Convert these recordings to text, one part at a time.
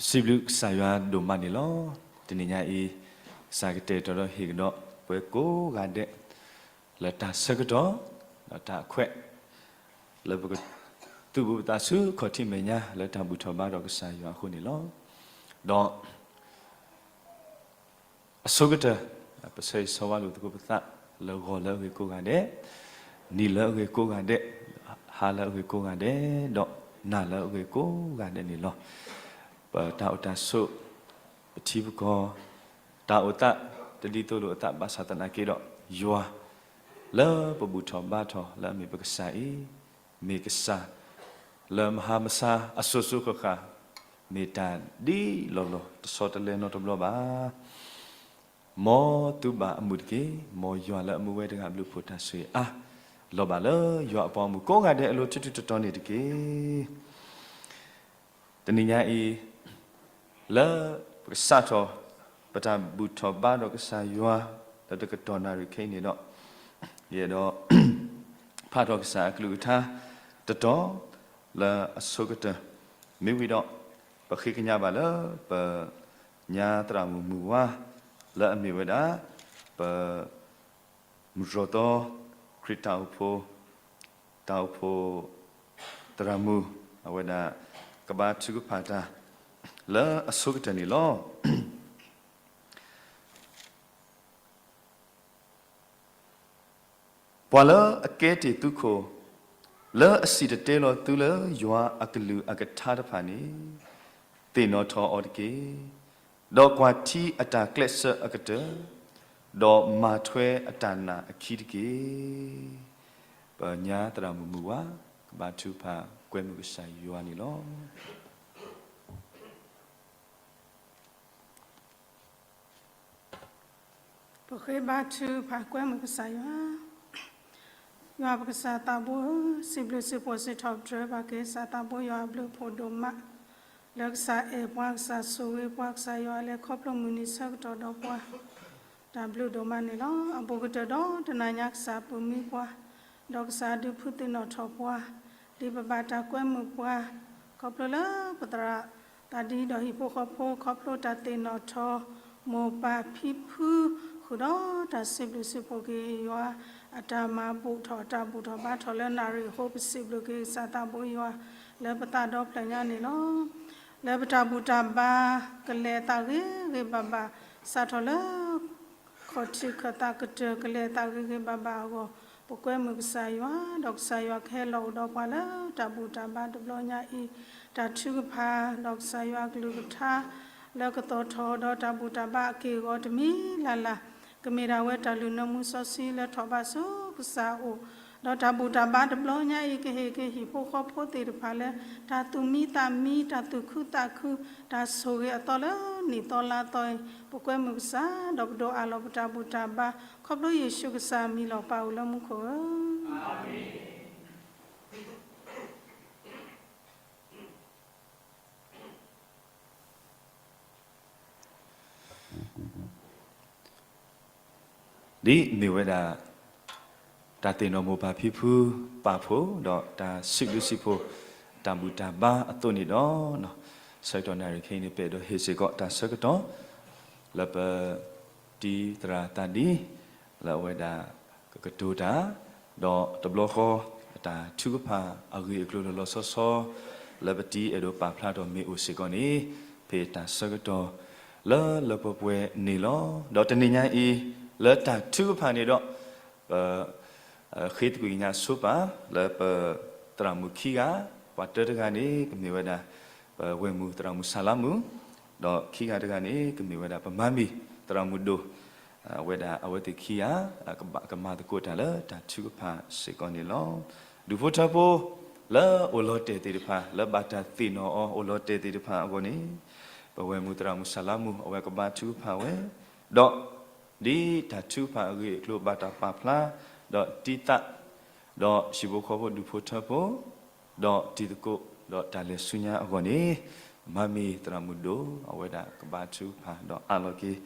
စံးဘျုးကစၢ်ယွၤဒိၣ်မးန့ၣ်လီၤ. တနံၤညါအံၤ, ကစၢ်ကတဲာ်ကတီၤဒီးဟ့ၣ်ကဒီးပှၤကိးဂၤဒဲး, လၢတၢ်ဆၢကတီၢ်, ဒီးတၢ်အခွဲး, လၢပကသူၣ်ပူၤသးဆူခီၣ်ထံးမဲာ်ညါ လၢတၢ်ဘူၣ်ထီၣ်ဘါထီၣ်ကစၢ်ယွၤအဃိန့ၣ်လီၤ. ဒီး အဆိကတၢၢ်, ပဆၢဂ့ၤဆၢဝါလိာ်သကိးပသး, လၢဂီၤလၢအဂ့ၤကိးဂၤဒဲး, နံၤလၢအဂ့ၤကိးဂၤဒဲး, ဟါလၢအဂ့ၤကိးဂၤဒဲး, ဒီးနၤလၢအဂ့ၤကိးဂၤဒဲးန့ၣ်လီၤ. ပတၢ်အိၣ်တၢ်ဆိး, ပထံပကီၢ်, တၢ်အိၣ်သး, တဒ်သိးလိာ်အသးဘၣ်ဆၣ်သနာ်က့ဒီး, ယွၤ, လၢပဘူၣ်ထီၣ်ဘါထီၣ်လၢအမ့ၢ်ပကစၢ်အံၤ, မ့ၢ်ကစၢ်, လၢမဟါမဆါအစိၤစိၤဃၣ်ဃၣ်, မ့ၢ်တၢ်ဒ်လီၢ်လီၢ်တဆီတလဲနီတဘျီဘၣ်. မ်သုဘၣ်အမုာ်တက့ၢ်. မ်ယွၤလၢအမူဝဲတဂၤအဘျုးအဖှိၣ်တၢ်ဆိၣ်ဂ့ၤအါ, လီၤဘၣ်လၢယွၤအပှၤဂီၢ်မုၢ်ကိးဂၤဒဲးအလိၤထူထူတီတီန့ၣ်တက့ၢ်. တနံၤညါအံၤ, လၢပကစးထီၣ်, ပတၢ်ဘူၣ်ထီၣ်ဘါထီၣ်ကစၢ်ယွၤ, လၢတကတီၢ်နၣ်ရံၣ်ခဲအံၤန့ၣ်ဒီး, ယအဲၣ်ဒိး ဖးထီၣ်ကစၢ်အကလုၢ်ကထါ, တတီၤ, လၢအဆိကတၢၢ်, မ့ၢ်ဝံၤဒီး, ပဃ့ကညးဘၣ်လၢပ ညါသရၣ်မုၣ်မုၢ်ဝါ, လၢအမ့ၢ်ဝဲဒၣ်, ပ မုၢ်တြီၢ်သီ, ခရံာ်တၢ်အိၣ်ဖှိၣ်, တၢ်အိၣ်ဖှိၣ်, သရၣ်မုၣ်, အဝဲဒၣ်, ကဘါထုကဖၣ်တၢ်, လၢအဆိကတၢၢ်န့ၣ်လီၤ. ပှၤလၢအကဲတ့ၢ်သုခိၣ်, လၢအစံၣ်တဲၤတဲလီၤသုလၢယွၤအကလုၢ်အကထါတဖၣ်န့ၣ်, သ့ၣ်နီၣ်ထီၣ်အီၤတက့ၢ်. ဒီးကွၢ်ထံအတၢ်ကျဲးစၢးအကတၢၢ်, ဒီးမၤထွဲအတၢ်နာ်အခံတက့ၢ်. ပညါသရၣ်မုၣ်မုၢ်ဝါ, ကဘါထုကဖၣ်ကွဲမုာ်ကစၢ်ယွၤန့ၣ်လီၤ. ပဃ့ဘါထုကဖၣ်ကွဲမုာ်ကစၢ်ယွၤ. ယွၤပကစၢ်သးဘိဧၢ, စံးဘျုးစံးဖှိၣ်စံးထီၣ်ပတြၢၤဘၣ်က့ၤ ကစၢ်သးဘိယွၤအဘျုးအဖှိၣ်ဒိၣ်မး, လၢကစၢ်အဲၣ်ပှၤ ကစၢ်ဆိၣ်ဂ့ၤပှၤ ကစၢ်ယွၤလဲၤခီဖျိမုၢ်နံၤဆၢကတီၢ်ဒီးပှၤ, တၢ်ဘျုးဒိၣ်မးန့ၣ်လီၤ. အဘူးကတၢၢ်ဒီးတနၤညါကစၢ်ပၢၤမံပှၤ, ဒီးကစၢ်ဒုးဖုးသ့ၣ်နီၣ်ထီၣ်ပှၤ, ဒ်ပဘၣ်တၢ်ကွဲမုာ်ပှၤ, ခီဖျိလၢပသရၣ်သးဒံးဒီးဟံၣ်ဖိဃီဖိ ခီဖျိတၢ်သ့ၣ်နီၣ်ထီၣ်, မိၢ်ပၢ်ဖံဖု, ဃုာ်ဒီးတၢ်စံးဘျုးစံးဖှိၣ်က့ၤယွၤ, အတၢ်မၤဘူၣ်ထီၣ်တၢ်ဘူၣ်ထီၣ်ဘါထီၣ်လၢနၣ်ရံၣ်အဃိ ပစံးဘျုးက့ၤကစၢ်သးဘိယွၤ, လၢပသးဒီဖျၢၣ်ညါန့ၣ်လီၤ. လၢပတၢ်ဘူၣ်တၢ်ဘါ, ကလဲၤအသးဂ့ၤဂ့ၤဘၣ်ဘၣ်, စးထီၣ်လၢ ခီၣ်ထံးခၢၣ်သးကတၢၢ် ကလဲၤအသးဂ့ၤဂ့ၤဘၣ်ဘၣ်အဂီၢ်, ပကွဲမုာ်ကစၢ်ယွၤ, ဒီးကစၢ်ယွၤကဟဲလီၤအိၣ်ဒီးပှၤလၢတၢ်ဘူၣ်တၢ်ဘါတဘျီညါအံၤ, တၢ်ထုကဖၣ်, ဒီးကစၢ်ယွၤအကလုၢ်ကထါ, လၢကသီၣ်ထီၣ်ဒီးတၢ်ဘူၣ်တၢ်ဘါအက့ၢ်အဂီၤတမံၤလၢ်လၢ်, ကမ့ၢ်ဒၣ်ဝဲတၢ်လုၢ်နၢမူစီဆှံလၢထီၣ်ဘးဆူကစၢ်အအိၣ်, ဒီးတၢ်ဘူၣ်တၢ်ဘါတဘျီညါအံၤ ကဟ့ၣ်က့ၤဟံၣ်ဖိဃီဖိသ့ၣ်တဖၣ်လၢ တၢ်သူၣ်မံသးမံ, တၢ်သူၣ်ခုသးခု, တၢ်ဆိၣ်ဂ့ၤအသီလၢနံၣ်သီလါသီအံၤ, ပကွဲမုာ်ကစၢ်, ဒီးပဒိးအးလီၤပတၢ်ဘူၣ်တၢ်ဘါ, ခီဖျိယ့ၣ်ၡူးကစၢ်အမံၤလီၤ. ပၢ်အိၣ်လၢမူခိၣ်ဧၢ, ဒ်မ့ၢ်ဝဲဒၣ် တၢ်သ့ၣ်နီၣ်မိၢ်ပၢ်ဖံဖု ပာ်ဖှိၣ် ဒီးတၢ်စံးဘျုးစံးဖှိၣ် တၢ်ဘူၣ်တၢ်ဘါအသိးန့ၣ်ဒီး, ဆၢကတီၢ်နၣ်ရံၣ်ခဲအံၤန့ၣ် ပအဲၣ်ဒိးဟ့ၣ်စ့ၢ်ကီးတၢ်ဆၢကတီၢ် လၢပ တံၤသရၣ်သးဒံ လၢအဝဲဒၣ်ကကတိၤတၢ်, ဒီးတဘျီဃီ အတၢ်ထုကဖၣ်အဂ့ၢ်အကျိၤလီၤလီၤဆီဆီ လၢပတံၤအဲၣ်ဒိးပာ်ဖျါထီၣ်မ့ၢ်အိၣ်စ့ၢ်ကီးန့ၣ် ဖဲတၢ်ဆၢကတီၢ်လၢလၢပှဲၤပှဲၤန့ၣ်လီၤ. ဒီးတနံၤညါအံၤ လၢတၢ်ထုကဖၣ်န့ၣ်ဒီး ပ ဃ့သကွံာ်ကညးဆိပာ် လၢပသရၣ်မုၣ်ခံဂၤ, ပှၤတၢတဂၤန့ၣ် ကမ့ၢ်ဝဲဒၣ် ပဝဲၢ်မုၢ်သရၣ်မုၣ်ဆၣ်လါမုၣ်, ဒီးခံဂၤတဂၤန့ၣ် ကမ့ၢ်ဝဲဒၣ်ပမါမံၤသရၣ်မုၣ်ဒိၣ်, အဝဲဒၣ်အဝဲသ့ၣ်ခံဂၤ ကမၤသကိးတၢ်လၢတၢ်ထုကဖၣ်စ့ၢ်ကီးန့ၣ်လီၤ. ဒူၣ်ဖိထၢဖိ လၢအိၣ်လီၤတဲာ်သ့ၣ်တဖၣ် လၢဘၣ်တၢ်သ့ၣ်နီၣ်အီၤအိၣ်လီၤတဲာ်သ့ၣ်တဖၣ်အဂီၢ်န့ၣ်, ပဝဲၢ်မုၢ်သရၣ်မုၣ်ဆၣ်လါမုၣ် အဝဲကဘါထုကဖၣ်ဝဲ, ဒီး ဒ်တၢ်ထုကဖၣ်အဂ့ၢ်အကျိၤဘၣ်တၢ်ပာ်ဖျါ, ဒီးတံၤသကိး, ဒီးဟံၣ်ဖိဃီဖိဒူၣ်ဖိထၢဖိ, ဒီးတံၤသကိး, ဒီးတၢ်လဲၤဆူညါအဂီၢ်န့ၣ်, မါမံၤသရၣ်မုၣ်ဒိၣ် အဝဲဒၣ်ကဘါထုကဖၣ် ဒီးအးလီၤက့ၤ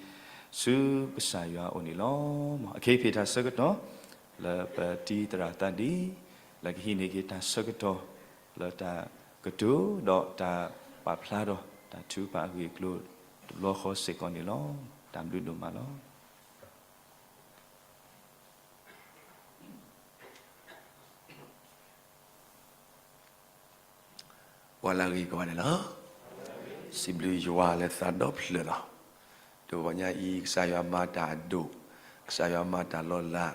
ဆူကစၢ်ယွၤအအိၣ်န့ၣ်လီၤ. အခဲအံၤဖဲတၢ်ဆၢကတီၢ် လၢပတံၤသရၣ်သးဒံ လၢကဟံးန့ၢ်က့ၤတၢ်ဆၢကတီၢ် လၢတၢ်ကတိၤ ဒီးတၢ်ပာ်ဖျါထီၣ် တၢ်ထုကဖၣ်အဂ့ၢ်အကျိၤတဘျီဃီစ့ၢ်ကီးန့ၣ်လီၤ. တၢ်ဘျုးဒိၣ်မးလီၤ. ပှၤလၢအဂ့ၤကိးဂၤဒဲးလီၤ. စံးဘျုးယွၤလၢသးဒီဖျၢၣ်လီၤ. တဂီၤညါအံၤ ကစၢ်ယွၤမၤတၢ်အဒိၣ်, ကစၢ်ယွၤမၤတၢ်လီၤလး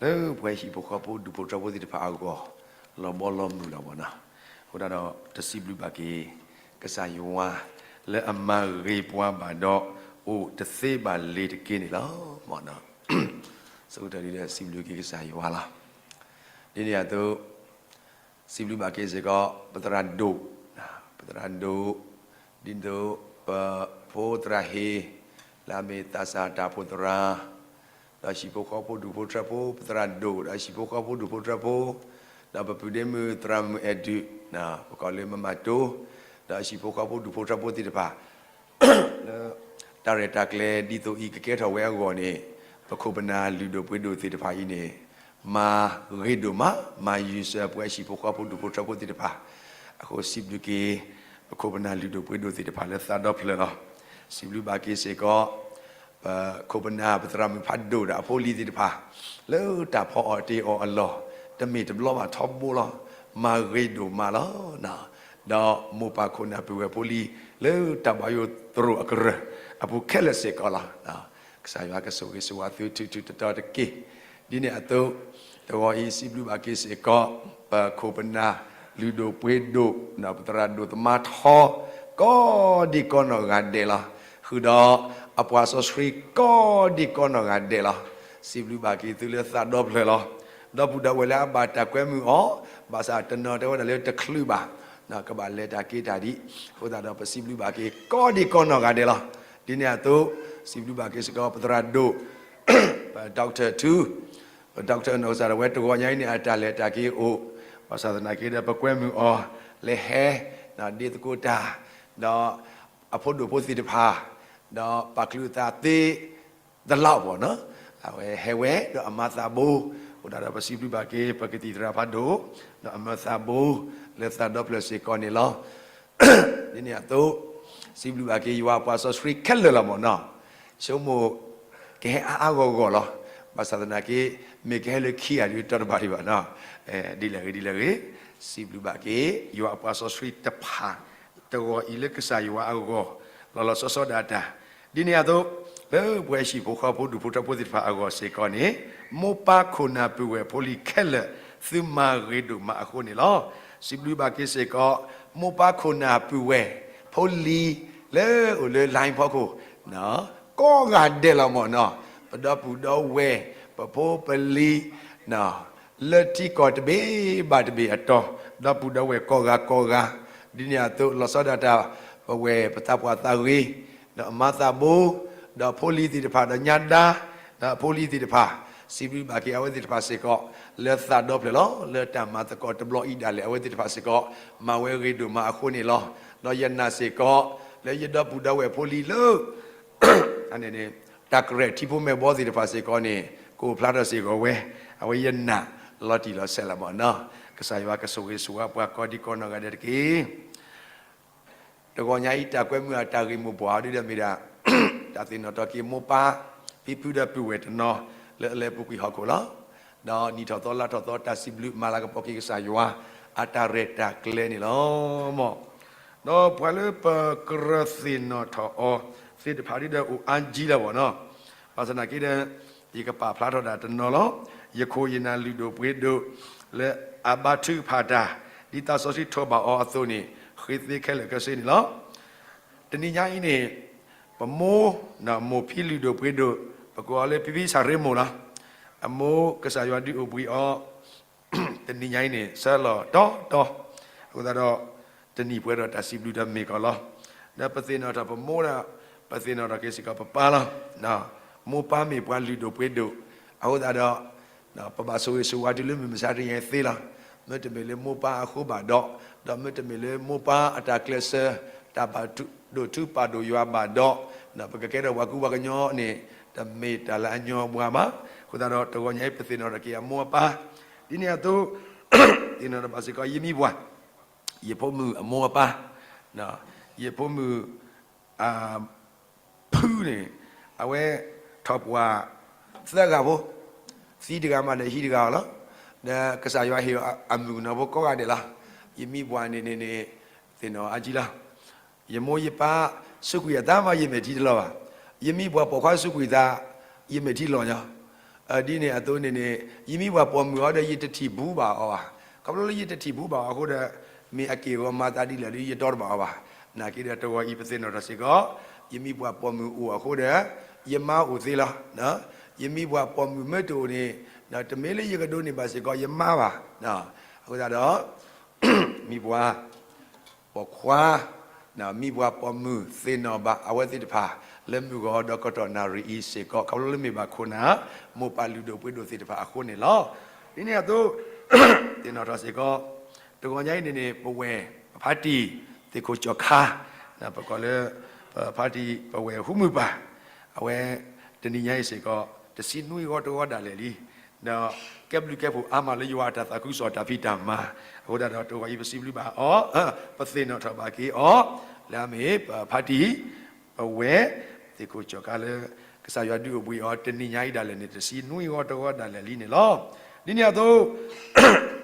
လၢပှၤဟံၣ်ဖိဃီဖိဒူၣ်ဖိထၢဖိသ့ၣ်တဖၣ်အဂီၢ် လီၤဘီလီၤမုၢ်လီၤမ့ၢ်နီၤ. အဃိသတးဒီး တစံးဘျုးဘၣ်က့ၤ ကစၢ်ယွၤ လၢအမၤဂ့ၤပှၤဘၣ်ဒီး အိၣ်တသ့ဘၣ်လ့ၤတက့ၢ်န့ၣ်လီၤ. မ့ၢ်နီၤ ဆိကတၢၢ်ဒ်ဒီး စံးဘျုးက့ၤကစၢ်ယွၤလီၤ. ဒ်န့ၣ်အသိး စံးဘျုးဘၣ်က့ၤစ့ၢ်ကီး ပသရၣ်ဒိၣ်, ပသရၣ်ဒိၣ်, ဒ်သိး ပဖိသရၣ်ဟ့ၣ် လၢအမ့ၢ်သးစၢ်တၢ်အိၣ်ဖှိၣ်သရၣ်, ဒီးဟံၣ်ဖိဃီဖိဒူၣ်ဖိထၢဖိ ပသရၣ်ဒိၣ် ဒီးဟံၣ်ဖိဃီဖိဒူၣ်ဖိထၢဖိ, ဒီးပပုၢ်ဒ့မုၣ်သရၣ်မုၣ်အဲၣ်ဒုး, ပကိးလၢမမၤတိ, ဒီးဟံၣ်ဖိဃီဖိဒူၣ်ဖိထၢဖိသ့ၣ်တဖၣ် လၢတၢ်ရဲၣ်တၢ်ကျဲၤဒ်သိးအံၤကကဲထီၣ်ဝဲအဂီၢ်န့ၣ် ပခိၣ်ပနၢ်လုၢ်ဒိၣ်ပှ့ၤဒိၣ်သ့ၣ်တဖၣ်အံၤန့ၣ် မၤဂ့ၤဒိၣ်မး မၤယုာ်စၢၤပဝဲဟံၣ်ဖိဃီဖိဒူၣ်ဖိထၢဖိသ့ၣ်တဖၣ်, အဃိစံးဘျုးက့ၤ ပခိၣ်ပနၢ်လုၢ်ဒိၣ်ပှ့ၤဒိၣ်သ့ၣ်တဖၣ်လၢသးဒီဖျၢၣ်လီၤ. စံးဘျုးဘၣ်က့ၤစ့ၢ်ကီး ပခိၣ်ပနၢ်ပသရၣ်မုၣ်ဖးဒိၣ်ဒီးအဖိလံၤသ့ၣ်တဖၣ် လၢတၢ်ဖီအီၣ်တ့ၢ်အီၣ်အလီၢ် တမ့ၢ်တဘျီဘၣ်ထီဘိလီၤ. မၤဂ့ၤဒိၣ်မးလီၤ. ဒီးမိၢ်ပၢ်ခိၣ်နၢ်ပုၢ်ဝဲၢ်ဖိလံၤ လၢတၢ်ဘၣ်ယိၣ်သရိာ်အကရၢၢ်အပူၤခဲလၢာ်စ့ၢ်ကီးလီၤ. ကစၢ်ယွၤကဆိၣ်ဂ့ၤဆိၣ်ဝါသုထူထူတီတီတက့ၢ်. ဒ်န့ၣ်အသိး တဂီၤအံၤစံးဘျုးဘၣ်က့ၤစ့ၢ်ကီး ပခိၣ်ပနၢ်လုၢ်ဒိၣ်ပှ့ၤဒိၣ် ပသရၣ်ဒိၣ်သမါထီ ကိးဒံကိးနီၢ်ဂၤဒဲးလီၤ. ဃုာ်ဒီးအပှၤစီဆှံကိးဒံကိးနီၢ်ဂၤဒဲးလီၤ. စံးဘျုးဘၣ်က့ၤသုလၢသးဒီဖျၢၣ်လီၤ. ဒီပုၢ်ဒီဝဲၢ်လၢအဘၣ်တၢ်ကွဲမုာ်အီၤ, ဘၣ်ဆၣ်တနီၤတဲဝဲဒၣ်လၢတချုးဘၣ်, ကဘၣ်လဲၤတၢ်က့ၤတၢ်ဒံး, အဃိသတးဒီးပစံးဘျုးဘၣ်က့ၤ ကိးဒံကိးနီၢ်ဂၤဒဲးလီၤ. ဒ်န့ၣ်အသိး စံးဘျုးဘၣ်က့ၤစ့ၢ်ကီး ပသရၣ်ဒိၣ် ပ doctor ထူ, ပ doctor နီၢ်ကစၢ်ဒၣ်ဝဲတဂီၤညါအံၤန့ၣ် အတၢ်လဲၤတၢ်က့ၤအိၣ်, ဘၣ်ဆၣ်သနာ်က့ဒီး ပကွဲမုာ်အီၤ လဲၤဟဲ, ဒ့သကိးတၢ်, ဒီးအဖိဒိၣ်ဖိသ့ၣ်တဖၣ်, ဒီးပာ်ချုးအသးသ့ သလၣ်ပီၤနီၤ, အဝဲဟဲဝဲဒီးအမၤသးဘိ, အဃိသတးဒီးပစံးဘျုးဘၣ်က့ၤ ပကသံၣ်သရၣ်ဖးဒိၣ်, ဒီးအမၤသးဘိ လၢသးဒီဖျၢၣ်စ့ၢ်ကီးန့ၣ်လီၤ. ဒ်န့ၣ်အသိး စံးဘျုးဘၣ်က့ၤယွၤအပှၤစီဆှံခဲလၢာ်လီၤမ့ၢ်နီၤ, ဆိကမိၣ် ကဟဲအါအါဂီၢ်ဂီၢ်လီၤ. ဘၣ်ဆၣ်သနာ်က့ မ့ၢ်ကဟဲလၢခံဂၤဒုးတီတဘၣ်ဒံးဘၣ်နီၤ, ဒ်လဲၣ်ဂ့ၤဒ်လဲၣ်ဂ့ၤ, စံးဘျုးဘၣ်က့ၤ ယွၤအပှၤစီဆှံတဖၣ် တဂီၤအံၤလၢကစၢ်ယွၤအဂီၢ် လီၤလီၤဆီဆီဒၣ်တၢ်, ဒ်န့ၣ်အသိး လၢပဝဲဟံၣ်ဖိဃီဖိဒူၣ်ဖိထၢဖိသ့ၣ်တဖၣ်အဂီၢ်စ့ၢ်ကီးန့ၣ် မိၢ်ပၢ်ခိၣ်နၢ်ပုၢ်ဝဲၢ်ဖိလံၤခဲလၢာ် သုမၤဂ့ၤဒိၣ်မးအဃိန့ၣ်လီၤ. စံးဘျုးဘၣ်က့ၤစ့ၢ်ကီး မိၢ်ပၢ်ခိၣ်နၢ်ပုၢ်ဝဲၢ် ဖိလံၤ လၢအိၣ်လၢ line ဖီခိၣ် ကိးဂၤဒဲးလီၤမ့ၢ်နီၤ, ပဒီပုၢ်ဒီဝဲၢ် ပဖိပလံၤ လၢထံကီၢ်တဘ့ၣ်ဘၣ်တဘ့ၣ်အတီၤ, ဒီပုၢ်ဒီဝဲၢ်ကိးဂၤကိးဂၤ, ဒ်န့ၣ်အသိး လီၤဆီဒၣ်တၢ် ပဝဲၢ်ပသးပှၢ်သးဂ့ၤ, ဒီးအမၤသးဘိ, ဒီးဖိလံၤသ့ၣ်တဖၣ်ဒီးညါဒါ, ဒီးဖိလံၤသ့ၣ်တဖၣ်, စံးဘျုးဘၣ်က့ၤအဝဲသ့ၣ်တဖၣ်စ့ၢ်ကီး လၢသးဒီဖျၢၣ်လီၤ. လၢတၢ်မၤသကိးတဘျီအံၤဒၣ်လဲာ် အဝဲသ့ၣ်တဖၣ်စ့ၢ်ကီး မၤဝဲဂ့ၤဒိၣ်မးအဃိန့ၣ်လီၤ. ဒီးယနာ်စ့ၢ်ကီး လၢယဒီပုၢ်ဒီဝဲၢ်ဖိလံၤလၢ တၢ်ကရဲၣ်ထံဖိမဲာ်ဘီသ့ၣ်တဖၣ်စ့ၢ်ကီးန့ၣ် ကအိၣ်ဖျါထီၣ်စ့ၢ်ကီးဝဲ, အဝဲယနာ်လီၤတံၢ်လီၤဆဲးလီၤမ့ၢ်နီၤ. ကစၢ်ယွၤကဆိၣ်ဂ့ၤဆိၣ်ဝါပှၤကိးဒံကိးနီၢ်ဂၤဒဲးတက့ၢ်. တဂီၤညါအံၤ တၢ်ကွဲမုာ်အတၢ်ဂ့ၢ်မိၢ်ပှၢ်အီၤဒုဒီးမ့ၢ်ဒၣ် တၢ်သ့ၣ်နီၣ်ထီၣ်က့ၤမိၢ်ပၢ် ဖံဖုဒီးပုၢ်ဝဲၢ်တနီၤ လၢအလဲၤပူၤကွံာ်ဟီၣ်ခိၣ်လီၤ. ဒီးနံၣ်ထီၣ်သီလါထီၣ်သီတၢ်စံးဘျုးမၤလၤကပီၤက့ၤကစၢ်ယွၤ အတၢ်ရဲၣ်တၢ်ကျဲၤန့ၣ်လီၤ. ဒီးပှၤလၢပကြၢးသ့ၣ်နီၣ်ထီၣ်အီၤသ့ၣ်တဖၣ်ဒုဒီးအိၣ်အါကံလီၤဘၣ်နီၤ. ဘၣ်ဆၣ်သနာ်က့ဒီး ယကပာ်ဖျါထီၣ်ဒၣ်တနီၤလီၤ. ယခိၣ်ယနၢ်လုၢ်ဒိၣ်ပှ့ၤဒိၣ် လၢအဘါထုကဖၣ်တၢ် ဒ်သးစီဆှံထိးဘၣ်အီၤအသိးန့ၣ် ဃ့သ့ခဲလၢာ်ခဲဆ့န့ၣ်လီၤ. တနံၤညါအံၤန့ၣ် ပမိၢ် မိၢ်ဖံလုၢ်ဒိၣ်ပှ့ၤဒိၣ် ပကိးအီၤလၢဖံဖံစၢ်ရ့မိၢ်လီၤ. အမိၢ်ကစၢ်ယွၤဒုးအိၣ်ဘှံးအီၤ တနံၤညါအံၤန့ၣ် ဆၢလီၤတီတီ, အဃိသတးဒီး တနံၤပှဲၤဒီးတၢ်စံးဘျုးဒီးမ့ၢ်ကီးလီၤ. ဒီးပသ့ၣ်နီၣ်ထီၣ်ပမိၢ်ဒီး ပသ့ၣ်နီၣ်ထီၣ်က့ၤစ့ၢ်ကီးပပၢ်လီၤ. မိၢ်ပၢ်မ့ၢ်ပှၤလုၢ်ဒိၣ်ပှ့ၤဒိၣ်, အဃိသတးဒီး ပဘၣ်ဆိၣ်ဂ့ၤဆိၣ်ဝါတုၤလၢမုၢ်မဆါတနံၤအံၤသ့လီၤ. မ့တမ့ၢ်လၢမိၢ်ပၢ်အဃိဘၣ်ဒီး, ဒီးမ့တမ့ၢ်လၢမိၢ်ပၢ်အတၢ်ကျဲးစၢး တၢ်ပာ်ဒိၣ်ထူပာ်ဒိၣ်ယွၤဘၣ်ဒီး, ပကကဲထီၣ်ပှၤကူပှၤကညီန့ၣ် တမ့ၢ်တၢ်လၢအညီဘၣ်ဘၣ်. အဃိသတးဒီး တဂီၤညါအံၤ ပသ့ၣ်နီၣ်ထီၣ်က့ၤအမိၢ်အပၢ်, ဒ်န့ၣ်အသိး သ့ၣ်နီၣ်ထီၣ်ဘၣ်စ့ၢ်ကီး ယမံၤပှၢ် ယဖိမုၣ်အမိၢ်အပၢ်, ယဖိမုၣ် ဖုန့ၣ် အဝဲထီၣ်ပှၢ်သၢဂၤဖိ, သံတဂၤမးဒီးဟံးတဂၤအီၤလီၤ. ဒီးကစၢ်ယွၤဟ့ၣ်အီၤအမုၣ်ကနီၤဖိကိးဂၤဒဲးလီၤ. ယမံပှၢ်န့ၣ်န့ၣ်န့ၣ် သ့ၣ်နီၣ်အါကံလီၤ. ယမိၢ်ယပၢ်စူးကွံာ်အသးမး ယမဲာ်ထံတလီၤဘၣ်. ယမံပှၢ်ပိာ်ခွါစူးကွံာ်သး ယမဲာ်ထံလီၤညီ. ဒ်န့ၣ်အသိးန့ၣ်န့ၣ် ယမံပှၢ်ပိာ်မုၣ်အီၤဒီး ယတထံၣ်ဘူးဘၣ်အီၤဘၣ်. ခီဖျိလၢယတထံၣ်ဘူးဘၣ်အီၤအဃိဒီး မ့ၢ်အက့ၢ်အဂီၤမၤသးဒ်လဲၣ်ဒီး ယတီတဘၣ်အီၤဘၣ်. နာ်က့ဒီးတဂီၤအံၤပသ့ၣ်နီၣ်ထီၣ်စ့ၢ်ကီး ယမံပှၢ်ပိာ်မုၣ်အိၣ်အဃိဒီး ယမါအိၣ်သ့လီၤ. ယမံပှၢ်ပိာ်မုၣ်မ့ၢ်တအိၣ်န့ၣ် တမ့ၢ်လၢယကဒိးန့ၢ်ဘၣ်စ့ၢ်ကီး ယမါဘၣ်. အဃိသတးဒီး မံပှၢ်ပိာ်ခွါ မံပှၢ်ပိာ်မုၣ်သ့ၣ်နီၣ်ဘၣ်အဝဲသ့ၣ်တဖၣ် လၢမုၢ်ဂီၤဒီးကတီၢ်နၣ်ရံၣ်အံၤစ့ၢ်ကီး ခီဖျိလၢမ့ၢ်ဘၣ်ခိၣ်နၢ် မိၢ်ပၢ်လုၢ်ဒိၣ်ပှ့ၤဒိၣ်သ့ၣ်တဖၣ်အဃိန့ၣ်လီၤ. ဒ်န့ၣ်အသိး သ့ၣ်နီၣ်ထီၣ်စ့ၢ်ကီး တဂီၤညါအံၤန့ၣ်န့ၣ် ပဝဲၢ်ပဖါတံၢ် သ့ၣ်ခိၣ်ကၠီၤခါ ပကိးလၢ ပဖါတံၢ်ပဝဲၢ်ဟူမုၢ်ပၢ် အဝဲ တနံၤညါအံၤစ့ၢ်ကီး တဆံနွံဂီၤတဂီၤဒၣ်လဲာ်လံ. ဒီးကဲဘျုးကဲဖှိၣ်အါမးလၢယွၤအတၢ်သးခုကစီၣ်တၢ်ဖံးတၢ်မၤ အဃိသတးဒီးတဂီၤအံၤပစံးဘျုးဘၣ်အီၤ ပသ့ၣ်နီၣ်ထီၣ်ဘၣ်က့ၤအီၤ လၢအမ့ၢ်ပဖါတံၢ် ပဝဲၢ် သ့ၣ်ခိၣ်ကၠီၤခါလၢ ကစၢ်ယွၤဒုးအိၣ်ဘှံးအီၤတနံၤညါအံၤဒၣ်လဲာ်န့ၣ် တဆံနွံဂီၤတဂီၤဒၣ်လဲာ်လံန့ၣ်လီၤ. ဒ်န့ၣ်အသိး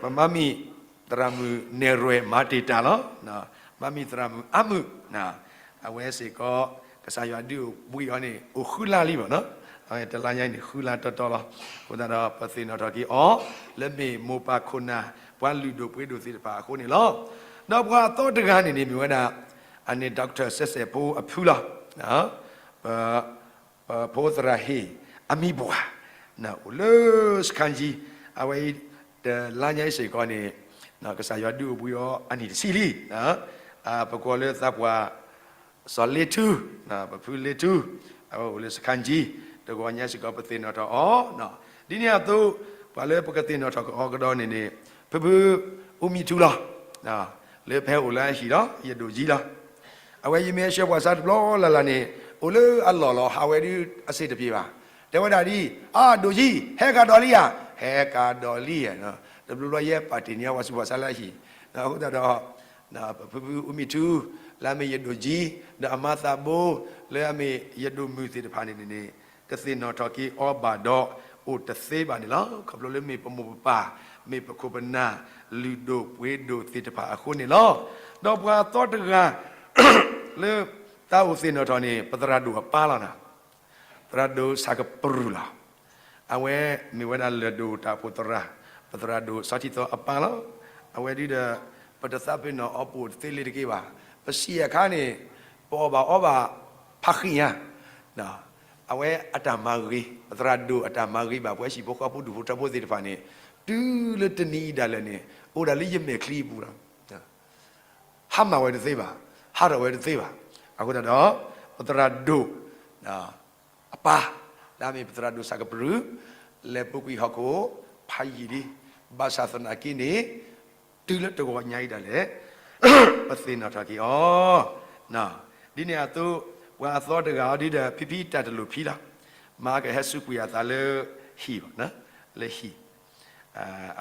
ပမါမံၤသရၣ်မုၣ်နဲၣ်ရွဲၣ်မၤတ့ၢ်တၢ်လီၤ. မါမံၤသရၣ်မုၣ်အါမုၣ် အဝဲစ့ၢ်ကီး ကစၢ်ယွၤဒုးအိၣ်ဘှံးအီၤန့ၣ် အိၣ်ဃုလါလံဘၣ်နီၤ. တလါညါအံၤန့ၣ် ဃုလါတီတီလီၤ. အဃိသတးဒီး ပသ့ၣ်နီၣ်ထီၣ်က့ၤအီၤ လၢမ့ၢ်မိၢ်ပၢ်ခိၣ်နၢ် ပှၤလုၢ်ဒိၣ်ပှ့ၤဒိၣ်သ့ၣ်တဖၣ်အဃိန့ၣ်လီၤ. ဒီးပှၤအသီတဂၤန့ၣ်န့ၣ် မ့ၢ်ဝဲဒၣ် အန့ၣ် Doctor စဲးစဲးဖိအဖုလီၤ. ပ ပဖိသရၣ်ဟ့ၣ်အမံၤပှၢ် အိၣ်လၢစခန်းကြီး အဝဲအံၤ တလါညါအံၤစ့ၢ်ကီးန့ၣ် ကစၢ်ယွၤဒုးအိၣ်ဘှံးအီၤအနံၣ်တဆံလံ. ပကိးလၢသးပှၢ် စီၤလ့ထူ ပဖုလ့ထူ အဝဲအိၣ်လၢစခန်းကြီး တဂီၤညါစ့ၢ်ကီးပသ့ၣ်နီၣ်ထီၣ်အီၤ ဒ်န့ၣ်အသိး ပှၤလၢပကသ့ၣ်နီၣ်ထီၣ်ကအီၤကဒီးန့ၣ်န့ၣ် ဖုဖုအူမံထူလီၤ. လၢဖဲအိၣ်လၢအဟံၣ်ဒီး ယဒိၣ်ကၠံလီၤ. အဝဲယမ့ၢ်အဆှၢပှၤဆါတဘျီလၢ်လၢ်န့ၣ် အိၣ်လၢအလီၢ်လီၤ ဟးဝဲဒုးအစ့ၣ်တပျ့ၤဘၣ်. တဲဝဲဒၣ်ဒ်အံၤ အါ ဒိၣ်ကၠံ ဟဲကဒီးလံဧါ, ဟဲကဒီးလံဧါ. တဘျီဘျီယဲပာ်တ့ၢ်န့ၢ်အဝဲဆူပှၤဆါလၢအဟံၣ် အဃိသတးဒီး ပဖုဖုအူမံထူ လၢအမ့ၢ်ယဒိၣ်ကၠံ ဒီးအမါသးဘိ လၢအမ့ၢ်ယဒိၣ်မုၣ်သ့ၣ်တဖၣ်န့ၣ်န့ၣ် ကသ့ၣ်နီၣ်ထီၣ်က့ၤအီၤဘၣ်ဒီး အိၣ်တသ့ဘၣ်န့ၣ်လီၤ. ခီဖျိလၢမ့ၢ်ပမိၢ်ပပၢ် မ့ၢ်ပခိၣ်ပနၢ် လုၢ်ဒိၣ်ပှ့ၤဒိၣ်သ့ၣ်တဖၣ်အဃိန့ၣ်လီၤ. ဒီးပှၤအသီတဂၤ လၢတၢ်အိၣ်သ့ၣ်နီၣ်ထီၣ်န့ၣ် ပသရၣ်ဒိၣ်အပၢ်လီၤ. သရၣ်ဒိၣ်ဆၣ်ကပရူၢ်လီၤ. အဝဲမ့ၢ်ဝဲဒၣ်လၢၢ်ဒိၣ်တၢ်အိၣ်ဖှိၣ်သရၣ် ပသရၣ်ဒိၣ်စီၤထံသီအပၢ်လီၤ. အဝဲဒုဒီး ပတသးပ့ၤနီၣ်အီၤပအိၣ်တသ့လၢၤတက့ၢ်ဘၣ်. ပဆံးအခါန့ၣ် ပအီၣ်ဘၣ်အီဘၣ်ဖးဃံညါ အဝဲအတၢ်မၤဂ့ၤ ပသရၣ်ဒိၣ်အတၢ်မၤဂ့ၤဘၣ် ပှၤဟံၣ်ဖိဃီဖိဒူၣ်ဖိထၢဖိသ့ၣ်တဖၣ်န့ၣ် တုၤလၢတနံၤအံၤဒၣ်လဲာ်န့ၣ် အိၣ်ဒၣ်လၢယမဲာ်ချံအပူၤလီၤ. ဟါမၢ်ဝဲတသ့ဘၣ်, ဟးထီၣ်ဝဲတသ့ဘၣ်. အဃိသတးဒီး ပသရၣ်ဒိၣ် အပၢ် လၢအမ့ၢ်ပသရၣ်ဒိၣ်ဆၣ်ကပရူၢ် လဲၤပူၤကွံာ်ဟီၣ်ခိၣ်ဖးယံာ်လံ. ဘၣ်ဆၣ်သနာ်က့န့ၣ် တုၤလၢတဂီၤညါအံၤဒၣ်လဲာ် ပသ့ၣ်နီၣ်ထီၣ်က့ၤအီၤ ဒ်န့ၣ်အသိး ပှၤအသီတဂၤအီၤဒ်ဒီး ဖံဖံတၢ်တလိၣ်ဖံလီၤ. မၤကဟဲစူးကွံာ်အသးလၢဟံၣ်ဘၣ်, လၢဟံၣ်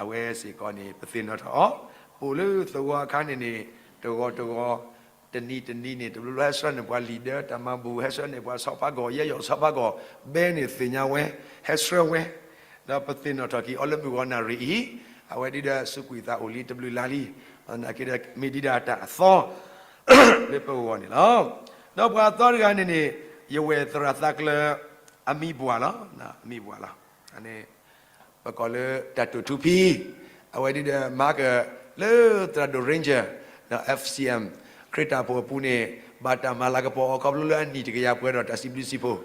အဝဲစ့ၢ်ကီးန့ၣ် ပသ့ၣ်နီၣ်ထီၣ်အီၤ ပအိၣ်လၢသဝီအခါန့ၣ်န့ၣ် တဂီၤတဂီၤ တနံၤတနံၤန့ၣ် တဘျီဘျီဟဲဆှၢန့ၢ်ပှၤလံာ်ဒၢ တၢ်မၤဘူၣ် ဟဲဆှၢန့ၢ်ပှၤဆီဖါကီၢ် ယဲယီၤဆီဖါကီၢ် ဘဲန့ၣ်သ့ၣ်ညါဝဲ ဟဲဆှၢဝဲ ဒီးပသ့ၣ်နီၣ်ထီၣ်က့ၤအီၤလၢမုၢ်ဂီၤနၣ်ရံၣ်အံၤ အဝဲဒ်ဒီးစူးကွံာ်သးအိၣ်လံတဘျုးလါလံ. နာ်က့ဒီးမ့ၢ်ဒ်ဒီးတၢ်အသီ လၢပဂီၢ်န့ၣ်လီၤ. ဒီးပှၤအသီတဂၤန့ၣ်န့ၣ် ယဝဲၢ်သရၣ်သးကျၢၤ အမံၤပှၢ်လီၤ. အမံၤပှၢ်လီၤ. န့ၣ် ပကိးလၢတၢ်တိာ်ထူဖံ အဝဲဒ်ဒီးမၤကလၢသရၣ်ဒိၣ် Ranger ဒီး F C M ခရံာ်တၢ်အိၣ်ဖှိၣ်အပူၤန့ၣ် ဘၣ်တၢ်မၤလၤကပီၤအီၤခီဖျိလၢအနံၣ်တကယၤပှဲၤဒီးတၢ်စံးဘျုးစံးဖှိၣ်,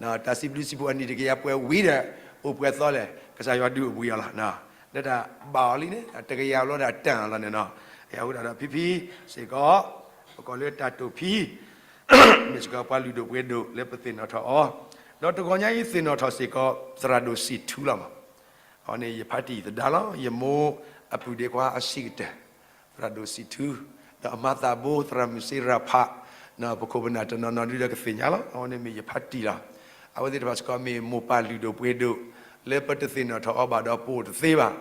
တၢ်စံးဘျုးစံးဖှိၣ်အနံၣ်တကယၤပှဲၤဝံၤဒီး အိၣ်ပှဲၤသီလဲၣ် ကစၢ်ယွၤဒုးအိၣ်ဘှံးအီၤလီၤ. လၢတၢ်ဘၣ်အီၤလံန့ၣ် တကယၤလီၤဒီးတၢ်အီၤလီၤန့ၣ်နီၤ. အဃိသတးဒီးဖံဖံစ့ၢ်ကီး ပကိးလၢတၢ်တိာ်ဖံ မ့ၢ်စ့ၢ်ကီးပှၤလုၢ်ဒိၣ်ပှ့ၤဒိၣ်လၢပသ့ၣ်နီၣ်ထီၣ်အီၤ, ဒီးတဂီၤညါအံၤသ့ၣ်နီၣ်ထီၣ်စ့ၢ်ကီး သရၣ်ဒိၣ်စံၣ်ထူလီၤမး. အဝဲန့ၣ်ယဖါတံၢ်သဒါလီၤ. ယမိၢ်အပုၢ်ဒ့ခွါအဆံးကတၢၢ် သရၣ်ဒိၣ်စံၣ်ထူ, ဒီးအမၤသးဘိ သရၣ်မုၣ်စ့ရၤဖး, ပခိၣ်ပနၢ်တနီၤနီၤဒုဒီးကသ့ၣ်ညါလီၤ. အဝဲန့ၣ်မ့ၢ်ယဖါတံၢ်လီၤ. အဝဲသ့ၣ်တဖၣ်စ့ၢ်ကီးမ့ၢ်မိၢ်ပၢ်လုၢ်ဒိၣ်ပှ့ၤဒိၣ် လၢပတသ့ၣ်နီၣ်ထီၣ်အီၤဘၣ်ဒီးပအိၣ်တသ့ဘၣ်,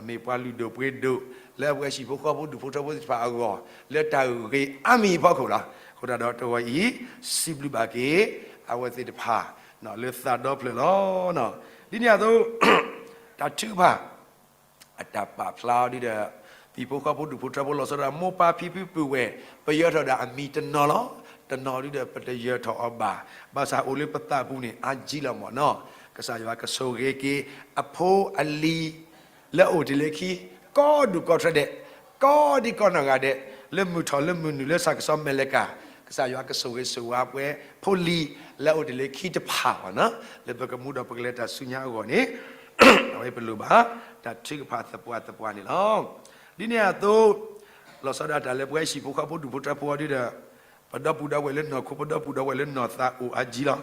မ့ၢ်ပှၤလုၢ်ဒိၣ်ပှ့ၤဒိၣ် လၢအဝဲဟံၣ်ဖိဃီဖိဒူၣ်ဖိထၢဖိသ့ၣ်တဖၣ်အဂီၢ် လၢတၢ်ဂ့ၢ်အါမံၤအဖီခိၣ်လီၤ. အဃိသတးဒီးတဂီၤအံၤ စံးဘျုးဘၣ်က့ၤ အဝဲသ့ၣ်တဖၣ် လၢသးဒီဖျၢၣ်လီၤ. ဒ်န့ၣ်အသိး တၢ်ထုကဖၣ် အတၢ်ပာ်ဖျါအီၤဒ်ဒီး ဟံၣ်ဖိဃီဖိဒူၣ်ဖိထၢဖိလီၤဆီဒၣ်တၢ် မိၢ်ပၢ်ဖံဖုပုၢ်ဝဲၢ် ပယၢၤထီၣ်ဒၣ်အမံၤတနီၤလီၤ. တနီၤဒ်ဒီးပတယၢၤထီၣ်အီၤဘၣ်. ဘၣ်ဆၣ်အိၣ်လၢပသးပူၤန့ၣ် အါကံလီၤမ့ၢ်နီၤ. ကစၢ်ယွၤကဆိၣ်ဂ့ၤက့ၤ အဖိအလံၤ လၢအအိၣ်တ့ၢ်လၢခံ ကိးဒူၣ်ကိးထၢဒဲး ကိးဒံကိးနီၢ်ဂၤဒဲး လၢမုၢ်ထီၣ်လၢမုၢ်နုာ်လၢဆၣ်ကစီမဲာ်လဲၤကၤ ကစၢ်ယွၤကဆိၣ်ဂ့ၤဆိၣ်ဝါပှဲၤဖိလံၤ လၢအအိၣ်တ့ၢ်လၢခံတဖၣ်မ့ၢ်နီၤ လၢပကမူဒီးပကလဲၤတၢ်ဆူညါအဂီၢ်န့ၣ် အဝဲပလိၣ်ဘၣ် တၢ်ထုကဖၣ်သပှၢ်သပှၢ်န့ၣ်လီၤ. ဒ်န့ၣ်အသိး လီၤဆီဒၣ်တၢ်လၢပဝဲဟံၣ်ဖိဃီဖိဒူၣ်ဖိထၢဖိအီၤဒ်ဒီး ပဒီပုၢ်ဒီဝဲၢ်လၢနီၢ်ခိ ပဒီပုၢ်ဒီဝဲၢ်လၢနီၢ်သးအိၣ်အါကံလီၤ.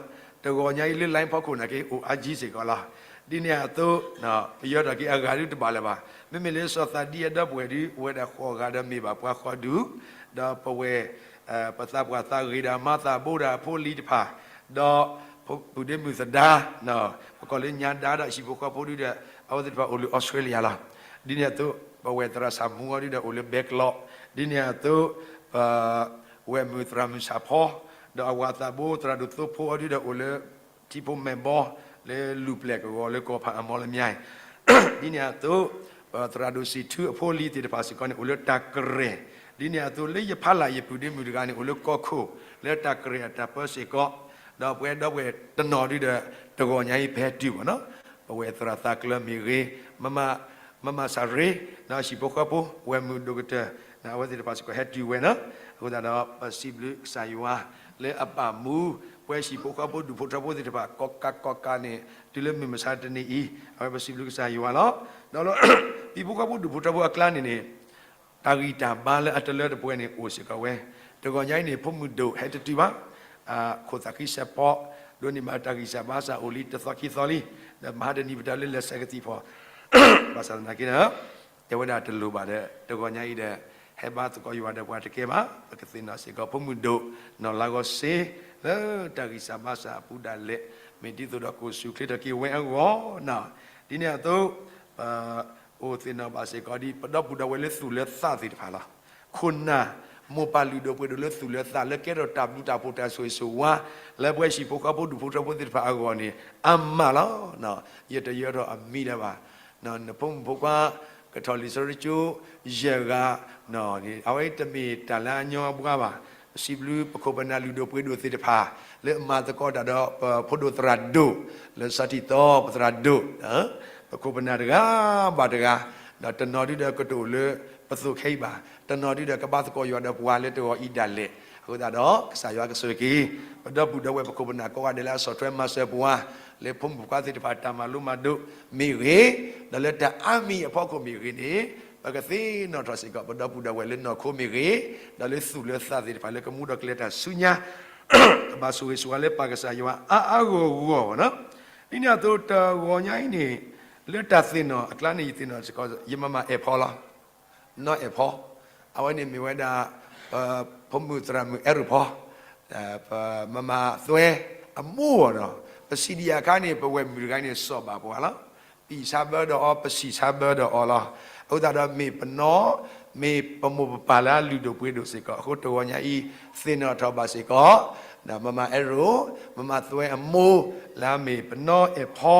တဂီၤညါအံၤလၢ line ဖီခိၣ်နာ်က့ အိၣ်အါကံစ့ၢ်ကီးလီၤ. ဒ်န့ၣ်အသိး ပယၢၤထီၣ်က့ၤအဂၤဒုတဘၣ်လၢၤဘၣ်. မ့မ့ၢ်လၢစီၤသးဒံအဒီပုၢ်ဝဲၢ်ဒု အိၣ်ဝဲဒၣ်ဃိးဂၤဒီးမ့ၢ်ဘၣ်ပှၤဃီဒူၣ် ဒီးပဝဲၢ် ပသးပှၢ်သးဂ့ၤဒီးမါသးဘိဒီးအဖိလံၤတဖၣ် ဒီးပုၢ်ဒ့မုၣ်သဒါ ပကိးလၢညါဒါဒီးဟံၣ်ဖိဃီဖိဒုဒီး အဝဲသ့ၣ်တဖၣ်အိၣ်လၢအီစထြ့လယါလီၤ. ဒ်န့ၣ်အသိး ပဝဲၢ်သရၣ်စၢ်မူအီၤဒုဒီးအိၣ်လၢဘဲကလီး, ဒ်န့ၣ်အသိး ပဝဲၢ်မုၣ်သရၣ်မုၣ်ဆၣ်ဖီ ဒီးအဝၤသးဘိသရၣ်ဒိၣ်သိဖိအီၤဒုဒီးအိၣ်လၢ ထံဖိမဲာ်ဘီ လၢလူၤပျဲၢ်ကဝီၤလၢကီၢ်ဖးအမီလၢမၠါအံၤ ဒ်န့ၣ်အသိး ပသရၣ်ဒိၣ်စံးထူအဖိလံၤသ့ၣ်တဖၣ်စ့ၢ်ကီးန့ၣ် အိၣ်လၢတၢ်ကရဲၣ်, ဒ်န့ၣ်အသိးလၢယဖးလၢ်ယပုၢ်ဒ့မုၣ်တဂၤန့ၣ် အိၣ်လၢကီၢ်ခိၣ် လၢတၢ်ကရဲၣ်အတၢ်ပၢစ့ၢ်ကီး, ဒီးပဝဲဒီပုၢ်ဝဲၢ်တနီၤဒုဒီး တဂီၤညါအံၤပဟဲတုၤဘၣ်နီၤ, ပဝဲၢ်သရၣ်သးကျၢၤမ့ၢ်ဂ့ၤ, မမစၢ်ရ့, ဒီးဟံၣ်ဖိဃီဖိ ဝဲၢ်မုၢ်ဒိၣ်ကတၢၢ် အဝဲသ့ၣ်တဖၣ်စ့ၢ်ကီးဟဲတုၤဝဲနီၤ, အဃိသတးဒီး ပစံးဘျုးကစၢ်ယွၤ လၢအဘၣ်မူ ပဝဲဟံၣ်ဖိဃီဖိဒူၣ်ဖိထၢဖိသ့ၣ်တဖၣ် ကိးကးကိးကးန့ၣ် တုၤလၢမုၢ်မဆါတနံၤအံၤ အဝဲပစံးဘျုးကစၢ်ယွၤလီၤ. ဒီးလၢ ဟံၣ်ဖိဃီဖိဒူၣ်ဖိထၢဖိအကျါန့ၣ်န့ၣ် တၢ်ဂံၢ်တၢ်ဘါလၢအတလၢတပှဲၤန့ၣ် အိၣ်စ့ၢ်ကီးဝဲ, တဂီၤညါအံၤန့ၣ် ဖိမုၣ်ဒိၣ်ဟဲတတုၤဘၣ်, ခိၣ်သးဃံစဲးဖီ ဒိးန့ၢ်ဘၣ်တၢ်ဂံၢ်စၢ်ဘါစၢ်အိၣ်လံတသီခံသီလံ, ဒီးမဟါတနံၤပတၢ်လၢလဲၤဆဲးကသံၣ်ဖီ ဘၣ်ဆၣ်သနာ်က့ဒီး တဲဝဲဒၣ်တလိၣ်ဘၣ်ဒီး တဂီၤညါအံၤဒီး ဟဲဘါသကိးယွၤဒီးပှၤတကဲဘၣ်, ပကသ့ၣ်နီၣ်စ့ၢ်ကီး ဖိမုၣ်ဒိၣ် နီၢ်လါဂီၤစ့ လၢတၢ်ဂံၢ်စၢ်ဘါစၢ်အပူၤဒၣ်လဲာ်, မ့ၢ်ဒ်သိးဒီးကအိၣ်ဆူၣ်ချ့ထီၣ်က့ၤဝဲအဂီၢ်နီၤ, ဒ်န့ၣ်အသိး ပအိၣ်သ့ၣ်နီၣ်ဘၣ်စ့ၢ်ကီးဒ် ပဒီပုၢ်ဒီဝဲၢ်လၢသူၣ်လၢသးသ့ၣ်တဖၣ်လီၤ. ခိၣ်နၢ် မိၢ်ပၢ်လုၢ်ဒိၣ်ပှ့ၤဒိၣ်လၢသူၣ်လၢသး လၢကဲထီၣ်တၢ်ဘျုးတၢ်ဖှိၣ်တၢ်ဆိၣ်ဂ့ၤဆိၣ်ဝါ လၢပဝဲဟံၣ်ဖိဃီဖိဒူၣ်ဖိထၢဖိသ့ၣ်တဖၣ်အဂီၢ်န့ၣ် အါမးလီၤ. ယတယၢၤထီၣ်အမံၤလၢၤဘၣ်. နဖိမုၣ်ဖိခွါ ကထီၣ်လံာ်စီဆှံကၠိ ယဲၢ်ဂၤ အဝဲတမ့ၢ်တၢ်လၢအညီအဘှါဘၣ်. ပစံးဘျုးပခိၣ်ပနၢ်လုၢ်ဒိၣ်ပှ့ၤဒိၣ်သ့ၣ်တဖၣ် လၢအမၤသကိးတၢ်ဒီးပဖိဒိၣ်သရၣ်ဒိၣ် လၢစီၤထံၣ်သီပသရၣ်ဒိၣ် ပခိၣ်ပနၢ်တဂၤဘၣ်တဂၤ, ဒီးတနီၤဒုဒီးကတအိၣ်လၢပသိၣ်ခဲအံၤဘၣ်, တနီၤဒုဒီးကဘါသကိးယွၤဒီးပှၤလၢတဂီၤအံၤဒၣ်လဲာ်. အဃိသတးဒီး ကစၢ်ယွၤကဆိၣ်ဂ့ၤက့ၤ ပဒီပုၢ်ဒီဝဲၢ်ပခိၣ်ပနၢ်ကိးဂၤဒဲးလၢအဆီၣ်ထွဲမၤစၢၤပှၤ လၢဖိမုၣ်ဖိခွါသ့ၣ်တဖၣ်တၢ်မၤလိမၤဒိးမ့ၢ်ဂ့ၤ, ဒီးလၢတၢ်အါမံၤအဖီခိၣ်မ့ၢ်ဂ့ၤန့ၣ် ပကသ့ၣ်နီၣ်ထီၣ်စ့ၢ်ကီး ပဒီပုၢ်ဒီဝဲၢ်လၢနီၢ်ခိမ့ၢ်ဂ့ၤ, ဒီးလၢသူၣ်လၢသးသ့ၣ်တဖၣ်လၢကမူဒီးကလဲၤတၢ်ဆူညါ ကဘၣ်ဆိၣ်ဂ့ၤဆိၣ်ဝါလၢပၢ်ကစၢ်ယွၤအါအါဂီၢ်ဂီၢ်နီၤ. ဒ်န့ၣ်အသိးတဂီၤညါအံၤန့ၣ် လၢတၢ်သ့ၣ်နီၣ်အကျါန့ၣ် ယသ့ၣ်နီၣ်စ့ၢ်ကီး ယမၤမၤအဲၣ်ဖီလီၤ. နီၢ်အဲၣ်ဖီ အဝဲန့ၣ်မ့ၢ်ဝဲဒၣ် ပဖိမုၣ်သရၣ်မုၣ်အဲရူၢ်ဖီ ပမၤမၤသွဲအမိၢ်နီၤ. ပစံးဒံးအခါန့ၣ် ပဝဲၢ်မုၣ်တဂၤန့ၣ် စီၣ်ဘၣ်ပှၤလီၤ. ပံာ်ဆါဘၢဒီးအီၤ ပစံးဆါဘၢဒီးအီၤလီၤ. အဃိသတးဒီးမ့ၢ်ပနီၢ် မ့ၢ်ပမိၢ်ပပၢ်လၢအလုၢ်ဒိၣ်ပှ့ၤဒိၣ်စ့ၢ်ကီး အဃိတဂီၤညါအံၤ သ့ၣ်နီၣ်ထီၣ်ဘၣ်စ့ၢ်ကီး မၤမၤအဲရူၢ် မၤမၤသွဲအမိၢ် လၢအမ့ၢ်ပနီၢ်အဲၣ်ဖီ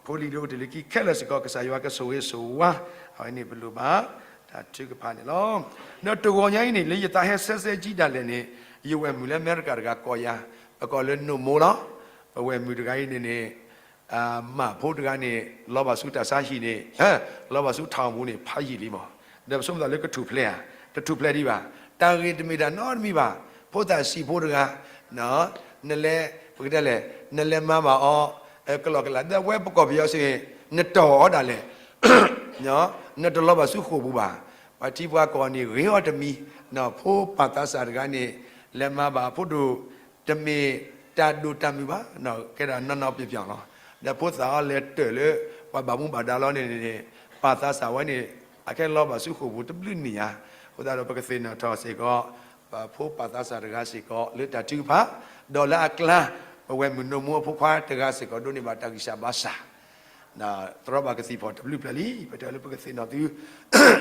ဖိလံၤဒိၣ်အိၣ်တ့ၢ်လၢခံခဲလၢာ်စ့ၢ်ကီး ကစၢ်ယွၤကဆိၣ်ဂ့ၤဆိၣ်ဝါ အဝဲန့ၣ်ပလိၣ်ဘၣ် တၢ်ထုကဖၣ်န့ၣ်လီၤ. ဒီးတဂီၤညါအံၤန့ၣ် လၢယသးဟဲဆဲးဆဲးကံဒၣ်လဲာ်န့ၣ် ယဝဲၢ်မုၣ်လၢအမဲရကၤတဂၤကိးယၤ ပကိးလၢနိၣ်မိလီၤ. ပဝဲၢ်မုၣ်တဂၤအံၤန့ၣ်န့ၣ် မၢ်ဖိတဂၤန့ၣ် လီၤဘၣ်ဆူတၢ်ဆါဟံၣ်န့ၣ် လီၤဘၣ်ဆူထၣ်အီၣ်ပူၤန့ၣ် ဖးယံာ်လံမး. ဒီးပဆိကမိၣ်သးလၢကထူၣ်ဖျဲးဧါ, တထူၣ်ဖျဲးဒံးဘၣ်. တၢ်ဂ့ၢ်တမ့ၢ်တၢ်နီတမံၤဘၣ်. ဖိသၣ်ဆံးဖိတဂၤ နလဲၤ ပကတဲလဲၣ် နလဲၤမၤဘၣ်အီၤ ကလီကလး ဒီးဝဲပကီၢ်ပယီၤစ့ၢ် နတီၢ်အီၤဒၣ်လဲာ် နတလီၤဘၣ်ဆူဃိာ်ပူၤဘၣ်. ပှၤထံပှၤကီၢ်န့ၣ် ဂ့ၤအီၤတမံၤ, ဖိပၢ်သးစၢ်တဂၤန့ၣ် လဲၤမၤဘၣ်အဖိဒိၣ် တမ့ၢ်တၢ်ဒိၣ်တၢ်မုၢ်ဘၣ်, ကဲဒၣ်နီၢ်နီၢ်ပျီပျီလီၤ. ဒီးဖိသၣ်အီၤလဲၤတၢၢ်လၢ ပှၤဘၣ်မူဘၣ်ဒါလီၤန့ၣ်န့ၣ် ပၢ်သးစၢ်ဝဲန့ၣ် အခဲလီၤဘၣ်ဆူဃိာ်ပူၤတဘျုးနံၣ်ဧါ. အဃိသတးဒီး ပကသ့ၣ်နီၣ်ထီၣ်စ့ၢ်ကီး ပဖိပၢ်သးစၢ်တဂၤစ့ၢ်ကီး လၢတၢ်ထုကဖၣ်, ဒီးလၢအကျါ ပဝဲၢ်မုၣ်နိၣ်မိအဖိခွါတဂၤစ့ၢ်ကီး ဒိးန့ၢ်ဘၣ်တၢ်ဂံၢ်စၢ်ဘါစၢ် တြီဘၣ်ကသံၣ်ဖီၣ်တဘျုးဖျၢၣ်လံ, ပတဲလၢပကသ့ၣ်နီၣ်သု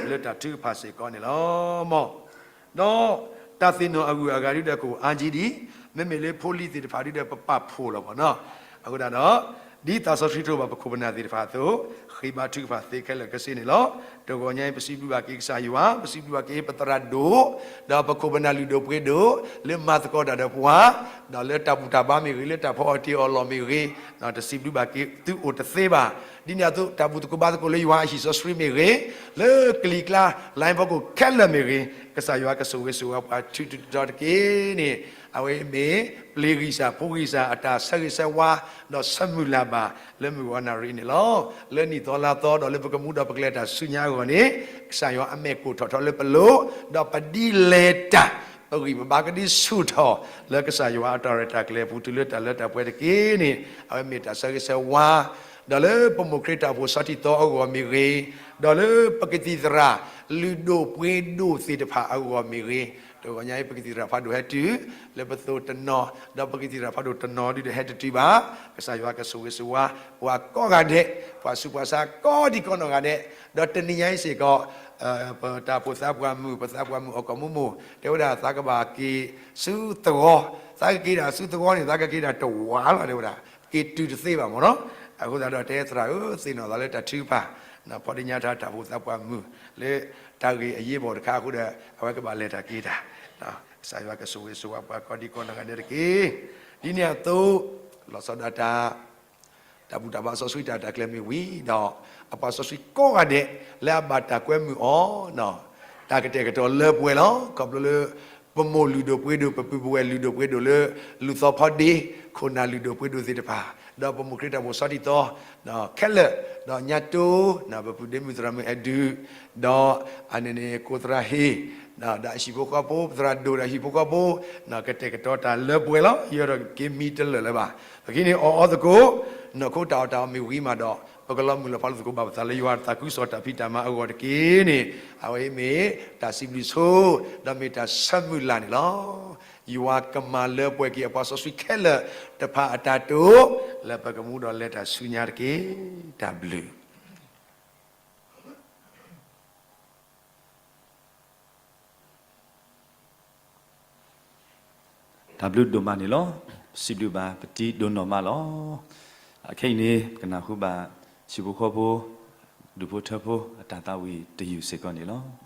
လၢတၢ်ထုကဖၣ်စ့ၢ်ကီးန့ၣ်လီၤ. မ်, ဒီးတၢ်သ့ၣ်နီၣ်အဂုၤအဂၤဒုဒီးကအိၣ်အါကံဒံး, မ့မ့ၢ်လၢဖိလံၤသ့ၣ်တဖၣ်ဒုဒီးပပာ်ဖှိၣ်လီၤမ့ၢ်နီၤ. အဃိသတးဒီး ဒ်သးစီဆှံထိးဘၣ်ပခိၣ်ပနၢ်သ့ၣ်တဖၣ်အသိး, ဃ့ဘါထုကဖၣ်သ့ခဲလၢာ်ခဲဆ့န့ၣ်လီၤ. တဂီၤညါအံၤ ပစံးဘျုးဘၣ်က့ၤကစၢ်ယွၤ, ပစံးဘျုးဘၣ်က့ၤပသရၣ်ဒိၣ်, ဒီးပခိၣ်ပနၢ်လုၢ်ဒိၣ်ပှ့ၤဒိၣ်, လၢမၤသကိးတၢ်ဒီးပှၤ, ဒီးလၢတၢ်ဘူၣ်တၢ်ဘါမ့ၢ်ဂ့ၤ, လၢတၢ်ဖီအီၣ်တ့ၢ်အီၣ်လီၢ်မ့ၢ်ဂ့ၤ, တစံးဘျုးဘၣ်က့ၤသုအိၣ်တသ့ဘၣ်. ဒ်န့ၣ်အသိး တၢ်ဘူၣ်သကိးဘါသကိးလၢယွၤအဟံၣ်စီဆှံမ့ၢ်ဂ့ၤ, လၢကလံၤကျါ လါဖီခိၣ်ခဲလၢာ်မ့ၢ်ဂ့ၤ, ကစၢ်ယွၤကဆိၣ်ဂ့ၤဆိၣ်ဝါပှၤထုးထီၣ်တက့ၢ်န့ၣ်, အဝဲမ့ၢ်ပျ့ၤဂံၢ်စၢ်ဖိဂံၢ်စၢ်အတၢ်ဆၢဂ့ၤဆၢဝါ, ဒီးဆၢမုၢ်လၢ်ဘၣ်လၢမုၢ်ဂီၤနၣ်ရံၣ်န့ၣ်လီၤ. လၢနံၣ်သီလါသီဒီးလၢပကမူဒီးပကလဲၤတၢ်ဆူညါအဂီၢ်န့ၣ်, ကစၢ်ယွၤအမဲာ်ကအိၣ်ထီၣ်ထီလၢပလိၤ, ဒီးပဒ်လဲၤတၢ် ပဂံၢ်ပဘါကဒ်ဆူၣ်ထီၣ် လၢကစၢ်ယွၤအတၢ်ရဲၣ်တၢ်ကျဲၤအပူၤတုၤလၢတၢ်လၢတၢ်ပှဲၤတက့ၢ်န့ၣ်, အဝဲမ့ၢ်တၢ်ဆၢဂ့ၤဆၢဝါ, ဒီးလၢပမိၢ်ခရံာ်တၢ်အိၣ်ဖှိၣ်ဆီထံသီအဂီၢ်မ့ၢ်ဂ့ၤ, ဒီးလၢပကသံၣ်သရၣ်လုၢ်ဒိၣ်ပှ့ၤဒိၣ်သ့ၣ်တဖၣ်အဂီၢ်မ့ၢ်ဂ့ၤ, တဂီၤညါအံၤ ပကသံၣ်သရၣ်ဖးဒိၣ်ဟဲတုၤ လၢပသိးတနီၤ, ဒီးပကသံၣ်သရၣ်ဖးဒိၣ်တနီၤဒုဒီးဟဲတတုၤဘၣ်. ကစၢ်ယွၤကဆိၣ်ဂ့ၤဆိၣ်ဝါ ပှၤကိးဂၤဒဲး, ပှၤဆူးပှၤဆါကိးဒံးကိးနီၢ်ဂၤဒဲး, ဒီးတနံၤညါအံၤစ့ၢ်ကီး ပတၢ်အိၣ်ဖှိၣ်သးပှၢ်မုၢ်, ပသးပှၢ်မုၢ်အီၣ်ကီၢ်မူမိၢ် တဲဝဲဒၣ် သးကဘၣ်က့ၤဆူသဝီ, သးကက့ၤဒၣ်ဆူသဝီန့ၣ် သးကက့ၤဒၣ်တဝာ်လီၤ တဲဝဲဒၣ်, က့ၤတုၤတသ့ဘၣ်မ့ၢ်နီၤ. အဃိသတးဒီးတဲ သရၣ်ဧၢ, သ့ၣ်နီၣ်သးလၢတၢ်ထုကဖၣ်, ဖီဒ့ညါထါတၢ်အိၣ်ဖှိၣ်သးပှၢ်မုၢ် လၢတၢ်ဂ့ၢ်အရေးပေါ်တခါအဃိဒီး အဝဲကဘၣ်လဲၤတၢ်က့ၤတၢ်, ကစၢ်ယွၤကဆိၣ်ဂ့ၤဆိၣ်ဝါပှၤကိးဒံးကိးနီၢ်ဂၤဒဲးတက့ၢ်. ဒ်န့ၣ်အသိး လီၤဆီဒၣ်တၢ် တၢ်ဘူၣ်တၢ်ဘါစီဆှံတၢ်ရဲၣ်တၢ်ကျဲၤမ့ၢ်ဝံၤဒီး အပှၤစီဆှံကိးဂၤဒဲး လၢအဘၣ်တၢ်ကွဲမုာ်အီၤ, တၢ်ကတဲာ်ကတီၤလၢပှဲၤလီၤ. ခီဖျိလၢ ပမိၢ်လုၢ်ဒိၣ်ပှ့ၤဒိၣ်, ပပုၢ်ပဝဲၢ်လုၢ်ဒိၣ်ပှ့ၤဒိၣ်လၢ လုၢ်သီဖီဒ့, ခိၣ်နၢ်လုၢ်ဒိၣ်ပှ့ၤဒိၣ်သ့ၣ်တဖၣ်, ဒီးပမိၢ်ခရံာ်တၢ်အိၣ်ဖှိၣ်ဆီထံသီ ခဲလၢာ်, ဒီးညါတိ, ပပုၢ်ဒ့မုၣ်သရၣ်မုၣ်အဲၣ်ဒုး, ဒီးအန့ၣ်န့ၣ် ကိးသရၣ်ဟ့ၣ်, ဒီးအဟံၣ်ဖိဃီဖိ, ပသရၣ်ဒိၣ်ဒီးဟံၣ်ဖိဃီဖိ, ကတဲာ်ကတီၤတၢ်လၢပှဲၤလီၤ. ယဲဒီးက့ၤမံတလၢာ်လၢၤဘၣ်. ပက့ၤန့ၣ်အီၣ်အီသကိး, နီၢ်ခိတၢ်အီၣ်တၢ်အီမ့ၢ်ဝံၤမးဒီး ပကလီၤမုၢ်လီၤဖးလိာ်သကိးဘၣ်ပသးလၢယွၤတၢ်သးခုကစီၣ်တၢ်ဖံးတၢ်မၤအဂီၢ်တက့ၢ်န့ၣ်, အဝဲအံၤမ့ၢ်တၢ်စံးဘျုးဆိ, ဒီးမ့ၢ်တၢ်ဆၢမုၢ်လၢ်န့ၣ်လီၤ. ယွၤကမၤလၢပှဲၤက့ၤအပှၤစီဆှံခဲလၢာ်တဖၣ်အတၢ်တိာ်, လၢပကမူဒီးလဲၤတၢ်ဆူညါတက့ၢ်. တၢ်ဘျုး တၢ်ဘျုးဒိၣ်မးန့ၣ်လီၤ. စံးဘျုးဘၣ်ပတံၤဒိၣ်နီၢ်မးလီၤ. အခဲအံၤန့ၣ် ပကနၢ်ဟူဘၣ် ဟံၣ်ဖိဃီဖိ, ဒူၣ်ဖိထၢဖိအတၢ်သးဝံၣ်တယုၢ်စ့ၢ်ကီးန့ၣ်လီၤ.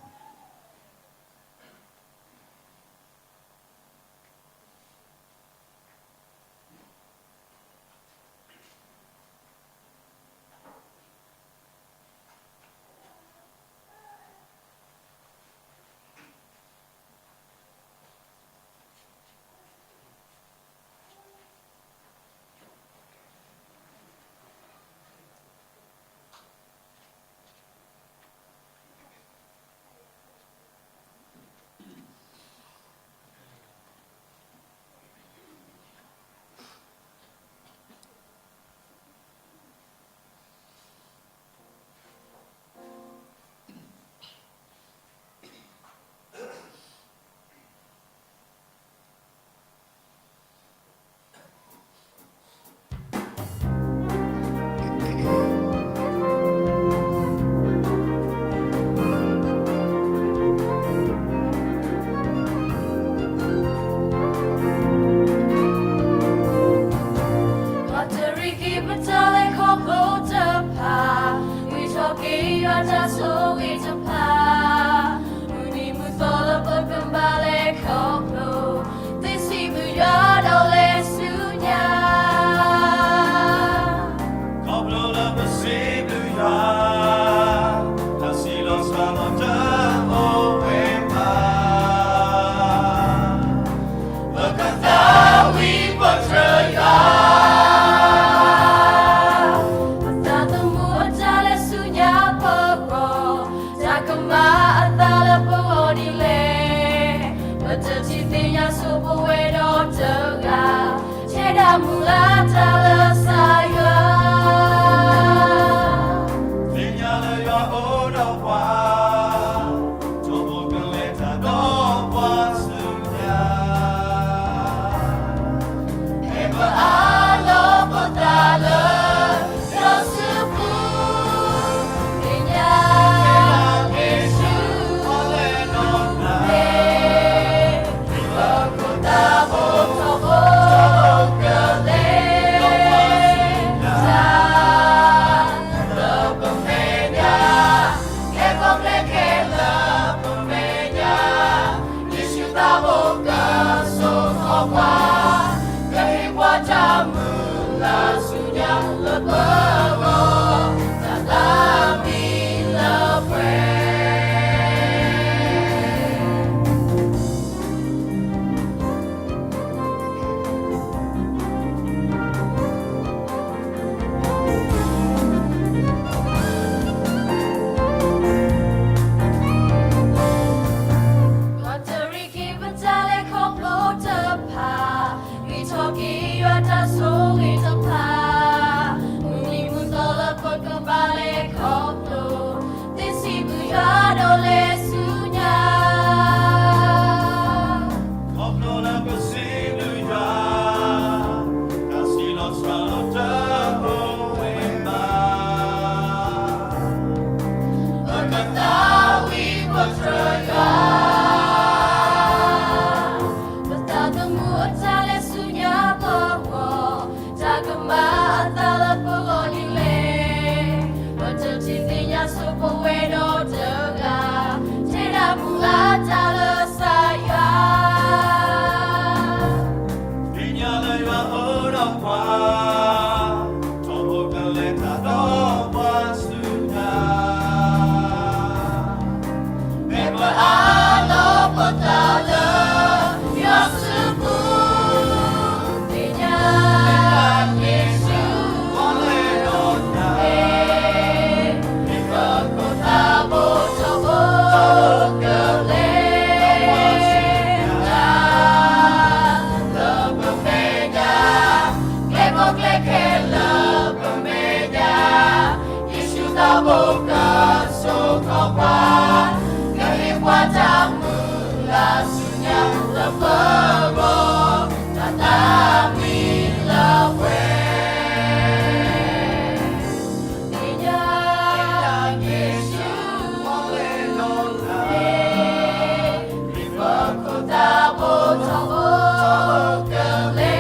လၢဆူညါလၢပဂီၢ် တၢ်သးဝံၣ်လၢပှဲၤ ပညါ ယ့ၣ်ၡူး မ့ၢ်လီၤလၢ မ့ၢ်ပခိၣ်သးဘိထီဘိကလဲၤ တၢ် လၢ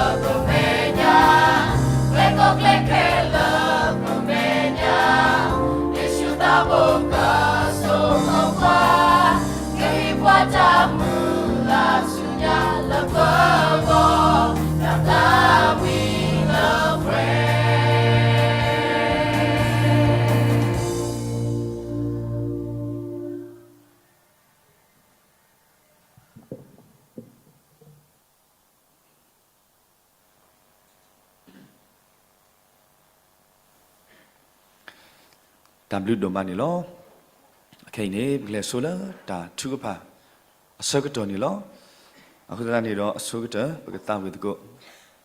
ပမဲာ်ညါ ကျဲကီကျဲခဲလၢပမဲာ်ညါ ယ့ၣ်ၡူးသးဘိကစိာ်ခီပှၤ ကဟ့ၣ်ပှၤတၢ်မုၢ်လၢ်ဆူညါလၢပဂီၢ် တၢ်သးဝံၣ်လၢပှဲၤ တၢ်ဘျုးဒိၣ်မးန့ၣ်လီၤ. အခဲအံၤန့ၣ် ပကလဲၤဆိလၢတၢ်ထုကဖၣ်အဆၢကတီၢ်န့ၣ်လီၤ. အဃိသတးန့ၣ်ဒီးအဆိကတၢၢ် ပကသးဝံၣ်သကိး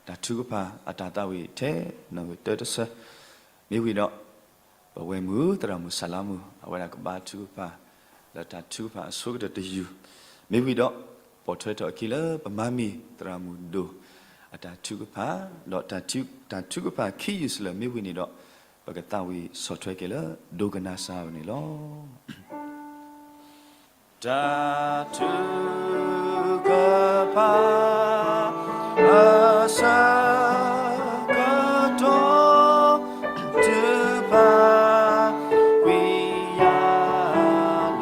တၢ်ထုကဖၣ်အတၢ်သးဝံၣ်ထဲနီၣ်ဂံၢ်တၢတဆၢ မ့ၢ်ဝံၤဒီး ပဝဲမုၢ်သရၣ်မုၣ်စၢ်လါမုၢ် အဝဲဒၣ်ကဘါထုကဖၣ် လၢတၢ်ထုကဖၣ်အဆိကတၢၢ်တယုၢ် မ့ၢ်ဝံၤဒီး ပိာ်ထွဲထီၣ်အခံလၢပမါမံၤသရၣ်မုၣ်ဒိၣ် အတၢ်ထုကဖၣ် ဒီးတၢ်ထုကဖၣ်ခံယုၢ်စလၢၤမ့ၢ်ဝံၤန့ၣ်ဒီး ပကသးဝံၣ်ဆီၣ်ထွဲက့ၤလၢ ဒိကနၣ်စၢ်န့ၣ်လီၤ. တၢ်ထုကဖၣ် အဆၢကတီၢ် တုၤဖးကွံာ်ယၤလၢဟီၣ်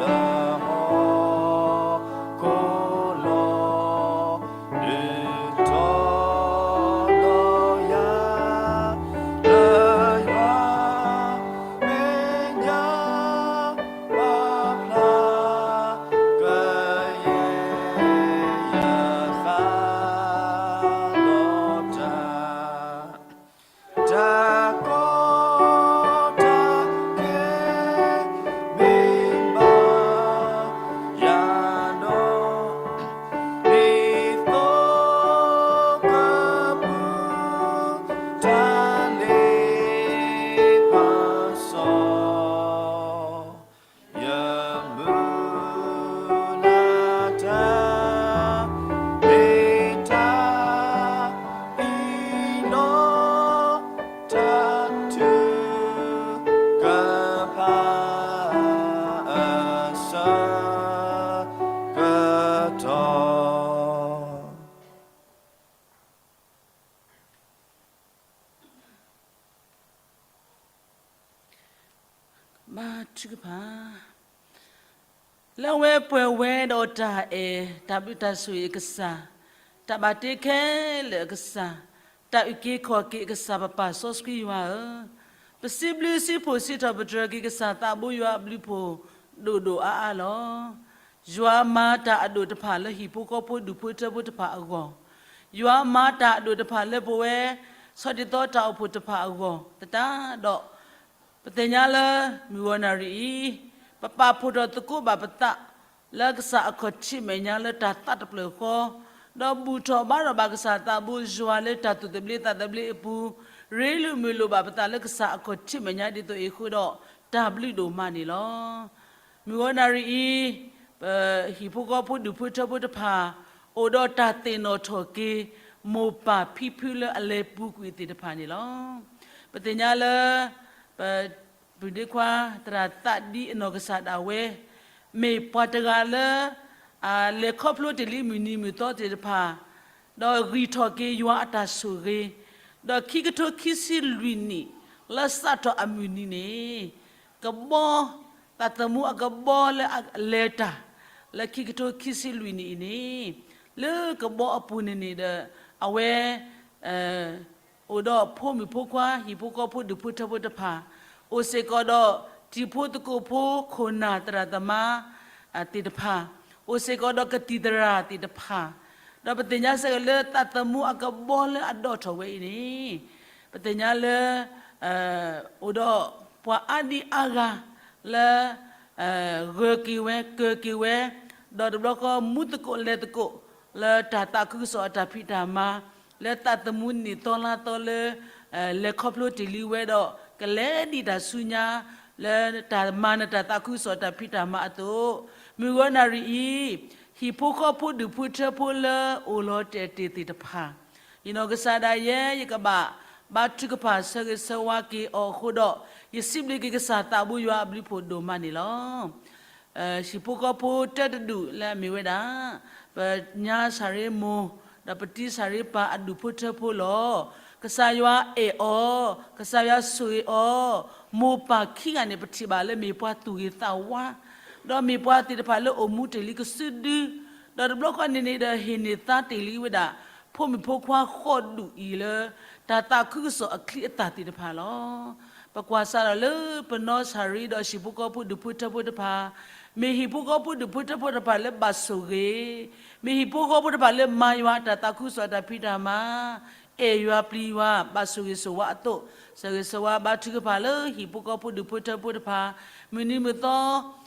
ခိၣ် လီၤဒုးတီၤလီၤယၤ လၢယွၤမဲာ်ညါ ပာ်ဖျါ ကယဲၢ်ယသးလီၤတၢ် တၢ်ကီတၢ်ခဲ မ့ၢ်ဘၣ်ယၤဒီး ဒ်သိးကပူၤ တၢ်လ့ပစီ ယမုၢ်လၢ်တၢ် မ့ၢ်တၢ်အံၤလီၤ တၢ်ထုကဖၣ်အဆၢကတီၢ် ဘါထုကဖၣ်, လၢအဝဲပှဲၤဝဲဒီးတၢ်အဲၣ်, တၢ်ဘျုးတၢ်ဆိၣ်ဂ့ၤအကစၢ်, တၢ်ဘၣ်တ့ခဲလၢာ်အကစၢ်, တၢ်အုၣ်က့ၤခီၣ်က့ၤအကစၢ် ပပၢ်စီဆှံယွၤဧၢ, ပစံးဘျုးစံးဖှိၣ်စံးထီၣ်ပတြၢၤက့ၤကစၢ်သးဘိယွၤအဘျုးအဖှိၣ် ဒိၣ်ဒိၣ်အါအါလီၤ. ယွၤမၤတၢ်အဒိၣ်တဖၣ်လၢဟံၣ်ဖိဃီဖိဒူၣ်ဖိထၢဖိတဖၣ်အဂီၢ်, ယွၤမၤတၢ်အဒိၣ်တဖၣ်လၢပဝဲ ဆီဒၣ်သီတၢ်အိၣ်ဖှိၣ်တဖၣ်အဂီၢ်, သတးဒီး ပသ့ၣ်ညါလၢ မုၢ်ဂီၤနၣ်ရံၣ်အံၤ, ပပာ်ဖှိၣ်ထီၣ်သကိးဘၣ်ပသး လၢကစၢ်အခီၣ်ထံးမဲာ်ညါလၢတၢ်သးတဖျၢၣ်ဃီ, ဒီးဘူၣ်ထီၣ်ဘါထီၣ်ဘၣ်ကစၢ်သးဘိယွၤလၢတၢ်သူၣ်သဘျ့သးသဘျ့အပူၤ, ရ့လိာ်မုာ်လိာ်ဘၣ်ပသးလၢကစၢ်အခီၣ်ထံးမဲာ်ညါဒ်သိးအံၤအဃိဒီး တၢ်ဘျုးဒိၣ်မးန့ၣ်လီၤ. မုၢ်ဂီၤနၣ်ရံၣ်အံၤ, ပဟံၣ်ဖိဃီဖိဒူၣ်ဖိထၢဖိတဖၣ် အိၣ်ဒီးတၢ်သ့ၣ်နီၣ်ထီၣ်က့ၤ မိၢ်ပၢ်ဖံဖုလၢအလဲၤပူၤကွံာ်သ့ၣ်တဖၣ်န့ၣ်လီၤ. ပသ့ၣ်ညါလၢ ပ ပုၢ်ဒ့ခွါ သရၣ်သးဒံအနီၢ်ကစၢ်ဒၣ်ဝဲ မ့ၢ်ပှၤတဂၤလၢ လဲၤခီဖျိတ့ၢ်လံမုၢ်နံၤမုၢ်သီသ့ၣ်တဖၣ်, ဒီးဂံၢ်ထီၣ်က့ၤယွၤအတၢ်ဆိၣ်ဂ့ၤ, ဒီးခံကထိခံဆံလွံၢ်နံၣ် လၢစးထီၣ်အမုၢ်နံၤန့ၣ် ကဘီ သးသမူအကဘီလၢအလဲၤတၢ် လၢခံကထိခံဆံလွံၢ်နံၣ်အံၤန့ၣ်, လၢကဘီအပူၤန့ၣ်န့ၣ်ဒီး အဝဲ အိၣ်ဒီးဖိမုၣ်ဖိခွါ ဟံၣ်ဖိဃီဖိဒူၣ်ဖိထၢဖိတဖၣ်, အိၣ်စ့ၢ်ကီးဒီးတံၤဖိသကိးဖိ ခိၣ်နၢ်သရၣ်သမါ သ့ၣ်တဖၣ်, အိၣ်စ့ၢ်ကီးဒီးကသံၣ်သရၣ်သ့ၣ်တဖၣ်, ဒီးပသ့ၣ်ညါစ့ၢ်ကီးလၢသးသမူအကဘီလၢအဒီးထီၣ်ဝဲအံၤန့ၣ်, ပသ့ၣ်ညါလၢ အိၣ်ဒီးပှၤအါဒံအါဂၤလၢ ဂၢၢ်က့ၤဝဲ ကၢၤက့ၤဝဲ, ဒီးတဘျီဃီမူသကိးလဲၤသကိး လၢတၢ်သးခုကစီၣ်အတၢ်ဖံးတၢ်မၤ, လၢသးသမူနံၣ်သီလါသီလၢ လဲၤခီဖျိတ့ၢ်လံဝဲဒီး ကလဲၤဒံးတၢ်ဆူညါ လၢတၢ်မၤနတၢ်သးခုကစီၣ်တၢ်ဖံးတၢ်မၤအသိး, မုၢ်ဂီၤနၣ်ရံၣ်အံၤ, ဟံၣ်ဖိဃီဖိဒူၣ်ဖိထၢဖိလၢအိၣ်လီၤတဲာ်တ့ၢ်သ့ၣ်တဖၣ်, ယနီၢ်ကစၢ်ဒၣ်ယဲ ယကဘၣ်ဘါထုကဖၣ်ဆၢဂ့ၤဆၢဝါက့ၤအီၤအဃိဒီး, ယစံးဘျုးက့ၤကစၢ်သးဘိယွၤအဘျုးဖှိၣ်ဒိၣ်မးန့ၣ်လီၤ. ဟံၣ်ဖိဃီဖိတၢတဒူၣ်လၢအမ့ၢ်ဝဲဒၣ် ပညါစၤရ့မိၢ်, ဒီးပတံစၤရ့ပၢ်အဒူၣ်ဖိထၢဖိလီၤ. ကစၢ်ယွၤအဲၣ်အီၤ, ကစၢ်ယွၤဆိၣ်ဂ့ၤအီၤ, မိၢ်ပၢ်ခံဂၤန့ၣ် ပထံၣ်ဘၣ်လၢမ့ၢ်ပှၤသူၣ်ဂ့ၤသးဝါ, ဒီးမ့ၢ်ပှၤသ့ၣ်တဖၣ်လၢအိၣ်မူတ့ၢ်လံကစုဒု, ဒီးတဘျီဃီန့ၣ်န့ၣ်ဒီးဟ့ၣ်န့ၢ်သါတ့ၢ်လံဝဲဒၣ် ဖိမုၣ်ဖိခွါဃီဒူၣ်အံၤလၢ တၢ်သးခုကစီၣ်အချံအသၣ်သ့ၣ်တဖၣ်လီၤ. ပကွၢ်စးထီၣ်လၢပနီၢ်စၤရ့ဒီးဟံၣ်ဖိဃီဖိဒူၣ်ဖိထၢဖိတဖၣ်, မ့ၢ်ဟံၣ်ဖိဃီဖိဒူၣ်ဖိထၢဖိတဖၣ်လၢဘၣ်ဆိၣ်ဂ့ၤ, မ့ၢ်ဟံၣ်ဖိဃီဖိတဖၣ်လၢမၤယွၤအတၢ်သးခုကစီၣ်အတၢ်ဖံးတၢ်မၤ, အဲၣ်ယွၤပျံၤယွၤ ဘၣ်ဆိၣ်ဂ့ၤဆိၣ်ဝါအသိး, ဆၢဂ့ၤဆၢဝါဘါထုကဖၣ်လၢဟံၣ်ဖိဃီဖိဒူၣ်ဖိထၢဖိတဖၣ်, မုၢ်နံၤမုၢ်သီ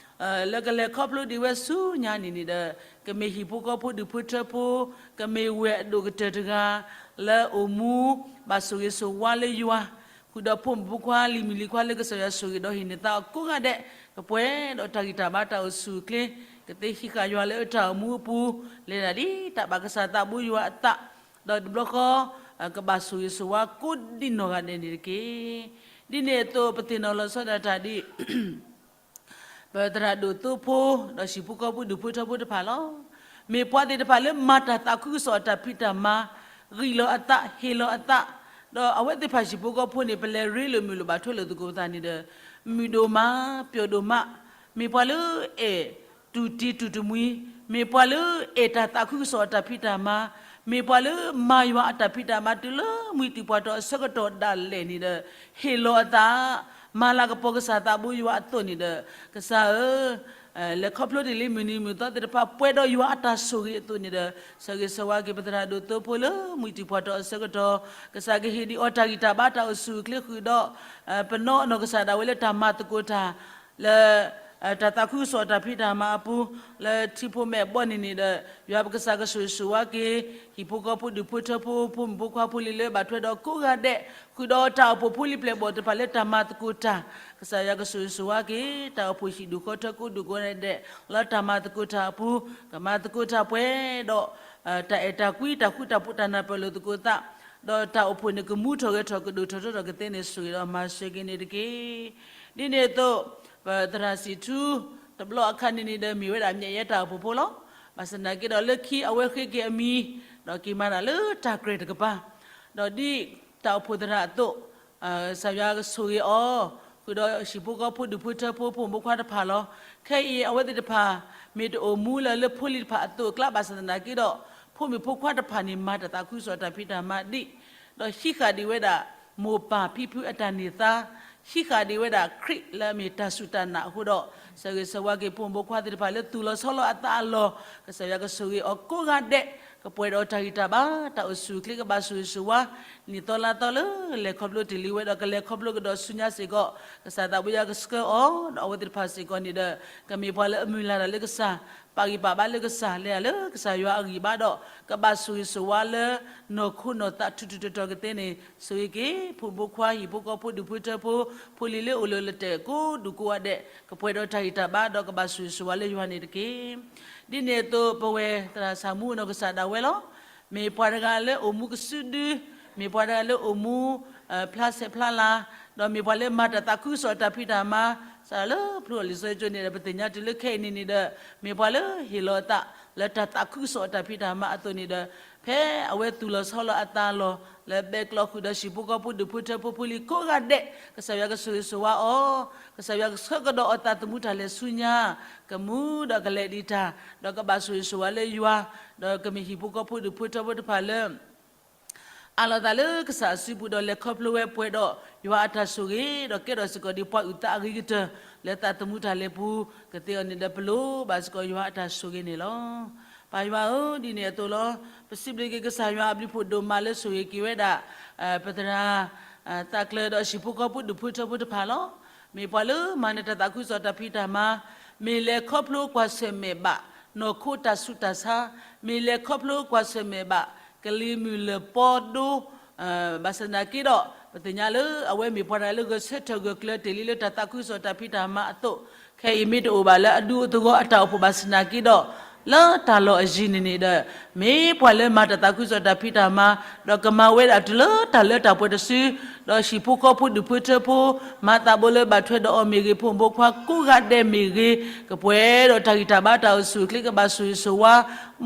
လၢကလဲၤခီဖျိဒံးဝဲဆူညါန့ၣ်န့ၣ်ဒီး, ကမ့ၢ်ဟံၣ်ဖိဃီဖိဒူၣ်ဖိထၢဖိ, ကမ့ၢ်ဝဲၢ်အဒိၣ်ကတၢၢ်တဂၤ လၢအိၣ်မူ ဘၣ်ဆိၣ်ဂ့ၤဆိၣ်ဝါလၢယွၤ, ဃုာ်ဒီးဖိမုၣ်ဖိခွါလံၤမုၣ်လံၤခွါလၢကစၢ်ယွၤဆိၣ်ဂ့ၤဒီးဟ့ၣ်န့ၢ်သါအီၤကိးဂၤဒဲး, ကပှဲၤဒီးတၢ်ဂံၢ်တၢ်ဘါတၢ်အိၣ်ဆူၣ်အိၣ်ချ့, ကသ့ဟံးဃာ်ယွၤလၢတၢ်အိၣ်မူအပူၤ, လဲၤဒၣ်ဒ်တၢ်ဘၣ်ကစၢ်သးဘိယွၤအသး, ဒီးတဘျီဃီ ကဘၣ်ဆိၣ်ဂ့ၤဆိၣ်ဝါကိးဒံနီၢ်ဂၤဒဲးန့ၣ်တက့ၢ်. ဒ်န့ၣ်အသိး ပသ့ၣ်နီၣ်လီၤဆီဒၣ်တၢ်ဒ် ပသရၣ်ဒိၣ်သိဖိ ဒီးဟံၣ်ဖိဃီဖိဒူၣ်ဖိထၢဖိတဖၣ်လီၤ. မ့ၢ်ပှၤသ့ၣ်တဖၣ်လၢမၤတၢ်သးခုကစီၣ်အတၢ်ဖံးတၢ်မၤ, ဂံၢ်လီၤအသး ဟ့ၣ်လီၤအသး, ဒီးအဝဲသ့ၣ်တဖၣ်ဟံၣ်ဖိဃီဖိန့ၣ် ပလဲၤရ့လိာ်မုာ်လိာ်ဘၣ်ထွဲလိာ်သကိးပသးန့ၣ်ဒီး, မုာ်ဒိၣ်မး, ပျိာ်ဒိၣ်မး, မ့ၢ်ပှၤလၢအဲၣ်တူၢ်တံၤတူၢ်တမှံၤ, မ့ၢ်ပှၤလၢအဲၣ်တၢ်သးခုကစီၣ်အတၢ်ဖံးတၢ်မၤ, မ့ၢ်ပှၤလၢမၤယွၤအတၢ်ဖံးတၢ်မၤတုၤလၢမှံၤတံၢ်ပှၤတီၤအဆၢကတီၢ်ဒၣ်လဲာ်န့ၣ်ဒီး, ဟ့ၣ်လီၤအသး မၤလၤကပီၤကစၢ်သးဘိယွၤအသိးန့ၣ်ဒီး, ကစၢ်ဧၢ, လဲၤခီဖျိတ့ၢ်လံမုၢ်နံၤမုၢ်သီသ့ၣ်တဖၣ် ပှဲၤဒီးယွၤအတၢ်ဆိၣ်ဂ့ၤအသိးန့ၣ်ဒီး, ဆၢဂ့ၤဆၢဝါက့ၤပသရၣ်ဒိၣ်သိဖိလၢမှံၤတံၢ်ပှၤတီၤအဆၢကတီၢ်, ကစၢ်ကဟ့ၣ်ဒံးအီၤတၢ်ဂံၢ်တၢ်ဘါတၢ်အိၣ်ဆူၣ်အိၣ်ချ့ဃုာ်ဒီး, ပနီၢ်အနီၢ်ကစၢ်ဒၣ်ဝဲလၢတၢ်မၤသကိးတၢ် လၢ တၢ်သးခုကစီၣ်တၢ်ဖံးတၢ်မၤအပူၤ, လၢထံဖိမဲာ်ဘီန့ၣ်န့ၣ်ဒီး, ယွၤပကစၢ်ကဆိၣ်ဂ့ၤဆိၣ်ဝါက့ၤ ဟံၣ်ဖိဃီဖိဒူၣ်ဖိထၢဖိ ဖိမုၣ်ဖိခွါဖိလံၤလၢဘၣ်ထွဲဒီးကိးဂၤဒဲး, ဃုာ်ဒီးတၢ်အိၣ်ဖှိၣ်ဖိလံၤပျဲၢ်ဘီၣ်တဖၣ်လၢတၢ်မၤသကိးတၢ်, ကစၢ်ယွၤကဆိၣ်ဂ့ၤဆိၣ်ဝါက့ၤ တၢ်အိၣ်ဖှိၣ်ဟံၣ်ဒူၣ်ဃီထၢကိးဒူၣ်ကိးဂၤဒဲး လၢတၢ်မၤသကိးတၢ်အပူၤ, ကမၤသကိးတၢ်ပှဲၤဒီး တၢ်အဲၣ်တၢ်ကွံ တၢ်ဃူတၢ်ဖိး တၢ်နၢ်ပၢၢ်လိာ်သကိးသး, ဒီးတၢ်အိၣ်ဖှိၣ်န့ၣ် ကမူထီၣ်ဂဲၤထီၣ် ကဒိၣ်ထီၣ်ထီထီၣ်ကသ့န့ၣ် ဆိၣ်ဂ့ၤဒီးမၤစၢၤက့ၤန့ၣ်တက့ၢ်. ဒ်န့ၣ်အသိး, ပသရၣ်စံၣ်ထူ တဘျီအခါန့ၣ်န့ၣ်ဒီး မ့ၢ်ဝဲဒၣ်မၠဲးယဲတၢ်အိၣ်ဖှိၣ်ဖိလီၤ. ဘၣ်ဆၣ်သနာ်က့ဒီး လၢခံအဝဲဃ့က့ၤအမံၤ, ဒီးက့ၤမၤတၢ်လၢတၢ်ကြဲၢ်တကပၤ, ဒီးဒ်တၢ်အိၣ်ဖှိၣ်သရၣ်အသိး ကစၢ်ယွၤကဆိၣ်ဂ့ၤအီၤ, ဃုာ်ဒီးဟံၣ်ဖိဃီဖိဒူၣ်ဖိထၢဖိ ဖိမုၣ်ဖိခွါတဖၣ်လီၤ. ခဲအံၤအဝဲသ့ၣ်တဖၣ် မ့ၢ်တအိၣ်မူလၢလၢဖိလံၤတဖၣ်အသိးအကျါ ဘၣ်ဆၣ်သနာ်က့ဒီး, ဖိမုၣ်ဖိခွါတဖၣ်န့ၣ် မၤတၢ်သးခုကစီၣ်တၢ်ဖံးတၢ်မၤဒံး, ဒီးဟံးဃာ်ဒံးဝဲဒၣ် မိၢ်ပၢ်ဖံဖုအတၢ်န့ၢ်သါ, ဟံးဃာ်ဒံးဝဲဒၣ်ခရံာ်လၢအမ့ၢ်တၢ်စူၢ်တၢ်နာ်အဃိဒီး, ဆၢဂ့ၤဆၢဝါက့ၤဖိမုၣ်ဖိခွါသ့ၣ်တဖၣ်လၢသူၣ်လီၤဆီလီၤအသးအလီၢ်, ကစၢ်ယွၤကဆိၣ်ဂ့ၤအီၤကိးဂၤဒဲး, ကပှဲၤဒီးတၢ်ဂံၢ်တၢ်ဘါ တၢ်အိၣ်ဆူၣ်အိၣ်ချ့ ကဘၣ်ဆိၣ်ဂ့ၤဆိၣ်ဝါ, နံၣ်သီလါသီလၢလဲၤခီဖျိတ့ၢ်လံဝဲဒီး ကလဲၤခီဖျိကဒီးဆူညါစ့ၢ်ကီး, ကစၢ်သးဘိယွၤကဆှၢအီၤ, ဒီးအဝဲသ့ၣ်တဖၣ်စ့ၢ်ကီးန့ၣ်ဒီး, ကမ့ၢ်ပှၤလၢအမုၢ်လၢ်တၢ်လၢကစၢ်, ပာ်ဂံၢ်ပာ်ဘါလၢကစၢ် လဲၤတၢ်လၢကစၢ်ယွၤအဂံၢ်ဘါဒီး, ကဘၣ်ဆိၣ်ဂ့ၤဆိၣ်ဝါလၢ နီၢ်ခိနီၢ်သးထူးထူးတီၤတီၤကသ့န့ၣ် ဆိၣ်ဂ့ၤက့ၤ ဖိမုၣ်ဖိခွါ ဟံၣ်ဖိဃီဖိဒူၣ်ဖိထၢဖိ ဖိလံၤလၢအိၣ်လၢလၢတဲာ်ကိးဒူၣ်ကိးဂၤဒဲး, ကပှဲၤဒီးတၢ်ဂံၢ်တၢ်ဘါဒီးကဘၣ်ဆိၣ်ဂ့ၤဆိၣ်ဝါလၢယွၤန့ၣ်တက့ၢ်. ဒ်န့ၣ်အသိး ပဝဲသရၣ်စၢ်မူအနီၢ်ကစၢ်ဒၣ်ဝဲလီၤ. မ့ၢ်ပှၤတဂၤလၢအိၣ်မူကစုဒု, မ့ၢ်ပှၤတဂၤလၢအိၣ်မူ ဖျါဆဲးဖျါလၤ, ဒီးမ့ၢ်ပှၤလၢမၤတၢ်သးခုကစီၣ်အတၢ်ဖံးတၢ်မၤ, စးထီၣ်လၢဖျိလံာ်စီဆှံကၠိန့ၣ်ဒီး ပသ့ၣ်ညါတုၤလၢခဲအံၤန့ၣ်န့ၣ်ဒီး, မ့ၢ်ပှၤလၢဟ့ၣ်လီၤအသး လၢတၢ်သးခုကစီၣ်အတၢ်ဖံးတၢ်မၤအသိးန့ၣ်ဒီး, ဖဲအဝဲသူၣ်လီၤဆီလီၤအသးလီၢ် လၢဘဲကျိးဃုာ်ဒီးဟံၣ်ဖိဃီဖိဒူၣ်ဖိထၢဖိဖိလံၤကိးဂၤဒဲး, ကစၢ်ယွၤကဆိၣ်ဂ့ၤဆိၣ်ဝါအီၤ, ကစၢ်ယွၤကဆှၢကဒီးအီၤသးသမူတၢ်လဲၤဆူညါ, ကမူဒီးကလဲၤဒံးတၢ်, ဒီးကဘၣ်ဆိၣ်ဂ့ၤဆိၣ်ဝါလၢယွၤ, ဒီးကမ့ၢ်ဟံၣ်ဖိဃီဖိဒူၣ်ဖိထၢဖိတဖၣ်လၢ အးလီၤသးလၢကစၢ်အစုပူၤဒီးလဲၤခီဖျိဝဲပှဲၤဒီးယွၤအတၢ်ဆိၣ်ဂ့ၤ, ဒီးကဲထီၣ်စ့ၢ်ကီးဒ်ပှၤအုၣ်သးအဂ့ၤကတၢၢ် လၢသးသမူတၢ်လဲၤပူၤကသ့အီၤန့ၣ်ဒီး ပလိၣ်ဘၣ်စ့ၢ်ကီးယွၤအတၢ်ဆိၣ်ဂ့ၤန့ၣ်လီၤ. ပၢ်ယွၤဧၢ, ဒ်န့ၣ်အသိးလီၤ. ပစံးဘျုးက့ၤကစၢ်ယွၤအဘျုးဖှိၣ်ဒိၣ်မးလၢဆိၣ်ဂ့ၤက့ၤဝဲဒၣ် ပသရၣ် သးကျၢၤဒီးဟံၣ်ဖိဃီဖိဒူၣ်ဖိထၢဖိတဖၣ်လီၤ. မ့ၢ်ပှၤလၢမၤနၢၤတၢ်သးခုကစီၣ်တၢ်ဖံးတၢ်မၤ, မ့ၢ်လဲၤခီဖျိကွၢ်ဆၢၣ်မဲာ်ဘၣ် နီၢ်ခိတၢ်ဆူးတၢ်ဆါ, မ့ၢ်လဲၤခီဖျိကွၢ်ဆၢၣ်မဲာ်ဘၣ် ကလံၤမုၢ်လၢၢ်ပီဒိ, ဘၣ်ဆၣ်သနာ်က့ဒီး, ပသ့ၣ်ညါလၢအဝဲမ့ၢ်ပှၤတဂၤလၢဂဲၤဆၢထၢၣ်ဂၢၢ်ကျၢၤတ့ၢ်လံလၢတၢ်သးခုကစီၣ်တၢ်ဖံးတၢ်မၤအသိး, ခဲအံၤမ့ၢ်တအိၣ်ဘၣ်လၢအဒူအသဝီအတၢ်အိၣ်ဖှိၣ်ဘၣ်ဆၣ်သနာ်က့ဒီး, လၢတၢ်လီၢ်အယံၤန့ၣ်န့ၣ်ဒီး, မ့ၢ်ပှၤလၢမၤတၢ်သးခုကစီၣ်တၢ်ဖံးတၢ်မၤ, ဒီးကမၤဝဲဒၣ်တုၤလၢတၢ်လၢတၢ်ပှဲၤတစု, ဒီးဟံၣ်ဖိဃီဖိဒူၣ်ဖိထၢဖိ, မၤသးဘိလၢဘၣ်ထွဲဒီးအီၤမ့ၢ်ဂ့ၤ, ဖိမုၣ်ဖိခွါကိးဂၤဒဲးမ့ၢ်ဂ့ၤ, ကပှဲၤဒီးတၢ်ဂံၢ်တၢ်ဘါတၢ်အိၣ်ဆူၣ်အိၣ်ချ့ ကဘၣ်ဆိၣ်ဂ့ၤဆိၣ်ဝါ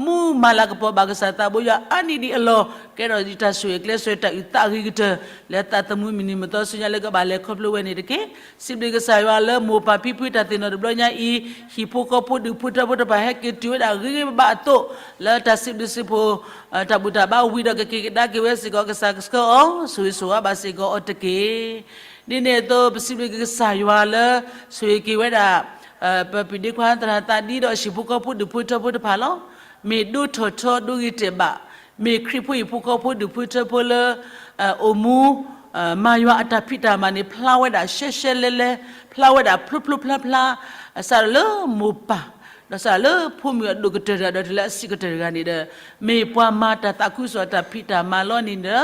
မူမၤလၤကပီၤဘၣ်ကစၢ်သးဘိယွၤအါနံၣ်ဒံးအလီၢ်, ကဲထီၣ်ဒ်တၢ်ဆိၣ်ဂ့ၤကျဲးစၢးတၢ်အုၣ်သးအဂ့ၤကတၢၢ်, လၢသးသမူမုၢ်နံၤမုၢ်သီဆူညါလၢကဘၣ်လဲၤခီဖျိဝဲန့ၣ်တက့ၢ်. စံးဘျုးကစၢ်ယွၤလၢမိၢ်ပၢ်ဖံဖုတၢ်သ့ၣ်နီၣ်တဘျီညါအံၤ, ဟံၣ်ဖိဃီဖိဒူၣ်ဖိထၢဖိတဖၣ်ဟဲက့ၤတုၤဝဲဒၣ်ဂ့ၤဂ့ၤဘၣ်ဘၣ်အသိး, လၢတၢ်စံးဘျုးစံးဖှိၣ်, တၢ်ဘူၣ်တၢ်ဘါဝံၤဒီးကက့ၤကဒါက့ၤဝဲစ့ၢ်ကီး ကစၢ်ကဆှၢအီၤ, ဆိၣ်ဂ့ၤဆိၣ်ဝါဘၣ်စ့ၢ်ကီးအီၤတက့ၢ်. ဒ်န့ၣ်အသိး ပစံးဘျုးက့ၤကစၢ်ယွၤလၢ ဆိၣ်ဂ့ၤက့ၤဝဲဒၣ် ပပုၢ်ဒ့ခွါသရၣ်သးဒံဒီးဟံၣ်ဖိဃီဖိဒူၣ်ဖိထၢဖိတဖၣ်လီၤ. မ့ၢ်ဒိထီၣ်ထီဒိဂ့ၤတဲာ်ဘၣ်, မ့ၢ်ခရံာ်ဖိဟံၣ်ဖိဃီဖိဒူၣ်ဖိထၢဖိလၢ အိၣ်မူ မၤယွၤအတၢ်ဖံးတၢ်မၤန့ၣ် ဖျါဝဲဒၣ်ရှဲရှဲလဲလဲ, ဖျါဝဲဒၣ်ဖျိဖျိဖျါဖျါ, စးထီၣ်လၢမိၢ်ပၢ်, ဒီးစးထီၣ်လၢဖိမုၣ်အဒိၣ်ကတၢၢ်တဂၤဒီးတုၤလၢအဆံးကတၢၢ်တဂၤန့ၣ်ဒီး, မ့ၢ်ပှၤမၤတၢ်သးခုကစီၣ်တၢ်ဖံးတၢ်မၤလီၤန့ၣ်ဒ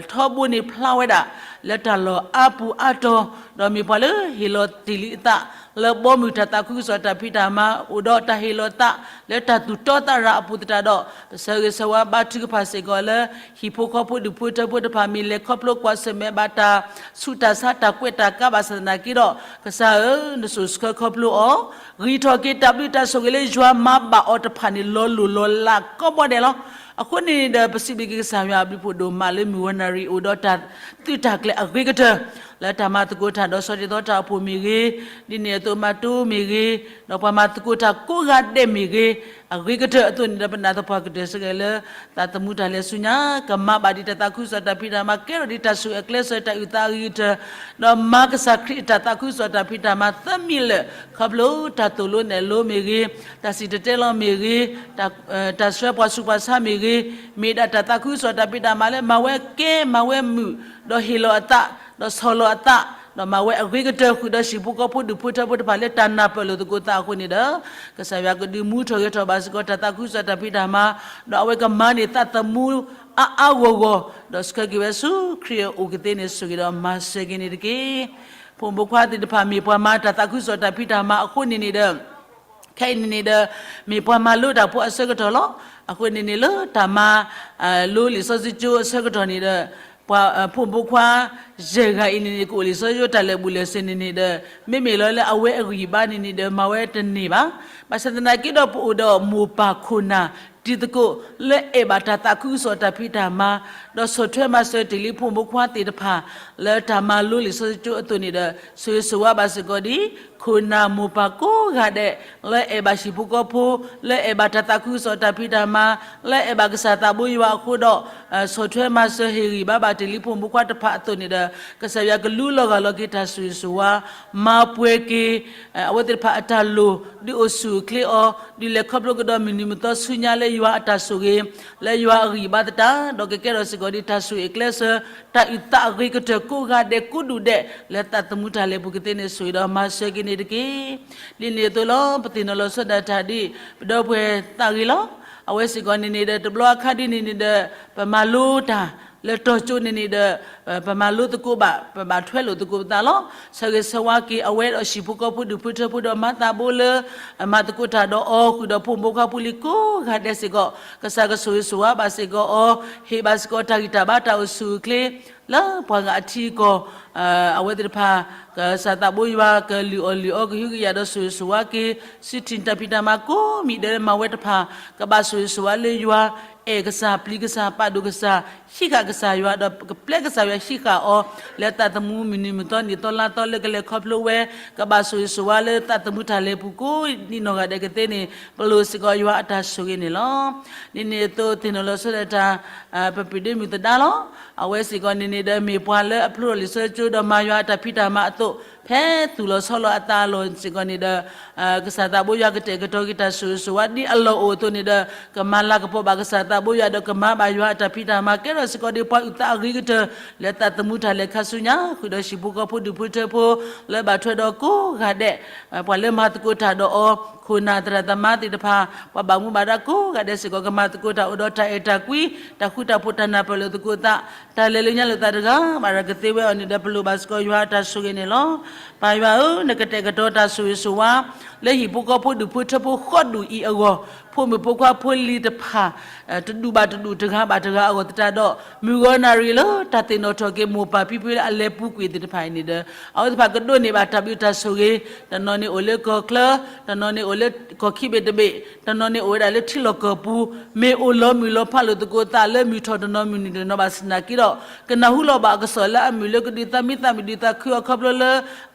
ီး, ထီဘိန့ၣ်ဖျါဝဲဒၣ် လၢတၢ်လီၢ်အါပူၤအါတီၤ, ဒီးမ့ၢ်ပှၤလၢဟ့ၣ်လီၤတ့ၢ်လံအသး လၢဘီမုၢ်တၢ်သးခုကစီၣ်တၢ်ဖံးတၢ်မၤ အိၣ်ဒီးတၢ်ဟ့ၣ်လီၤသး လၢတၢ်သူၣ်တီသးရၤအပူၤသတးဒီး, ပဆၢဂ့ၤဆၢဝါဘါထုကဖၣ်စ့ၢ်ကီးလၢ ဟံၣ်ဖိဃီဖိဒူၣ်ဖိထၢဖိတဖၣ်မ့ၢ်လဲၤခီဖျိကွၢ်ဆၢၣ်မဲာ်ဘၣ်တၢ်ဆူးတၢ်ဆါတၢ်ကွဲးတၢ်ကါဘၣ်ဆၣ်သနာ်က့ဒီး, ကစၢ်ဧၢ, နဆိၣ်ဆှၢခီဖျိအီၤ, ဂံၢ်ထီၣ်က့ၤတၢ်ဘျုးတၢ်ဆိၣ်ဂ့ၤလၢယွၤမၤဘၣ်အီၤတဖၣ်န့ၣ် လီၤလိၢ်လီၤလးကိးဘီဒဲးလီၤ. အဃိန့ၣ်ဒီး ပစံးဘျုးက့ၤကစၢ်ယွၤအဘျုးဖှိၣ်ဒိၣ်မးလၢမုၢ်ဝီနၣ်ရံၣ်အိၣ်ဒီးတၢ်သုးတၢ်ကျဲၤအဂ့ၤကတၢၢ်, လၢတၢ်မၤသကိးတၢ်ဒီးဆီၣ်တံၢ်သီတၢ်အိၣ်ဖှိၣ်မ့ၢ်ဂ့ၤ, ဒ်န့ၣ်အသိးမၤတိမ့ၢ်ဂ့ၤ, ဒီးပှၤမၤသကိးတၢ်ကိးဂၤဒဲးမ့ၢ်ဂ့ၤ, အဂ့ၤကတၢၢ်အသိးန့ၣ်ဒီး ပနာ်သပှၢ်ကတၢၢ်စ့ၢ်ကီးလၢ သးသမူတၢ်လဲၤဆူညါ ကမၤဘၣ်ဒံးတၢ်သးခုကစီၣ်တၢ်ဖံးတၢ်မၤ ကဲထီၣ်ဒံးတၢ်ဆိၣ်ဂ့ၤအကျဲးစၢးတၢ်အုၣ်သးအဂ့ၤကတၢၢ်, ဒီးမၤကစၢ်ခရံာ်အတၢ်သးခုကစီၣ်တၢ်ဖံးတၢ်မၤသၢမံၤလၢာ် ခီဖျိတၢ်သိၣ်လိနဲၣ်လိမ့ၢ်ဂ့ၤ, တၢ်စံၣ်တဲၤတဲလီၤမ့ၢ်ဂ့ၤ, တၢ်ဆှၢပှၤဆူးပှၤဆါမ့ၢ်ဂ့ၤ, မ့ၢ်ဒၣ်တၢ်သးခုကစီၣ်တၢ်ဖံးတၢ်မၤလၢမၤဝဲကဲမၤဝဲမုာ်, ဒီးဟ့ၣ်လီၤအသး, ဒီးဆီၣ်လီၤအသး, ဒီးမၤဝဲအဂ့ၤကတၢၢ်ဃုာ်ဒီးဟံၣ်ဖိဃီဖိဒူၣ်ဖိထၢဖိတဖၣ်လၢတၢ်နၢ်ပၢၢ်လိာ်သကိးသးအဃိန့ၣ်ဒီး, ကစၢ်ယွၤကဒုးမူထီၣ်ဂဲၤထီၣ်ဘၣ်စ့ၢ်ကီးတၢ်သးခုကစီၣ်တၢ်ဖံးတၢ်မၤ, ဒီးအဝဲကမၤန့ၢ်သးသမူအါအါဂီၢ်ဂီၢ်, ဒီးဆှၢက့ၤဝဲဆူခရံာ်အအိၣ်ကသ့န့ၣ် ဆိၣ်ဂ့ၤဒီးမၤစၢၤက့ၤန့ၣ်တက့ၢ်. ဖိမုၣ်ဖိခွါသ့ၣ်တဖၣ်မ့ၢ်ပှၤမၤတၢ်သးခုကစီၣ်တၢ်ဖံးတၢ်မၤအဃိန့ၣ်န့ၣ်ဒီး ခဲအံၤန့ၣ်န့ၣ်ဒီး မ့ၢ်ပှၤမၤလိတၢ်ဖိအဆၢကတီၢ်လီၤ. အဃိန့ၣ်န့ၣ်လၢတၢ်မၤလိလံာ်စီဆှံကၠိအဆၢကတီၢ်န့ၣ်ဒီး ပှၤဖိမုၣ်ဖိခွါ ယဲၢ်ဂၤအံၤန့ၣ်န့ၣ် ကအိၣ်လံာ်စီဆှံကၠိတၢ်လဲၤဘူၣ်လဲၤစ့ၤန့ၣ်န့ၣ်ဒီး မ့မ့ၢ်လီၤလၢအဝဲအဂံၢ်အဘါန့ၣ်န့ၣ်ဒီး မၤဝဲတန့ၢ်ဘၣ်. ဘၣ်ဆၣ်သနာ်က့ဒီး ပအိၣ်ဒီးမိၢ်ပၢ်ခိၣ်နၢ် တံၤသကိး လၢအဲၣ်ဘၣ်တၢ်သးခုကစီၣ်တၢ်ဖံးတၢ်မၤ ဒီးဆီၣ်ထွဲမၤစၢၤတ့ၢ်လံဖိမုၣ်ဖိခွါသ့ၣ်တဖၣ် လၢတၢ်မၤလိလံာ်စီဆှံကၠိအသိးန့ၣ်ဒီး ဆိၣ်ဂ့ၤဆိၣ်ဝါဘၣ်စ့ၢ်ကီးဒ် ခိၣ်နၢ်မိၢ်ပၢ်ကိးဂၤဒဲး လၢအဲၣ်ဘၣ်ဟံၣ်ဖိဃီဖိ လၢအဲၣ်ဘၣ်တၢ်သးခုကစီၣ်တၢ်ဖံးတၢ်မၤ လၢအဲၣ်ဘၣ်ကစၢ်သးဘိယွၤအဃိဒီး ဆီၣ်ထွဲမၤစၢၤဟ့ၣ်ဂံၢ်ဘါဘၣ်တ့ၢ်လံဖိမုၣ်ဖိခွါတဖၣ်အသိးန့ၣ်ဒီး ကစၢ်ယွၤကလူလီၤဂာ်လီၤက့ၤတၢ်ဆိၣ်ဂ့ၤဆိၣ်ဝါ မၤပှဲၤက့ၤ အဝဲသ့ၣ်တဖၣ်အတၢ်လိၣ် ဒုးအိၣ်ဆူၣ်အိၣ်ချ့အီၤ ဒုးလဲၤခီဖျိကဒီးမုၢ်နံၤမုၢ်သီဆူညါလၢယွၤအတၢ်ဆိၣ်ဂ့ၤ လၢယွၤအဂံၢ်ဘါသတး ဒီးကကဲထီၣ်စ့ၢ်ကီးဒ်တၢ်ဆိၣ်ဂ့ၤအကျဲးစၢး တၢ်အုၣ်သးအဂ့ၤကတၢၢ်ကိးဂၤဒဲးကိးဒူၣ်ဒဲး လၢသးသမူတၢ်လဲၤပူၤကသ့န့ၣ် ဆိၣ်ဂ့ၤဒီးမၤစၢၤက့ၤန့ၣ်တက့ၢ်. ဒ်န့ၣ်အသိးလီၤ ပသ့ၣ်နီၣ်လီၤဆီဒၣ်တၢ်ဒ် ပဒီပုၢ်ဝဲၢ်သးဂ့ၤလီၤ. အဝဲစ့ၢ်ကီးန့ၣ်န့ၣ်ဒီး တဘျီအခါဒ်န့ၣ်န့ၣ်ဒီး ပမၤလိတၢ် လၢတီၤကၠိန့ၣ်န့ၣ်ဒီး ပမၤလိသကိးဘၣ် ပဘၣ်ထွဲလိာ်သကိးပသးလီၤ. ဆၢဂ့ၤဆၢဝါက့ၤအဝဲဒီးဟံၣ်ဖိဃီဖိဒူၣ်ဖိထၢဖိဒီးမၤသးဘိလၢ မၤသကိးတၢ်ဒီးအီၤ ဃုာ်ဒီးဖိမုၣ်ဖိခွါဖိလံၤကိးဂၤဒဲးစ့ၢ်ကီး ကစၢ်ကဆိၣ်ဂ့ၤဆိၣ်ဝါဘၣ်စ့ၢ်ကီးအီၤ ဟ့ၣ်ဘၣ်စ့ၢ်ကီးတၢ်ဂံၢ်တၢ်ဘါတၢ်အိၣ်ဆူၣ်အိၣ်ချ့ လၢပှၤဂၤအထံအကီၢ် အဝဲသ့ၣ်တဖၣ် ကစၢ်သးဘိယွၤ ကလုၢ်အီၣ်လုၢ်အီ ကဟုကယာ်ဒီးဆိၣ်ဂ့ၤဆိၣ်ဝါက့ၤ စုထံၣ်တၢ်ဖံးတၢ်မၤကိးမံၤဒဲးလၢမၤဝဲတဖၣ် ကဘၣ်ဆိၣ်ဂ့ၤဆိၣ်ဝါလၢယွၤ အဲၣ်ကစၢ် ပျံၤကစၢ် ပာ်ဒိၣ်ကစၢ် ဟံးဃာ်ကစၢ်ယွၤ ဒီးကပျဲကစၢ်ယွၤဟံးဃာ်အီၤ လၢသးသမူမုၢ်နံၤမုၢ်သီနံၣ်သီလါသီလၢကလဲၤခီဖျိဝဲ ကဘၣ်ဆိၣ်ဂ့ၤဆိၣ်ဝါလၢသးသမူတၢ်လဲၤပူၤကိးဒ်နီၢ်ဂၤဒဲးကသ့န့ၣ် ပလိၣ်စ့ၢ်ကီးယွၤအတၢ်ဆိၣ်ဂ့ၤန့ၣ်လီၤ. ဒ်န့ၣ်အသိးသ့ၣ်နီၣ်လီၤဆီဒၣ်တၢ် ပပုၢ်ဒ့မုၣ်သဒါလီၤ. အဝဲစ့ၢ်ကီးန့ၣ်န့ၣ်ဒီး မ့ၢ်ပှၤလၢအဖျိထီၣ်လံာ်စီဆှံကၠိဒီးမၤယွၤအတၢ်ဖံးတၢ်မၤအသိး ဖဲသူၣ်လီၤဆီလီၤအသးလီၤစ့ၢ်ကီးန့ၣ်ဒီး ကစၢ်သးဘိယွၤကတဲာ်ကတီၤက့ၤတၢ်ဆိၣ်ဂ့ၤဆိၣ်ဝါဒ်အလီၢ်အိၣ်အသိးန့ၣ်ဒီး ကမၤလၤကပီၤဘၣ်ကစၢ်သးဘိယွၤဒီး ကမၤဘၣ်ယွၤအတၢ်ဖံးတၢ်မၤကဲထီၣ်စ့ၢ်ကီးဒ်ပှၤအုၣ်သးအဂ့ၤကတၢၢ် လၢသးသမူတၢ်လဲၤခါဆူညါ ဃုာ်ဒီးဟံၣ်ဖိဃီဖိဒူၣ်ဖိထၢဖိ လၢဘၣ်ထွဲဒီးကိးဂၤဒဲး ပှၤလၢမၤသကိးတၢ်ဒီးအီၤ ခိၣ်နၢ်သရၣ်သမါသ့ၣ်တဖၣ် ပှၤဘၣ်မူဘၣ်ဒါကိးဂၤဒဲးစ့ၢ်ကီး ကမၤသကိးတၢ်အိၣ်ဒီးတၢ်အဲၣ်တၢ်ကွံ တၢ်ဃူတၢ်ဖိး တၢ်နၢ်ပၢၢ်လိာ်သကိးသး တၢ်လဲၤလၢညါလိာ်သးတဂၤဘၣ်ဒီးကသ့ဝဲအီၤန့ၣ်ဒီး ပလိၣ်ဘၣ်စ့ၢ်ကီးယွၤအတၢ်ဆိၣ်ဂ့ၤန့ၣ်လီၤ. ပၢ်ယွၤဧၢ, နကတဲာ်ကတီၤတၢ်ဆိၣ်ဂ့ၤဆိၣ်ဝါ လၢဟံၣ်ဖိဃီဖိဒူၣ်ဖိထၢဖိဃီဒူၣ်အံၤအဂီၢ်, ဖိမုၣ်ဖိခွါဖိလံၤတဖၣ် တဒူၣ်ဘၣ်တဒူၣ်တဂၤဘၣ်တဂၤအဂီၢ်သတးဒီး မုၢ်ဂီၤနၣ်ရံၣ်လၢတၢ်သ့ၣ်နီၣ်ထီၣ်က့ၤမိၢ်ပၢ်ဖံဖုလၢအလဲၤပူၤကွံာ်သ့ၣ်တဖၣ်အံၤန့ၣ်ဒီး အဝဲသ့ၣ်တဖၣ်ကဒိးန့ၢ်ဘၣ်တၢ်ဘျုးတၢ်ဆိၣ်ဂ့ၤ, တနီၤန့ၣ်အိၣ်လၢကီၢ်ချၢ, တနီၤန့ၣ်အိၣ်လၢကီၢ်ခံဘ့ၣ်တဘ့ၣ်, တနီၤန့ၣ်အိၣ်ဝဲဒၣ်လၢထံလီၢ်ကီၢ်ပူၤ, မ့ၢ်အိၣ်လီၤမုၢ်လီၤဖးလိာ်သကိးသးလၢမုၢ်ထီၣ်တနီၤမုၢ်နုာ်တနီၤဘၣ်ဆၣ်သနာ်က့ဒီး ကနၢ်ဟူလီၤဘၣ်အကစီၣ်လၢအမုာ်လၢကဒုးသးမံသးမုာ်ဒုးသးခုအီၤခီဖျိလၢ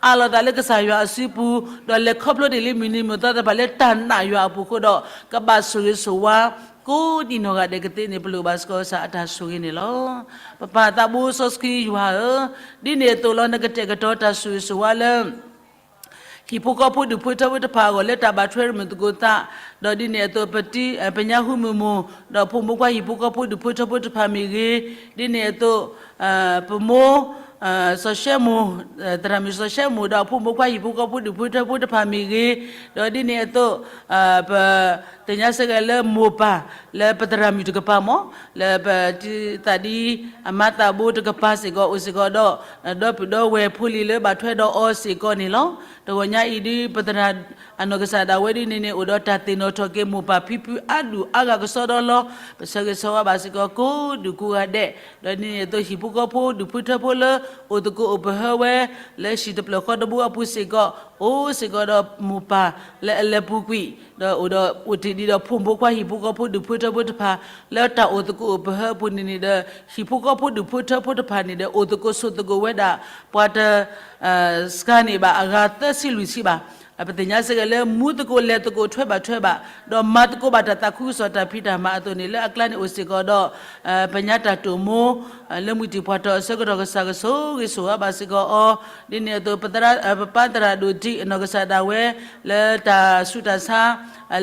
အးလီၤသးလၢကစၢ်ယွၤအစုပူၤ, ဒီးလဲၤခီဖျိတ့ၢ်လံမုၢ်နံၤမုၢ်သီသ့ၣ်တဖၣ်လၢတၢ်နာ်ယွၤအပူၤအဃိဒီး ကဘၣ်ဆိၣ်ဂ့ၤဆိၣ်ဝါ ကိးဒံနီၢ်ဂၤဒဲးကသ့န့ၣ် ပလိၣ်ဘၣ်စ့ၢ်ကီးကစၢ်အတၢ်ဆိၣ်ဂ့ၤန့ၣ်လီၤ. ပပၢ်သးဘိစီဆှံယွၤဧၢ, ဒ်န့ၣ်အသိးလီၤ နကတဲာ်ကတီၤတၢ်ဆိၣ်ဂ့ၤဆိၣ်ဝါလၢ ဟံၣ်ဖိဃီဖိဒူၣ်ဖိထၢဖိတဖၣ်အဂီၢ်လၢတၢ်ဘၣ်ထွဲရမုၢ်သကိးသး, ဒီးဒ်န့ၣ်အသိး ပတံ ပညါဟူမုၢ်မိၢ်, ဒီးဖိမုၣ်ဖိခွါဟံၣ်ဖိဃီဖိဒူၣ်ဖိထၢဖိတဖၣ်မ့ၢ်ဂ့ၤ, ဒ်န့ၣ်အသိး ပမိၢ် စီၤၡဲမိၣ်, သရၣ်မုၣ်စီၤၡဲမိၣ် ဒီးဖိမုၣ်ဖိခွါဟံၣ်ဖိဃီဖိဒူၣ်ဖိထၢဖိတဖၣ်မ့ၢ်ဂ့ၤ, ဒီးဒ်န့ၣ်အသိး ပသ့ၣ်ညါစ့ၢ်ကီးလၢမိၢ်ပၢ် လၢပသရၣ်မုၣ်တကပၤမ့ၢ် လၢပတံသးဒံ အမါသးဘိတကပၤစ့ၢ်ကီး အိၣ်စ့ၢ်ကီးဒီး ဒီပုၢ်ဒီဝဲၢ်ဖိလံၤလၢဘၣ်ထွဲဒီးအီၤစ့ၢ်ကီးန့ၣ်လီၤ. တဂီၤညါအံၤဒ်ပသရၣ် အနီၢ်ကစၢ်ဒၣ်ဝဲဒ်န့ၣ်န့ၣ် အိၣ်ဒီးတၢ်သ့ၣ်နီၣ်ထီၣ်က့ၤမိၢ်ပၢ်ဖံဖုအါဒူၣ်အါဂၤကစီဒီလီၤ. ပဆၢဂ့ၤဆၢဝါဘၣ်စ့ၢ်ကီးကိးဒူၣ်ကိးဂၤဒဲး, ဒီးဒ်န့ၣ်အသိးဟံၣ်ဖိဃီဖိဒူၣ်ဖိထၢဖိလၢ အိၣ်သကိးအိၣ်ပဟၢဝဲ လၢဟံၣ်တဖျၢၣ်ဃီတဘိအပူၤစ့ၢ်ကီး အိၣ်စ့ၢ်ကီးဒီးမိၢ်ပၢ်လၢအလဲၤပူၤကွံာ်, ဒီးအိၣ်ဒီးအိၣ်တ့ၢ်ဒံးဒီးဖိမုၣ်ဖိခွါဟံၣ်ဖိဃီဖိဒူၣ်ဖိထၢဖိတဖၣ် လၢတၢ်အိၣ်သကိးအိၣ်ပဟၢအပူၤန့ၣ်န့ၣ်ဒီး ဟံၣ်ဖိဃီဖိဒူၣ်ဖိထၢဖိတဖၣ်န့ၣ်ဒီး အိၣ်သကိးဆိးသကိးဝဲဒၣ် ပှၤတ စှၤန့ၢ်ဘၣ်အဂၤသၢဆံလွံၢ်ဆံဘၣ်. ပသ့ၣ်ညါစ့ၢ်ကီးလၢမူသကိးလဲၤသကိးထွဲဘၣ်ထွဲဘၣ်, ဒီးမၤသကိးဘၣ်တၢ်သးခုကစီၣ်တၢ်ဖံးတၢ်မၤအသိးန့ၣ် လၢအကျါန့ၣ်အိၣ်စ့ၢ်ကီးဒီး ပညါတၢ်တိာ်မိၢ် လၢမှံတံၢ်ပှၢ်တီၤအဆၢကတီၢ်ကစၢ်ကဆိၣ်ဂ့ၤဆိၣ်ဝါဘၣ်စ့ၢ်ကီးအီၤ, ဒ်န့ၣ်အသိး ပပၢ်သရၣ်ဒိၣ်တံၢ်အနီၢ်ကစၢ်ဒၣ်ဝဲ လၢတၢ်ဆူးတၢ်ဆါ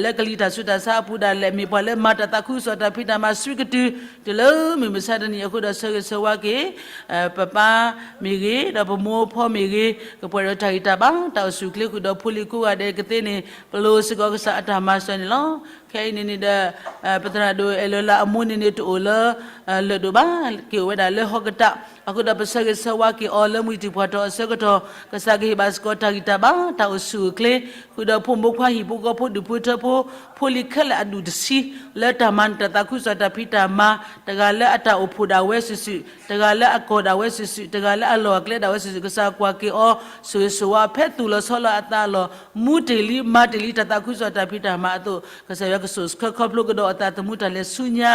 လၢကလံၤတၢ်ဆူးတၢ်ဆါအပူၤဒၣ်လဲာ် မ့ၢ်ပှၤလၢမၤတၢ်သးခုကစီၣ်တၢ်ဖံးတၢ်မၤစုကတုၤ တုၤလၢမုၢ်မဆါတနံၤအဃိဒီးဆၢဂ့ၤဆၢဝါက့ၤ ပပၢ်မ့ၢ်ဂ့ၤ ဒီးပမိၢ်ဖီမ့ၢ်ဂ့ၤ ကပှဲၤဒီးတၢ်ဂံၢ်တၢ်ဘါ တၢ်အိၣ်ဆူၣ်အိၣ်ချ့ဃုာ်ဒီးဖိလံၤကိးဂၤဒဲးကသ့န့ၣ် ပလိၣ်စ့ၢ်ကီးကစၢ်အတၢ်မၤစၢၤန့ၣ်လီၤ. ခဲအံၤန့ၣ်န့ၣ်ဒီး ပသရၣ်ဒိၣ်အဲၣ်လၢလၢအမိၢ်န့ၣ်န့ၣ်တအိၣ်လၢ လၢၢ်ဒိၣ်ဘၣ် က့ၤအိၣ်ဝဲဒၣ်လၢဟီကတၢၢ် အဃိဒီးပဆၢဂ့ၤဆၢဝါက့ၤအီၤလၢမှံတံၢ်ပှၢ်တီၤအဆၢကတီၢ် ကစၢ်ကဟ့ၣ်ဘၣ်စ့ၢ်ကီးတၢ်ဂံၢ်တၢ်ဘါ တၢ်အိၣ်ဆူၣ်အိၣ်ချ့ ဃုာ်ဒီးဖိမုၣ်ဖိခွါဟံၣ်ဖိဃီဖိဒူၣ်ဖိထၢဖိ ဖိလံၤခဲလၢာ်အဒူၣ်တဆံ လၢတၢ်မၤနၢၤတၢ်သးခုကစီၣ်တၢ်ဖံးတၢ်မၤ တဂၤလၢအတၢ်အိၣ်ဖှိၣ်ဒၣ်ဝဲစုာ်စုာ် တဂၤလၢအကီၢ်ဒၣ်ဝဲစုာ်စုာ် တဂၤလၢအလီၢ်အကျဲဒၣ်ဝဲစုာ်စုာ် ကစၢ်ကွၢ်က့ၤအီၤ ဆိၣ်ဂ့ၤဆိၣ်ဝါဖဲသူၣ်လီၤဆီလီၤအသးအလီၢ် မူတ့ၢ်လံမၤတ့ၢ်လံ တၢ်သးခုကစီၣ်တၢ်ဖံးတၢ်မၤအသိး ကစၢ်ယွၤကဆိၣ်ဆၢခီဖျိကဒီးအသးသမူတၢ်လဲၤဆူညါ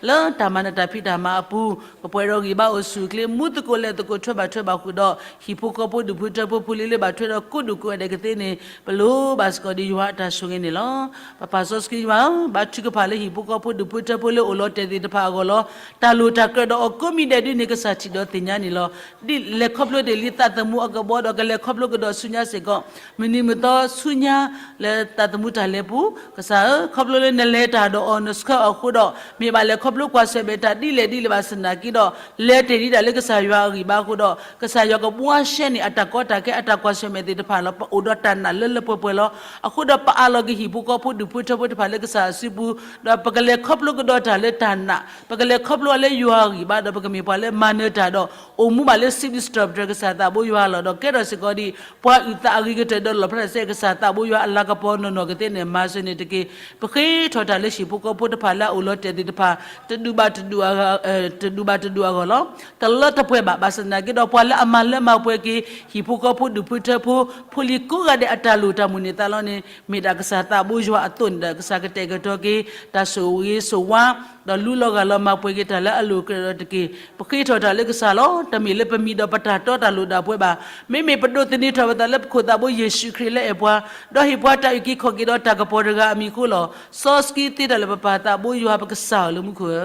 လၢတၢ်မၤနၢၤတၢ်ဖံးတၢ်မၤအပူၤ ကပှဲၤဒီးဂံၢ်ဘါအိၣ်ဆူၣ်အိၣ်ချ့ မူသကိးလဲၤသကိးထွဲဘၣ်ထွဲဘၣ်ဃုာ်ဒီး ဟံၣ်ဖိဃီဖိဒူၣ်ဖိထၢဖိဖိလံၤလၢဘၣ်ထွဲဒီးကိးဒူၣ်ကိးဂၤဒဲးကသ့န့ၣ် ပလိၣ်ဘၣ်စ့ၢ်ကီးဒ်ယွၤအတၢ်ဆိၣ်ဂ့ၤန့ၣ်လီၤ. ပပၢ်စီဆှံယွၤဧၢ, ဘါထုကဖၣ်လၢဟံၣ်ဖိဃီဖိဒူၣ်ဖိထၢဖိလၢအိၣ်လီၤတဲာ်သ့ၣ်တဖၣ်အဂီၢ်လီၤ. တၢ်လိၣ်တၢ်ကြၢးဒီးအီၤကိးမံၤဒဲးဒ်န့ၣ် ကစၢ်ထံၣ်ဒီးသ့ၣ်ညါန့ၣ်လီၤ. ဒ်လဲၤခီဖျိတ့ၢ်လံသးသမူအကဘီဒီး ကလဲၤခီဖျိကဒီးဆူညါစ့ၢ်ကီး မုၢ်နံၤမုၢ်သီဆူညါ လၢသးသမူတၢ်လဲၤပူၤ ကစၢ်ဧၢ, ခီဖျိလၢနလဲၤတၢ်ဒီးအီၤ နဆှၢအီၤအဃိဒီး မ့ၢ်ဘၣ်လဲၤခီဖျိကွၢ်ဆၢၣ်မဲာ်တၢ်ဒ်လဲၣ်ဒ်လဲၣ်ဘၣ်ဆၣ်သနာ်က့ဒီး လဲၤတ့ၢ်ဒံးဒၣ်လၢကစၢ်ယွၤအဂံၢ်ဘါအဃိဒီး ကစၢ်ယွၤကဘှါရှဲန့ၢ် အတၢ်ကီတၢ်ခဲအတၢ်ကွၢ်ဆၢၣ်မဲာ်သ့ၣ်တဖၣ်လီၤ. ပအိၣ်ဒီးတၢ်နာ်လၢလၢပှဲၤပှဲၤလီၤ. အဃိဒီးပအးလီၤက့ၤဟံၣ်ဖိဃီဖိဒူၣ်ဖိထၢဖိတဖၣ်လၢကစၢ်အစုပူၤ ဒီးပကလဲၤခီဖျိကဒီးတၢ်လၢတၢ်နာ် ပကလဲၤခီဖျိလၢယွၤအဂံၢ်ဘါဒီး ပကမ့ၢ်ပှၤလၢမၤနၢၤတၢ်ဒီး အိၣ်မူဘၣ်လၢ စံးဘျုးစံးထီၣ်ပတြၢၤ ကစၢ်သးဘိယွၤအလီၢ်ဒီး ကဲထီၣ်စ့ၢ်ကီးဒ် ပှၤအုၣ်သးအဂ့ၤကတၢၢ်ဒီးလီၣ်ဖျါတၢ်စဲ ကစၢ်သးဘိယွၤအလၤကပီၤနီၢ်နီၢ်ကသ့န့ၣ် မၤစၢၤန့ၣ်တက့ၢ်. ပဃ့ထီၣ်တၢ်လၢဟံၣ်ဖိဃီဖိတဖၣ်လၢအအိၣ်လီၤတဲာ်သ့ၣ်တဖၣ် တဒူၣ်ဘၣ်တဒူၣ်အဂီၢ် တဒူၣ်ဘၣ်တဒူၣ်အဂီၢ်လီၤ. တလၢတပှဲၤဘၣ် ဘၣ်ဆၣ်သနာ်က့ဒီး ပှၤလၢအမၤလၢမၤပှဲၤက့ၤ ဟံၣ်ဖိဃီဖိဒူၣ်ဖိထၢဖိ ဖိလံၤကိးဂၤဒဲးအတၢ်လိၣ်တၢ်မုၢ်န့ၢ်သးလီၤန့ၣ် မ့ၢ်ဒၣ်ကစၢ်သးဘိယွၤအသိးန့ၣ်ဒီး ကစၢ်ကတဲာ်ကတီၤက့ၤ တၢ်ဆိၣ်ဂ့ၤဆိၣ်ဝါ ဒီးလူလီၤဂာ်လီၤမၤပှဲၤက့ၤတၢ်လၢအလိၤကရၢၢ်ဒီးတက့ၢ်. ပဃ့ထီၣ်တၢ်လၢကစၢ်လီၤ. တမ့ၢ်လၢပမံၤဒီးပတၢ်တီတၢ်လိၤဒၣ်ပှဲၤဘၣ်. မ့မ့ၢ်ပဒိးသန့ၤထီၣ်ပသးလၢပခိၣ်သးဘိယ့ၣ်ၡူးခရံာ်လၢအဲၣ်ပှၤ, ဒီးဟ့ၣ်ပှၤတၢ်အုၣ်က့ၤခီၣ်က့ၤဒီးတၢ်ကပီၤတဂၤအမံၤအဃိလီၤ. စီဆှံသ့တၢ်လၢပပၢ်သးဘိယွၤပကစၢ်ဧၢလၢမူခိၣ်ဧၢ,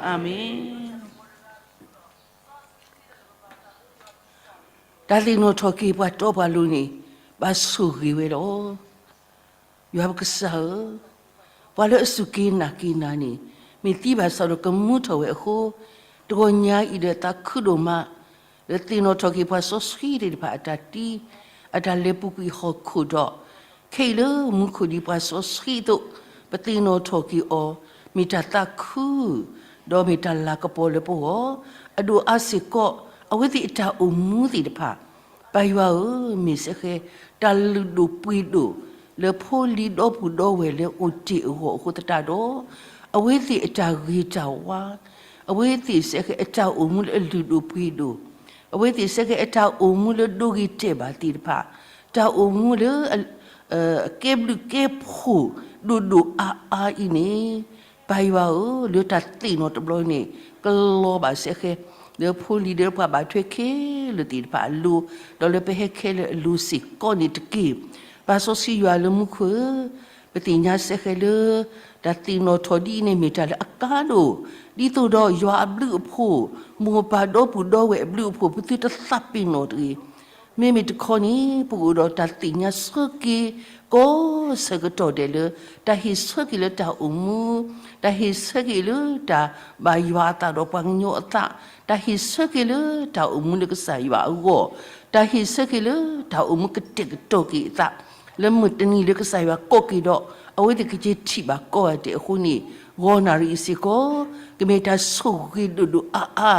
အၤမ့ၣ်. တၢ်သ့ၣ်နီၣ်ထီၣ်က့ၤပှၤတီပှၤလိၤန့ၣ် ဘၣ်ဆိၣ်ဂ့ၤဝဲလီၤ. ယွၤပကစၢ်ဧၢ, ပှၤလၢအစူၢ်က့ၤနာ်က့ၤနၤန့ၣ် မ့ၢ်သံဘၣ်ဆၣ်ဒီးကမူထီၣ်ဝဲအဃိ, တဂီၤညါအံၤဒီးသးခုဒိၣ်မး လၢသ့ၣ်နီၣ်ထီၣ်က့ၤပှၤစီဆှံသ့ၣ်တဖၣ်အတၢ်တံၢ် အတၢ်လဲၤပူၤကွံာ်ဟီၣ်ခိၣ်ဒီး ခဲအံၤလၢမူခိၣ်ဒ်ပှၤစီဆှံအသိး ပသ့ၣ်နီၣ်ထီၣ်က့ၤအီၤ မ့ၢ်တၢ်သးခု ဒီးမ့ၢ်တၢ်လၤကပီၤလၢပဂီၢ်, အဒိၣ်အါစ့ၢ်ကီး အဝဲသ့ၣ်အတၢ်အိၣ်မူသ့ၣ်တဖၣ် ပၢ်ယွၤဧၢ, မ့ၢ်စ့ၢ်ကီး တၢ်လုၢ်ဒိၣ်ပှ့ၤဒိၣ် လၢဖိလံၤဒီပုၢ်ဒီဝဲၢ်လၢအိၣ်တ့ၢ်အဂီၢ်အဃိသတးဒီး, အဝဲသ့ၣ်အတၢ်ဂ့ၤတၢ်ဝါ, အဝဲသ့ၣ်စ့ၢ်ကီးအတၢ်အိၣ်မူလၢအလုၢ်ဒိၣ်ပှ့ၤဒိၣ်, အဝဲသ့ၣ်စ့ၢ်ကီးအတၢ်အိၣ်မူလၢဒိဂ့ၤတဲာ်ဘၣ်သ့ၣ်တဖၣ်, တၢ်အိၣ်မူလၢ အကဲဘျုးကဲဖှိၣ်ဒိၣ်ဒိၣ်အါအါအံၤန့ၣ်, ပၢ်ယွၤဧၢ, လၢတၢ်သ့ၣ်နီၣ်တဘျီန့ၣ် ကလီၤဘၣ်စ့ၢ်ကီး လၢဖိလံၤဒီးပှၤဘၣ်ထွဲခဲလၢာ်သ့ၣ်တဖၣ်အလိၤ, ဒီးလၢပဟဲခဲလၢာ်အလိၤစ့ၢ်ကီးန့ၣ်တက့ၢ်. ပၢ်စီဆှံယွၤလၢမူခိၣ်ဧၢ, ပသ့ၣ်ညါစ့ၢ်ကီးလၢ တၢ်သ့ၣ်နီၣ်ထီၣ်ဒ်အံၤန့ၣ်မ့ၢ်တၢ်လၢအကါဒိၣ်, ဒ်သိးဒီးယွၤအဘျုးအဖှိၣ်, မိၢ်ပၢ်ဒီပုၢ်ဒီဝဲၢ်အဘျုးအဖှိၣ် ပသုတသးပ့ၤနီၣ်တဂ့ၤ. မ့မ့ၢ်တခီန့ၣ် ပကအိၣ်ဒီးတၢ်သ့ၣ်ညါဆၢက့ၤ ကိးဆၢကတီၢ်ဒဲးလၢ တၢ်ဟ့ၣ်ဆၢက့ၤလၢတၢ်အိၣ်မူ, တၢ်ဟ့ၣ်ဆၢက့ၤလၢတၢ်ဘၣ်ယွၤအသးဒီးပှၤကညီအသး, တၢ်ဟ့ၣ်ဆၢက့ၤလၢတၢ်အိၣ်မူလၢကစၢ်ယွၤအဂီၢ်, တၢ်ဟ့ၣ်ဆၢက့ၤလၢတၢ်အိၣ်မူကတဲာ်ကတီၤက့ၤအသး လၢမုၢ်တနံၤလၢကစၢ်ယွၤကိးက့ၤဒီး အဝဲသ့ၣ်ကက့ၤထံၣ်ဘၣ်ကိးဂၤဒဲးအဃိန့ၣ်, ဂီၤနၣ်ရံၣ်အံၤစ့ၢ်ကီး ကမ့ၢ်တၢ်ဆိၣ်ဂ့ၤဒိၣ်ဒိၣ်အါအါ,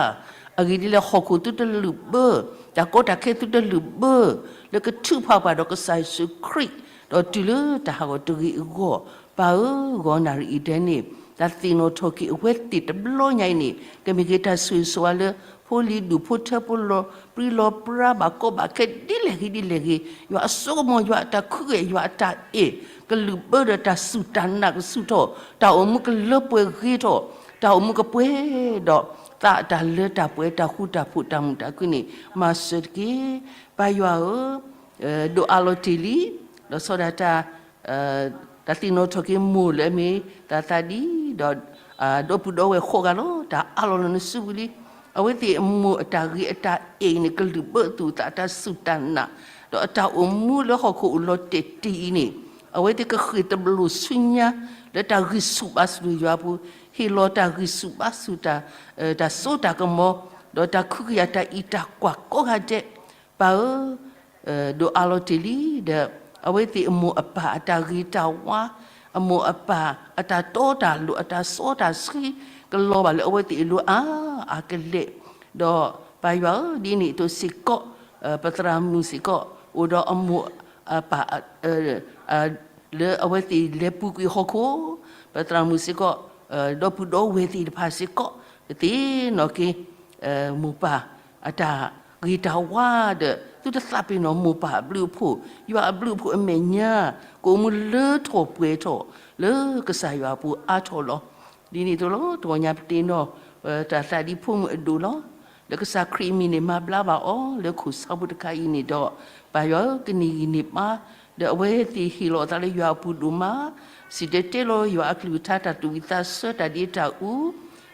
အဂ့ၢ်ဒ်လဲၣ် ဟီၣ်ခိၣ်သုတလုာ်ဘၢ, တၢ်ကီတၢ်ခဲသုတလုာ်ဘၢ, လၢကထုးဖးပှၤဒီးကစၢ်ယ့ၣ်ၡူးခရံာ်, ဒီးတုၤလၢတၢ်ဟးဂီၤတဂ့ၤအဂီၢ်, ပၢ်ဧၢ, ဂီၤနၣ်ရံၣ်အံၤဒဲးန့ၣ် တၢ်သ့ၣ်နီၣ်ထီၣ်က့ၤအဝဲသ့ၣ်တဘျီညါအံၤန့ၣ် ကမ့ၢ်က့ၤတၢ်ဆိၣ်ဂ့ၤဆိၣ်ဝါလၢ ဖိလံၤဒူၣ်ဖိထၢဖိလီၤပြံလီၤပြါ ဘၣ်ကီဘၣ်ခဲဒ်လဲၣ်ဂ့ၤဒ်လဲၣ်ဂ့ၤ, ယွၤအစိကမီၤ ယွၤအတၢ်ခုကယာ် ယွၤအတၢ်အဲၣ် ကလုၢ်ဘၢဒီးတၢ်စူၢ်တၢ်နာ်ကဆူၣ်ထီၣ်, တၢ်အိၣ်မူကလၢပှဲၤဂ့ၤထီၣ်, တၢ်အိၣ်မူကပှဲၤဒီး သးအတၢ်လၢတၢ်ပှဲၤ တၢ်ဃူတၢ်ဖိး တၢ်မုာ်တၢ်ခုၣ်န့ၣ် မၤစၢၤတက့ၢ်. ပၢ်ယွၤဧၢ, ဒိၣ်အါလီၤတ့ၢ်လံ, ဒီးဆီဒၣ်တၢ် တၢ်သ့ၣ်နီၣ်ထီၣ်က့ၤမိၢ်လၢအမ့ၢ်သးသးဒံ, ဒီး ဒီပုၢ်ဒီဝဲၢ်ဃိးဂၤလီၤ. တၢ်အါလီၤလီၤနစုပူၤလံ. အဝဲသ့ၣ်အမိၢ်အတၢ်ဂ့ၤအတၢ်အဲၣ်အံၤန့ၣ် ကလုၢ်ဘၢအသူၣ်အသး အတၢ်စူၢ်တၢ်နာ်, ဒီးအတၢ်အိၣ်မူလၢဟီၣ်ခိၣ်အိၣ်လီၤတဲာ်တ့ၢ်အံၤန့ၣ်, အဝဲသ့ၣ်ကဃ့ၢ်တဘျိးဆူညါ လၢတၢ်ဂံၢ်ဆူၣ်ဘါဆူၣ်လၢယွၤအပူၤ, ဟ့ၣ်လီၤတၢ်ဂံၢ်ဆူၣ်ဘါဆူၣ် တၢ်စိတၢ်ကမီၤ, ဒီးတၢ်ခုကယာ်တၢ်အံးတၢ်ကွၢ်ကိးဂၤဒဲး ပၢ်ဧၢ, ဒိၣ်အါလီၤတ့ၢ်လံဒီး အဝဲသ့ၣ်အမိၢ်အပၢ်အတၢ်ဂ့ၤတၢ်ဝါ, အမိၢ်အပၢ်အတၢ်တီတၢ်လိၤ အတၢ်စီတၢ်ဆှံ ကလီၤဘၣ်လၢအဝဲသ့ၣ်အလိၤအါအါကလဲာ်, ဒီးပၢ်ယွၤဧၢ, ဒ်န့ၣ်အသိးစ့ၢ်ကီး ပသရၣ်မုၣ်စ့ၢ်ကီး အိၣ်ဒီးအမိၢ်အပၢ် လၢအဝဲသ့ၣ်လဲၤပူၤကွံာ်ဟီၣ်ခိၣ်, ပသရၣ်မုၣ်စ့ၢ်ကီး ဒီပုၢ်ဒီဝဲၢ်သ့ၣ်တဖၣ်စ့ၢ်ကီး ကသ့ၣ်နီၣ်က့ၤ မိၢ်ပၢ်အတၢ်ဂ့ၤတၢ်ဝါဒီး သုတသးပ့ၤနီၣ်မိၢ်ပၢ်အဘျုးအဖှိၣ်, ယွၤအဘျုးအဖှိၣ်အမဲာ်ညါ ကအိၣ်မူလၢထီၣ်ပှဲၤထီၣ် လၢကစၢ်ယွၤအပူၤအါထီၣ်လီၤ. ဒ်န့ၣ်အသိးလီၤ တဂီၤညါပသ့ၣ်နီၣ် တၢ်သးဒ်ဖိမုၣ်အဒိၣ်လီၤ. လၢကစၢ်ခရံာ်အမံၤန့ၣ် မၤဘျါဘၣ်အီၤ လၢခိၣ်ဆါဖိတခါအံၤန့ၣ်ဒီး, ပၢ်ယွၤဧၢ, ကန့ၢ်ဂံၢ်န့ၢ်ဘါ ဒီးအဝဲသ့ၣ်ဟ့ၣ်လီၤအသးလၢယွၤအပူၤဒိၣ်မး, စံၣ်တဲၤတဲလီၤယွၤအကလုၢ်ကထါ တၢ်သူၣ်ဝံၣ်သးဆၢ တၢ်ဒ့တၢ်အူ,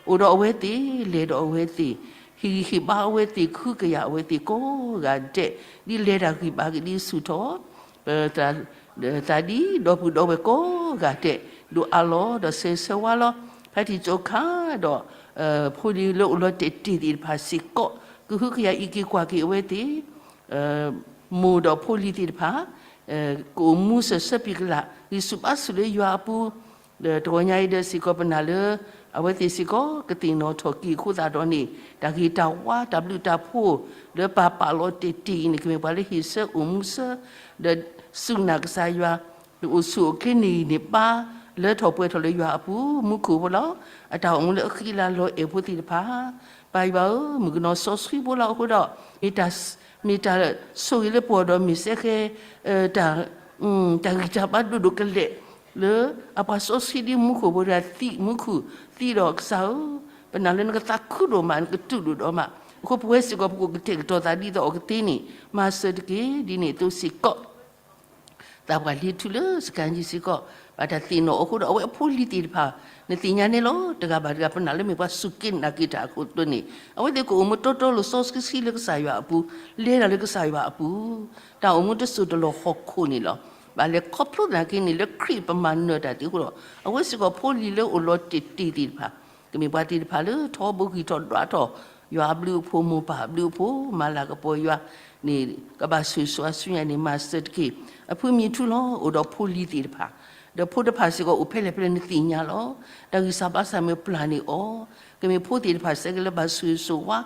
အိၣ်ဒီးအဝဲသ့ၣ်, လဲၤဒီးအဝဲသ့ၣ်, ဟ့ၣ်ဂံၢ်ဟ့ၣ်ဘါအဝဲသ့ၣ်, ကဟုကယာ်အဝဲသ့ၣ်ကိးဂၤဒဲး, ဒ်လဲၤတၢ်ဂံၢ်ဘါကဒ်ဆူၣ်ထီၣ် ပသးဒ်ဒီပုၢ်ဒီဝဲၢ်ကိးဂၤဒဲး, ဒိၣ်အါလီၤဒီးဆၢဂ့ၤဆၢဝါလီၤ. ဖဲထံၣ်ကၠိခါဒီး ဖိလံၤလၢအိၣ်လီၤတဲာ်တ့ၢ်သ့ၣ်တဖၣ်စ့ၢ်ကီး, ကဟုကယာ်အံးက့ၤကွၢ်က့ၤအဝဲသ့ၣ်, မိၢ်ဒီးဖိလံၤသ့ၣ်တဖၣ် ကအိၣ်မူစၢၤဆၢပံၤကလၢ် ဂံၢ်ဆူၣ်ဘါဆူၣ်လၢယွၤအပူၤ, ဒီးတဂီၤညါအံၤဒီးစ့ၢ်ကီး ပနာ်လၢ အဝဲသ့ၣ်စ့ၢ်ကီး ကသ့ၣ်နီၣ်ထီၣ်က့ၤအဃိသတးဒီးန့ၣ်, တၢ်ဂ့ၤတၢ်ဝါ တၢ်ဘျုးတၢ်ဖှိၣ် လၢပၢ်ပာ်လီၤတဲာ်တ့ၢ်အံၤန့ၣ် ကမ့ၢ်ပှၤလၢဟ့ၣ်ဆၢအိၣ်မူဆၢ ဒီးစူၢ်နာ်ကစၢ်ယွၤ အိၣ်ဆူၣ်အိၣ်ချ့န့ၢ်ဂံၢ်န့ၢ်ဘါ လၢထီၣ်ပှဲၤထီၣ်လၢယွၤအပူၤ မူခိၣ်ဖိလီၤ. အတၢ်အိၣ်မူလၢအဃံအလၤလီၤအဲၣ်ဖိသ့ၣ်တဖၣ်, ပၢ်ယွၤဧၢ, မုၣ်ကနီၤစီဆှံဖိလီၤအဃိဒီး, မ့ၢ်တၢ် မ့ၢ်တၢ်ဆိၣ်ဂ့ၤလၢပဂီၢ်ဒီး မ့ၢ်စ့ၢ်ကီး တၢ် တၢ်ဂံၢ်တၢ်ဘါဒိၣ်ဒိၣ်ကလဲာ် လၢအပှၤစီဆှံဒ်မူခိၣ်ဖိတဂၤသံ မူခိၣ်သံဒီးကစၢ်ဧၢ, ပနာ်လၢနကသးခုဒိၣ်မး နကတုၤဒိၣ်ဒီးမး, အဃိပဝဲစ့ၢ်ကီး ပကအိၣ်ကတဲာ်ကတီၤသးဒ်သိးအီၤကသ့န့ၣ် မၤစၢၤတက့ၢ်. ဒ်န့ၣ်အသိးစ့ၢ်ကီး သးပှၢ်လ့ၤထူလၢစကဲၣ်ကၠံစ့ၢ်ကီး, ဘၣ်တၢ်သ့ၣ်နီၣ်အဃိဒီး အဝဲအဖိလံၤသ့ၣ်တဖၣ် နသ့ၣ်ညါန့ၣ်လီၤ. တဂၤဘၣ်တဂၤ ပနာ်လၢမ့ၢ်ပှၤစူၢ်က့ၤနာ်က့ၤတၢ်အဃိတဖၣ်န့ၣ် အဝဲသ့ၣ်ကအိၣ်မူတီတီလိာ်စီဆှံလၢကစၢ်ယွၤအပူၤ, လဲၤတၢ်လၢကစၢ်ယွၤအပူၤ, တၢ်အိၣ်မူတစိၢ်တလီၢ်ဟီၣ်ခိၣ်န့ၣ်လီၤ. ဘၣ်လဲၤခီဖျိသနာ်က့န့ၣ် လၢခရံာ်ပမၤနၢၤတၢ်သ့ၣ်အဃိဒီး အဝဲစ့ၢ်ကီးဖိလံၤလၢအိၣ်လီၤတံၢ်တံၢ်သ့ၣ်တဖၣ် ကမ့ၢ်ပှၤသ့ၣ်တဖၣ်လၢထီဘိဂံၢ်ထီၣ်ဒွးထီၣ် ယွၤအဘျုးအဖှိၣ် မိၢ်ပၢ်အဘျုးအဖှိၣ် မၤလၤကပီၤယွၤန့ၣ် ကဘၣ်ဆိၣ်ဂ့ၤဆိၣ်ဝါဆူညါန့ၣ် မၤစၢၤတက့ၢ်. အဖုမံၤထူလီၤ အိၣ်ဒီးဖိလံၤသ့ၣ်တဖၣ်, ဒီးဖိတဖၣ်စ့ၢ်ကီးအိၣ်ဖဲလဲၣ်ဖဲလဲၣ်နသ့ၣ်ညါလီၤ. တၢ်ဂံၢ်စၢ်ဘါစၢ်မ့ၢ်ပျၢ်န့ၢ်အီၤ, ကမ့ၢ်ဖိသ့ၣ်တဖၣ်စ့ၢ်ကီးလၢဘၣ်ဆိၣ်ဂ့ၤဆိၣ်ဝါ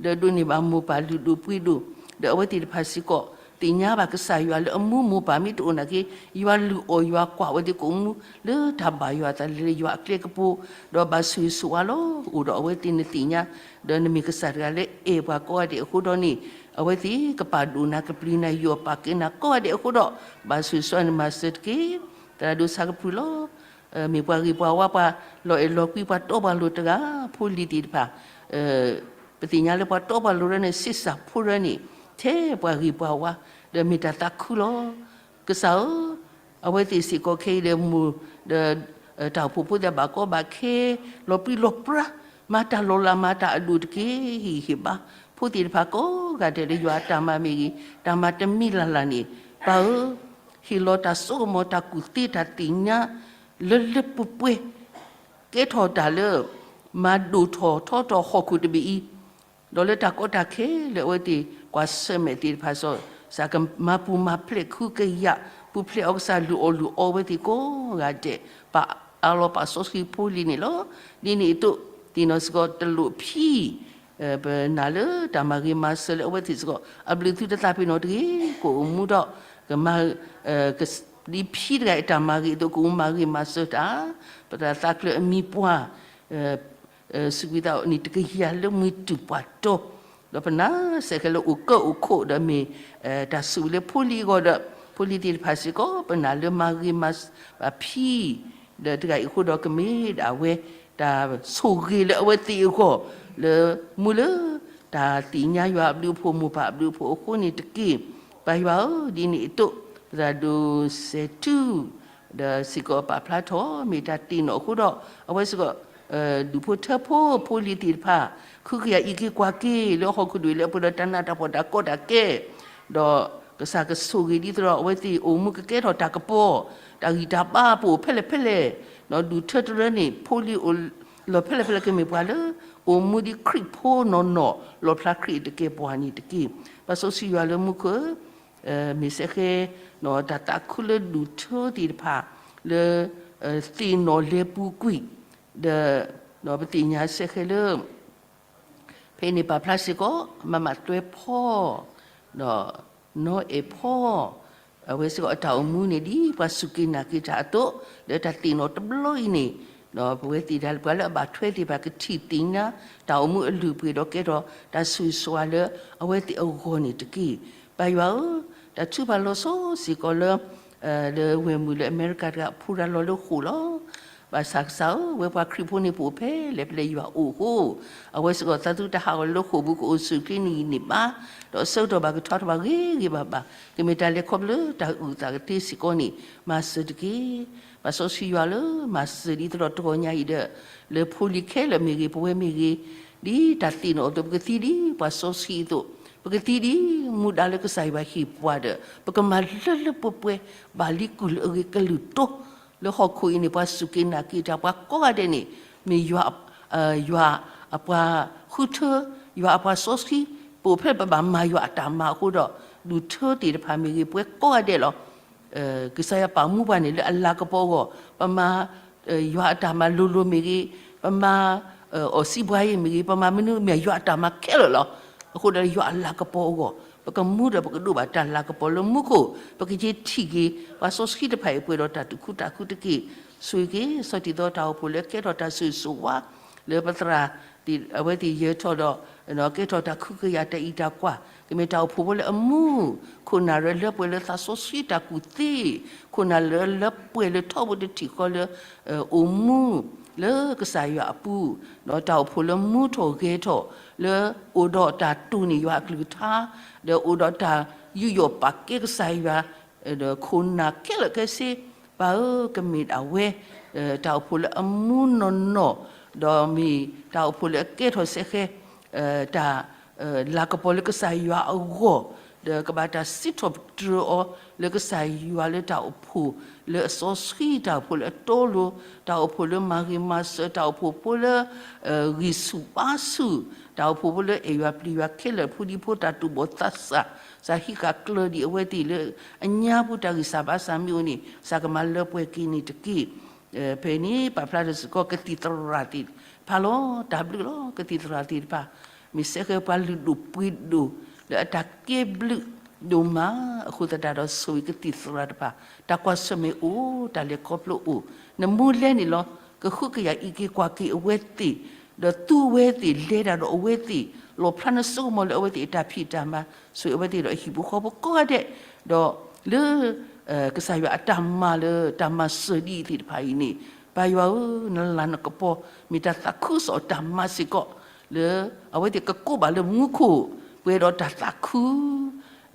ဒီးဒိးန့ၢ်ဘၣ်မိၢ်ပၢ်လုၢ်ဒိၣ်ပှ့ၤဒိၣ်, ဒီးအဝဲသ့ၣ်တဖၣ်စ့ၢ်ကီး သ့ၣ်ညါဘၣ်ကစၢ်ယွၤလၢအမူမိၢ်ပၢ်မ့ၢ်တအိၣ်နာ်က့ ယွၤလုၢ်အီၣ်ယွၤကွၢ်ဝဲသ့ၣ်ကအိၣ်မူ လၢတၢ်ဘၣ်ယွၤအသးလၢယွၤအကျဲကပူၤ, ဒီးဘၣ်ဆိၣ်ဂ့ၤဆိၣ်ဝါလီၤ. အိၣ်ဒီးအဝဲသ့ၣ်နသ့ၣ်ညါ, ဒီးနမ့ၢ်ကစၢ်တဂၤလၢအဲၣ်ပှၤကိးဂၤဒဲးအဃိဒီးန့ၣ် အဝဲသ့ၣ်ကပာ်ဒိၣ်နၤ ကပျံၤနၤ ယီၢ်ပာ်ကဲနၤကိးဂၤဒဲးအဃိဒီး ဘၣ်ဆိၣ်ဂ့ၤဆိၣ်ဝါန့ၣ် မၤစၢၤတက့ၢ်. သရၣ်ဒိၣ်ဆၣ်ကဖုလီၤ. မ့ၢ်ပှၤဂ့ၤပှၤဝါ ပှၤလီၤအဲၣ်လီၤကွံ ပှၤတီပှၤလိၤတဂၤ, ဖိလံၤသ့ၣ်တဖၣ် ပသ့ၣ်ညါလၢပှၤတီပှၤလိၤဒၣ်န့ၣ် ဆံးစၢ်ဖိဒၣ်န့ၣ် ထဲပှၤဂ့ၤပှၤဝါ, ဒီးမ့ၢ်တၢ်သးခုလီၤ. ကစၢ်ဧၢ, အဝဲသ့ၣ်စ့ၢ်ကီးခဲအံၤဒီးမိၢ်ဒီး တၢ်အိၣ်ဖှိၣ်ဖိသ့ၣ်ဘၣ်ကီဘၣ်ခဲ လီၤပြံလီၤပြါ, မၤတၢ်လီၤလး မၤတၢ်အဒိၣ်တက့ၢ်. ဟ့ၣ်ဂံၢ်ဟ့ၣ်ဘါ ဖိသ့ၣ်တဖၣ်ကိးဂၤဒဲးလၢယွၤအတၢ်မၤမ့ၢ်ဂ့ၤ, တၢ်မၤတမံၤလၢ်လၢ်န့ၣ် ပၢ်ဧၢ, ဟ့ၣ်လီၤတၢ်စိကမီၤ တၢ်ကူၣ်သ့ တၢ်သ့ၣ်ညါ လၢလၢပှဲၤပှဲၤ ကဲထီၣ်တၢ်လၢ မၤဒိၣ်ထီၣ်ထီထီၣ်ဟီၣ်ခိၣ်တဘ့ၣ်အံၤ, ဒီးလၢတၢ်ကီတၢ်ခဲလၢအဝဲသ့ၣ် ကွၢ်ဆၢၣ်မဲာ်သ့ၣ်တဖၣ် ကစၢ်ကမၤပူၤမၤဖျဲး ကဟုကယာ် ပူၤဖျဲးအီၤ ကစၢ်လုၢ်အီၣ်လုၢ်အီဝဲသ့ၣ်ကိးဂၤဒဲး, ပာ်အါလီၤပာ်စီဆှံဖိလံၤန့ၣ်လီၤ. ဒ်န့ၣ်အသိး သ့ၣ်နီၣ်စ့ၢ်ကီးတလိၣ်ဖံး ပနာ်လၢတၢ်မၤဂ့ၤမၤစၢၤလၢအဝဲသ့ၣ်စ့ၢ်ကီး အဘျုးသုတသးပ့ၤနီၣ်တဂ့ၤ, ကအိၣ်မူဒီး ကမၤ ဒ်ဖံတဂၤအံၤတၢ်မၤဂ့ၤအသိး ကအိၣ်မူမၤဂ့ၤမၤစၢၤတၢ်, ပတၢ်သးကျၢၤအမံၤပှၢ် စူးကွံာ်သးအီၤန့ၣ် တကယၤလၢမှံတုာ်ပှၢ်တီ, ဒီးပနာ်စ့ၢ်ကီးလၢအိၣ်ကၢအိၣ်ခိးဒီးမ့ၢ် တၢ်ဆိၣ်ဂ့ၤလၢဖိလံၤအဂီၢ်ဒီး ဖိလံၤသ့ၣ်တဖၣ်စ့ၢ်ကီး ပနာ်လၢမၤဂ့ၤမၤဘၣ်ဖံ ဒီးတဂၤအံၤအဃိဒီးကမ့ၢ်ဒၣ်ဝဲ တၢ်ဆိၣ်ဂ့ၤလၢအဝဲသ့ၣ်အဂီၢ် လၢမူလၢ တၢ်သ့ၣ်ညါယွၤအဘျုးအဖှိၣ် မိၢ်ပၢ်အဘျုးအဖှိၣ်အဃိန့ၣ်တက့ၢ်. ပၢ်ယွၤဧၢ, ဒ်န့ၣ်အသိး သရၣ်ဒိၣ်စဲးထူ ဒီးစ့ၢ်ကီးပာ်ဖျါထီၣ် မ့ၢ်တၢ်သ့ၣ်နီၣ်အဃိဒီး အဝဲစ့ၢ်ကီး ဒူၣ်ဖိထၢဖိ ဖိလံၤသ့ၣ်တဖၣ် ခုကယၤအံးက့ၤကွၢ်က့ၤလၢဟီၣ်ခိၣ်ဒူၣ်လၢအပှဲၤဒီးတၢ်နးတၢ်ဖှီၣ်တၢ်ကီတၢ်ခဲ ဒီးကစၢ်ကဆိၣ်ဂ့ၤဒ်သိးဒီး အဝဲသ့ၣ်အိၣ်မူကကဲထီၣ်တၢ်ကပီၤ တၢ်ဂံၢ်တၢ်ဘါ ပအိၣ်ဖဲလဲၣ်ဖဲလဲၣ် ဒူၣ်ထၢတရၢန့ၣ် ဖိလံၤအိၣ်လီၤဖဲလဲၣ်ဖဲလဲၣ် ကမ့ၢ်ပှၤလၢ အိၣ်မူဒ်ခရံာ်ဖိနီၢ်နီၢ် လီၣ်ဖျါခရံာ်အတကဲပှၤန့ၣ်တက့ၢ်. ပၢ်စီဆှံယွၤလၢမူခိၣ် မ့ၢ်စ့ၢ်ကီး တၢ်သးခုလၢဒူၣ်ထၢသ့ၣ်တဖၣ် လၢ သ့ၣ်နီၣ်လဲၤပူၤကွံာ် ဒီး ပသ့ၣ်ညါစ့ၢ်ကီးလၢ ဖဲန့ၣ်ပာ်ဖျါစ့ၢ်ကီး မၤမၤတွဲဖီ ဒီး နီၢ်အဲၣ်ဖီ အဝဲစ့ၢ်ကီးအတၢ်အိၣ်မူန့ၣ် ဒ်ပှၤစူၢ်က့ၤနာ်က့ၤတၢ်အသိး လၢတၢ်သ့ၣ်နီၣ်တဘျီအံၤန့ၣ် ပဝဲသ့ၣ်တဖၣ်လၢပှၤလၢအဘၣ်ထွဲသ့ၣ်တဖၣ် ကထံၣ်သ့ၣ်ညါ တၢ်အိၣ်မူအလုၢ်အပှ့ၤဒီးကဲထီၣ် တၢ်ဆိၣ်ဂ့ၤဆိၣ်ဝါလၢအဝဲသ့ၣ်အဂီၢ်န့ၣ်တက့ၢ်. ပၢ်ယွၤဧၢ, တၢ်ထုကဖၣ်လီၤဆီစ့ၢ်ကီးလၢ လၢဝဲၢ်မုၢ်လၢအမဲရကၤတဂၤ အဖိတၢ်လီၢ်လၢဃိာ်လီၤ. ဘၣ်ဆၣ်ကစၢ်ဧၢ, ဝဲပှၤခရံာ်ဖိန့ၣ် ပအိၣ်ဖဲလဲၣ်ဖဲလဲၣ်ယွၤအိၣ်အဃိ အဝဲစ့ၢ်ကီးသးသုတဟးဂီၤလၢဃိာ်ပူၤ ကအိၣ်ဆူၣ်ချ့န့ၣ်ဂံၢ်န့ၢ်ဘါ, ဒီးအဆၢကတီၢ်ဘၣ်ကထွါထီၣ်ဘၣ်ဂ့ၤဂ့ၤဘၣ်ဘၣ်, ကမ့ၢ်တၢ်လဲၤခီဖျိလၢတၢ်အုၣ်သးကသ့စ့ၢ်ကီးန့ၣ် မၤစၢၤတက့ၢ်. ပၢ်စီဆှံယွၤလၢ မၤစၢၤဒ်သိးဒီးတဂီၤညါအံၤဒီး လၢဖိလံၤခဲလၢာ်မ့ၢ်ဂ့ၤ ပဝဲမ့ၢ်ဂ့ၤ, ဒ်တၢ်သ့ၣ်နီၣ်အသိး ပကသံဒ်ပှၤစီဆှံအသိး, ပကသံဒ်မူဒါလၢကစၢ်ယွၤဟ့ၣ်ပှၤဒီး ပကမၤလၢလၢပှဲၤပှဲၤ ဘၣ်လံကုၢ်လၢအဂ့ၤကလုၢ်တိ လၢဟီၣ်ခိၣ်အံၤန့ၣ် ပှၤစူၢ်က့ၤနာ်က့ၤတၢ် ပှၤကိးဂၤဒဲးန့ၣ် မ့ၢ်ယွၤ ယွၤအပှၤဃုထၢ, ယွၤအပှၤစီဆှံ, ပအိၣ်ဖဲပဘၣ်မၤယွၤအတၢ်မၤအဃိဒီး ဒူၣ်ထၢသ့ၣ်တဖၣ်မ့ၢ်ဂ့ၤ ပဝဲကိးဂၤဒဲးလီၤ. ကစၢ်ယွၤပာ်မူပှၤန့ၣ်လၢအလၤကပီၤအဂီၢ်, ပမၤ ယွၤအတၢ်မၤလိၤလိၤမ့ၢ်ဂ့ၤ, ပမၤ အီၣ်စံးဘှါအံၤမ့ၢ်ဂ့ၤ, ပမၤမနုၤမ့ၢ်ယွၤအတၢ်မၤခဲလၢာ်လီၤ. အဃိဒီးယွၤအလၤကပီၤအဂီၢ် ပကမူဒီးပကဒိးဘၣ်တၢ်လၤကပီၤလၢမူခိၣ်, ပကက့ၤထံၣ်က့ၤ ပှၤစီဆှံတဖၣ်အံၤပှဲၤဒီးတၢ်သူၣ်ခုသးခုတက့ၢ်. ဆိၣ်ဂ့ၤက့ၤ ဆီၣ်တံၢ်သီတၢ်အိၣ်ဖှိၣ်လၢကဲထီၣ်တၢ်ဆိၣ်ဂ့ၤဆိၣ်ဝါ လၢပသရၣ် အဝဲသ့ၣ်ယဲၤထီၣ်ဒီး ကဲထီၣ်တၢ်ခုကယာ်တၢ်အံးတၢ်ကွၢ်, ကမ့ၢ်တၢ်အိၣ်ဖှိၣ်ဖိလၢအမူ, ခိၣ်နၢ်လၢလၢပှဲၤလၢသးစီဆှံတၢ်ကူၣ်သ့, ခိၣ်နၢ်လၢလၢပှဲၤလၢထီဘိတထံၣ်ဃီလၢ အိၣ်မူ လၢကစၢ်ယွၤအပူၤ, ဒီးတၢ်အိၣ်ဖှိၣ်လၢမူထီၣ်ဂဲၤထီၣ် လၢအိၣ်ဒီးတၢ်တိၢ်န့ၢ်ယွၤအကလုၢ်ကထါ, ဒီးအိၣ်ဒီးတၢ်ယူးယီၣ်ပာ်ကဲကစၢ်ယွၤ ဒီးခိၣ်နၢ်ခဲလၢာ်ခဲဆ့, ပၢ်ဧၢ, ကမ့ၢ်ဒၣ်ဝဲ တၢ်အိၣ်ဖှိၣ်လၢအမူနီၢ်နီၢ်, ဒီးမ့ၢ်တၢ်အိၣ်ဖှိၣ်လၢအကဲထီၣ်စဲးဃဲ တၢ် လၤကပီၤလၢကစၢ်ယွၤအဂီၢ်, ဒီးကဘၣ်တၢ်စံးထီၣ်ပတြၢၤအီၤလၢကစၢ်ယွၤလၢတၢ်အိၣ်ဖှိၣ်လၢအစီဆှံ, တၢ်အိၣ်ဖှိၣ်လၢအတီအလိၤ, တၢ်အိၣ်ဖှိၣ်လၢမၤဂ့ၤမၤစၢၤ, တၢ်အိၣ်ဖှိၣ်ဖိလၢ ဂံၢ်ဆူၣ်ဘါဆူၣ်, တၢ်အိၣ်ဖှိၣ်ဖိလၢအဲၣ်ယွၤပျံၤယွၤခဲလၢာ်, ဖိဒံဖိသၣ်တူၢ်ဘီၣ်သးစၢ်, ကစၢ်ဟံးဃာ်ကျၢၤဒံးအဝဲသ့ၣ်လၢအညါပူၤ တၢ်ဂံၢ်စၢ်ဘါစၢ်မ့ၢ်အိၣ်န့ၣ် ကစၢ်ကမၤလၢပှဲၤက့ၤန့ၣ်တက့ၢ်. ဖဲန့ၣ် ပာ်ဖျါထီၣ်စ့ၢ်ကီးကသံၣ်သရၣ်သ့ၣ်တဖၣ်လီၤ. တၢ်ဘျုးလီၤ. ကသံၣ်သရၣ်သ့ၣ်တဖၣ် မ့ၢ်စဲဃဲပှၤလုၢ်ဒိၣ်ပှ့ၤဒိၣ် လၢအတၢ်ကဲဘျုးဒိၣ်မးအဃိသတးဒီး ဆိၣ်ဂ့ၤကသံၣ်သရၣ်တဖၣ် တၢ်ကွၢ်ဆၢၣ်မဲာ်အိၣ်, တၢ်လဲၤခီဖျိအိၣ်, နမူလဲန့ၣ်လီၤ. ကဟုကယာ်အံးက့ၤကွၢ်က့ၤအဝဲသ့ၣ်, ဒီးသူအဝဲသ့ၣ်, လဲၤတၢ်ဒီးအဝဲသ့ၣ်, လီၣ်ဖျါနစိကမီၤလၢအဝဲသ့ၣ်အတၢ်ဖံးတၢ်မၤ, ဆိၣ်ဂ့ၤအဝဲသ့ၣ်ဒီးအဟံၣ်ဖိဃီဖိကိးဂၤဒဲး, ဒီးလၢ ကစၢ်ယွၤအတၢ်မၤလၢတၢ်မၤစၢၤဒ်အံၤသ့ၣ်တဖၣ်အံၤန့ၣ်, ပၢ်ယွၤဧၢ, နလၤနကပီၤ မ့ၢ်တၢ်သးခုစီၤအတၢ်မၤစ့ၢ်ကီး, လၢအဝဲသ့ၣ်ကကိးဘၣ်လၢမူခိၣ်, ပှဲၤဒီးတၢ်သးခု,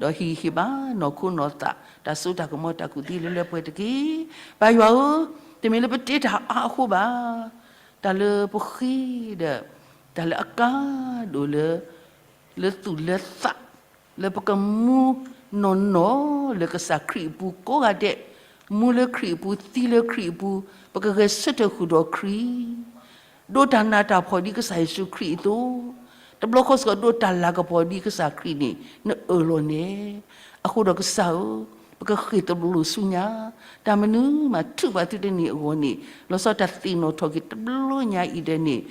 ဒီးဟ့ၣ်ဂံၢ်ဟ့ၣ်ဘါနီၢ်ခိနီၢ်သး, တၢ်စိတၢ်ကမီၤတၢ်ကူၣ်သ့လၢလၢပှဲၤတက့ၢ်. ပၢ်ယွၤဧၢ, တမ့ၢ်လၢပတဲတၢ်အါအဃိဘၣ်, တၢ်လၢပဃ့ဒီး တၢ်လၢအကါဒိၣ်လၢ လၢသူၣ်လၢသး, လၢပကမူနီၢ်နီၢ်လၢကစၢ်ခရံာ်အပူၤကိးဂၤဒဲး, မူလၢခရံာ်အပူၤ, သံလၢခရံာ်အပူၤ, ပကဂဲၤဆၢထၢၣ်ဃုာ်ဒီးခရံာ်, ဒိးတၢ်နးတၢ်ဖှီၣ်ဒ်ကစၢ်ယ့ၣ်ၡူးခရံာ်အသိး, တဘျီဃီစ့ၢ်ကီးဒိးတၢ်လၤကပီၤဒ်ကစၢ်ခရံာ်န့ၣ် နအၢၣ်လီၤနဲ, အဃိဒီးကစၢ်ဧၢ, ပကဃ့ၢ်သဘျိၣ်ဆူညါ, တၢ်မနုၤမးထုးဘၣ်သုတန့ၢ်အဂီၢ်န့ၣ်, လီၤဆီတၢ်သ့ၣ်နီၣ်ထီၣ်က့ၤတဘျီညါအံၤဒဲးန့ၣ်,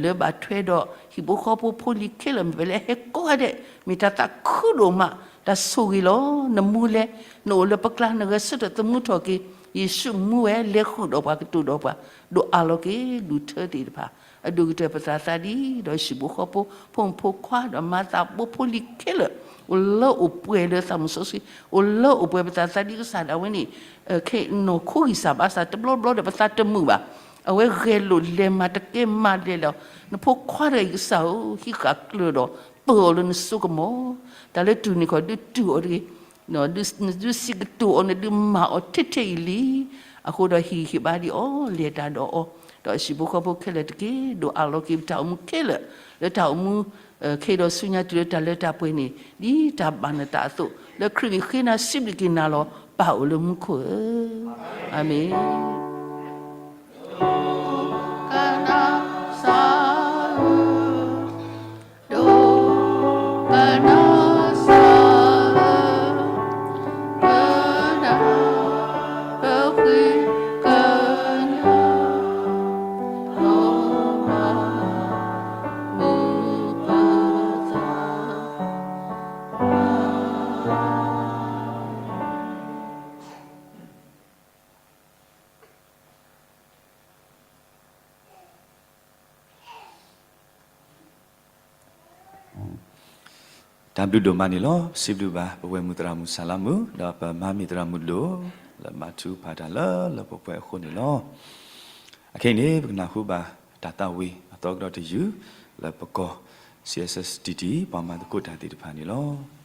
လၢဘၣ်ထွဲဒီးဟံၣ်ဖိဃီဖိဖိလံၤခဲလၢာ် မ့ၢ်ပလဲၤဟဲကိးဂၤဒဲး, မ့ၢ်တၢ်သးခုဒိၣ်မး, တၢ်ဆိၣ်ဂ့ၤလီၤ. နမူလဲ, နအိၣ်လၢပကျါ, နဂဲၤဆၢထၢၣ်သမူထီၣ်က့ၤ, ယ့ၣ်ၡူးမူဝဲ, လဲၤဃုာ်ဒီးပှၤကတိၤဒီးပှၤ, ဒိၣ်အါလီၤက့ၤဒူၣ်ထၢသ့ၣ်တဖၣ်, အဒိၣ်ကတၢၢ်ပသးသးဒ်ဒီးဟံၣ်ဖိဃီဖိ, ဖိမုၣ်ဖိခွါဒီးမၤသးဘိဖိလံၤခဲလၢာ်, အိၣ်လၢအိၣ်ပှဲၤလၢသးမုၢ်စီဆှံ, အိၣ်လၢအိၣ်ပှဲၤပသးသးဒ်ကစၢ်ဒၣ်ဝဲန့ၣ်, ခဲနီၢ်ခိဂံၢ်စၢ်ဘါစၢ်တဘျီဘျီဒီးပသးတမုာ်ဘၣ်, အဝဲဂဲၤလိာ်လဲၤမၤတကဲမၤလဲၣ်လီၤ. နဖိခွါတဂၤအံၤကစၢ်ဧၢ, ဟံးဃာ်ကျၢၤဒီးပၢၤအီၤလၢနစိကမီၤ, တၢ်လၢတူၢ်န့ၢ်ခီၣ်ဒုးတူၢ်အီၤတဂ့ၤ, နဒုးစံးကတိၤအီၤ, နဒုးမၤအီၤထဲထဲအံၤလံ. အဃိဒီးဟ့ၣ်ဂံၢ်ဟ့ၣ်ဘါဒံးအီၤ, လဲၤတၢ်ဒီးအီၤ, ဒီးဟံၣ်ဖိဃီဖိခဲလၢာ်တက့ၢ်. ဒိၣ်အါလီၤက့ၤပတၢ်အိၣ်မူခဲလၢာ်, လၢတၢ်အိၣ်မူ ခဲအံၤဒီးဆူညါတုၤလၢတၢ်လၢတၢ်ပှဲၤန့ၣ်, ဒ်တၢ်ဘၣ်နသးအသိး, လၢခရံာ်မ့ၢ်ဃ့နၤစံးဘျုးက့ၤနၤလီၤ. ပၢ်အိၣ်လၢမူခိၣ်ဧၢ, အၤမ့ၣ်. တၢ်ဘျုးဒိၣ်မးန့ၣ်လီၤ. ပစံးဘျုးဘၣ် ပဝဲၢ်မုၣ်သရၣ်မုၣ်စၢ်လါမုၣ်, ဒီးပမၤမ့ၢ်သရၣ်မုၣ်ဒိၣ်, လၢဘါထုကဖၣ်တၢ်လၢလၢပှဲၤပှဲၤအဃိန့ၣ်လီၤ. အခဲအံၤန့ၣ် ပကနၢ်ဟူဘၣ်တၢ်သးဝံၣ်အသီကဒီးတယုၢ် လၢပကီၢ် စီၤအဲၣ်စၢၣ်စတံတံ ပှၤမၤသကိးတၢ်သ့ၣ်တဖၣ်န့ၣ်လီၤ.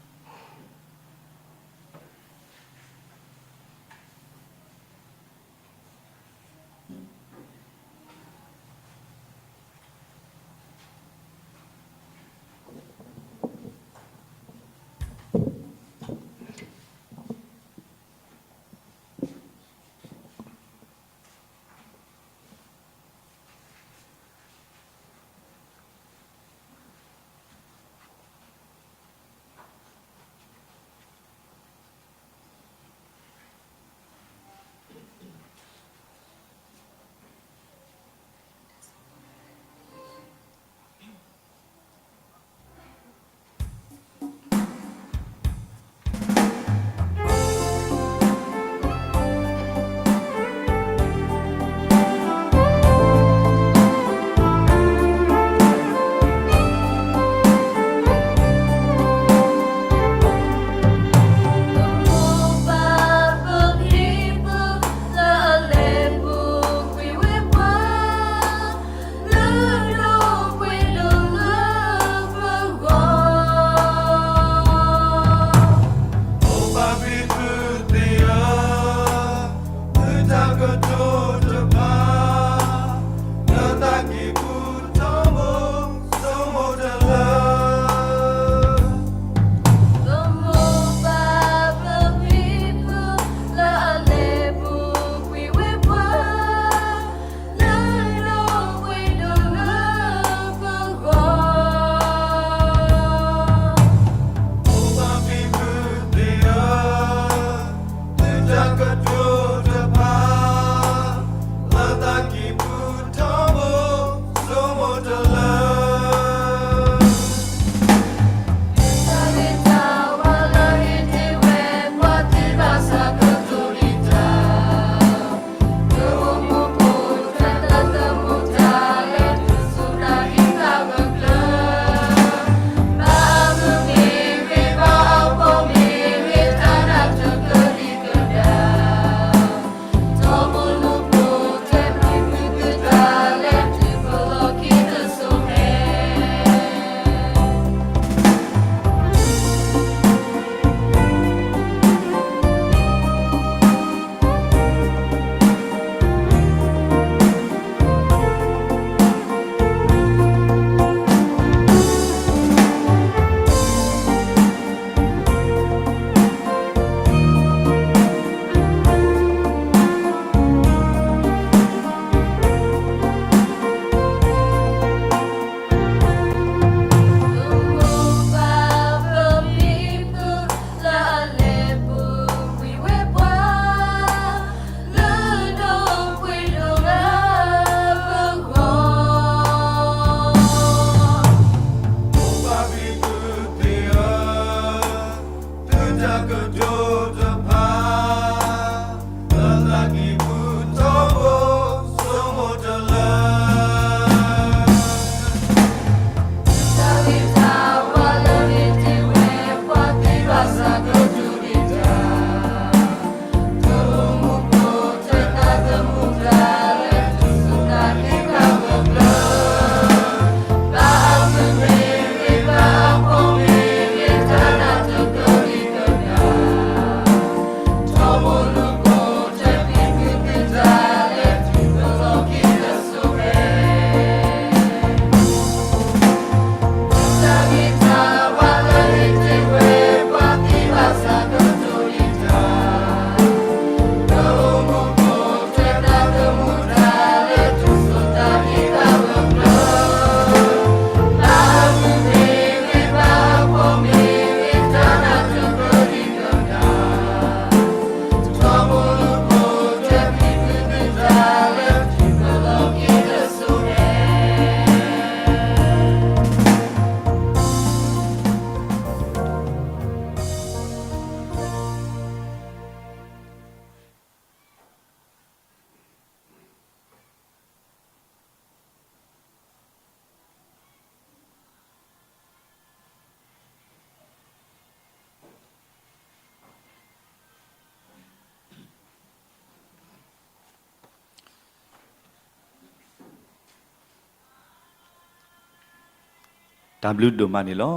တၢ်ဘျုးဒိၣ်မးန့ၣ်လီၤ.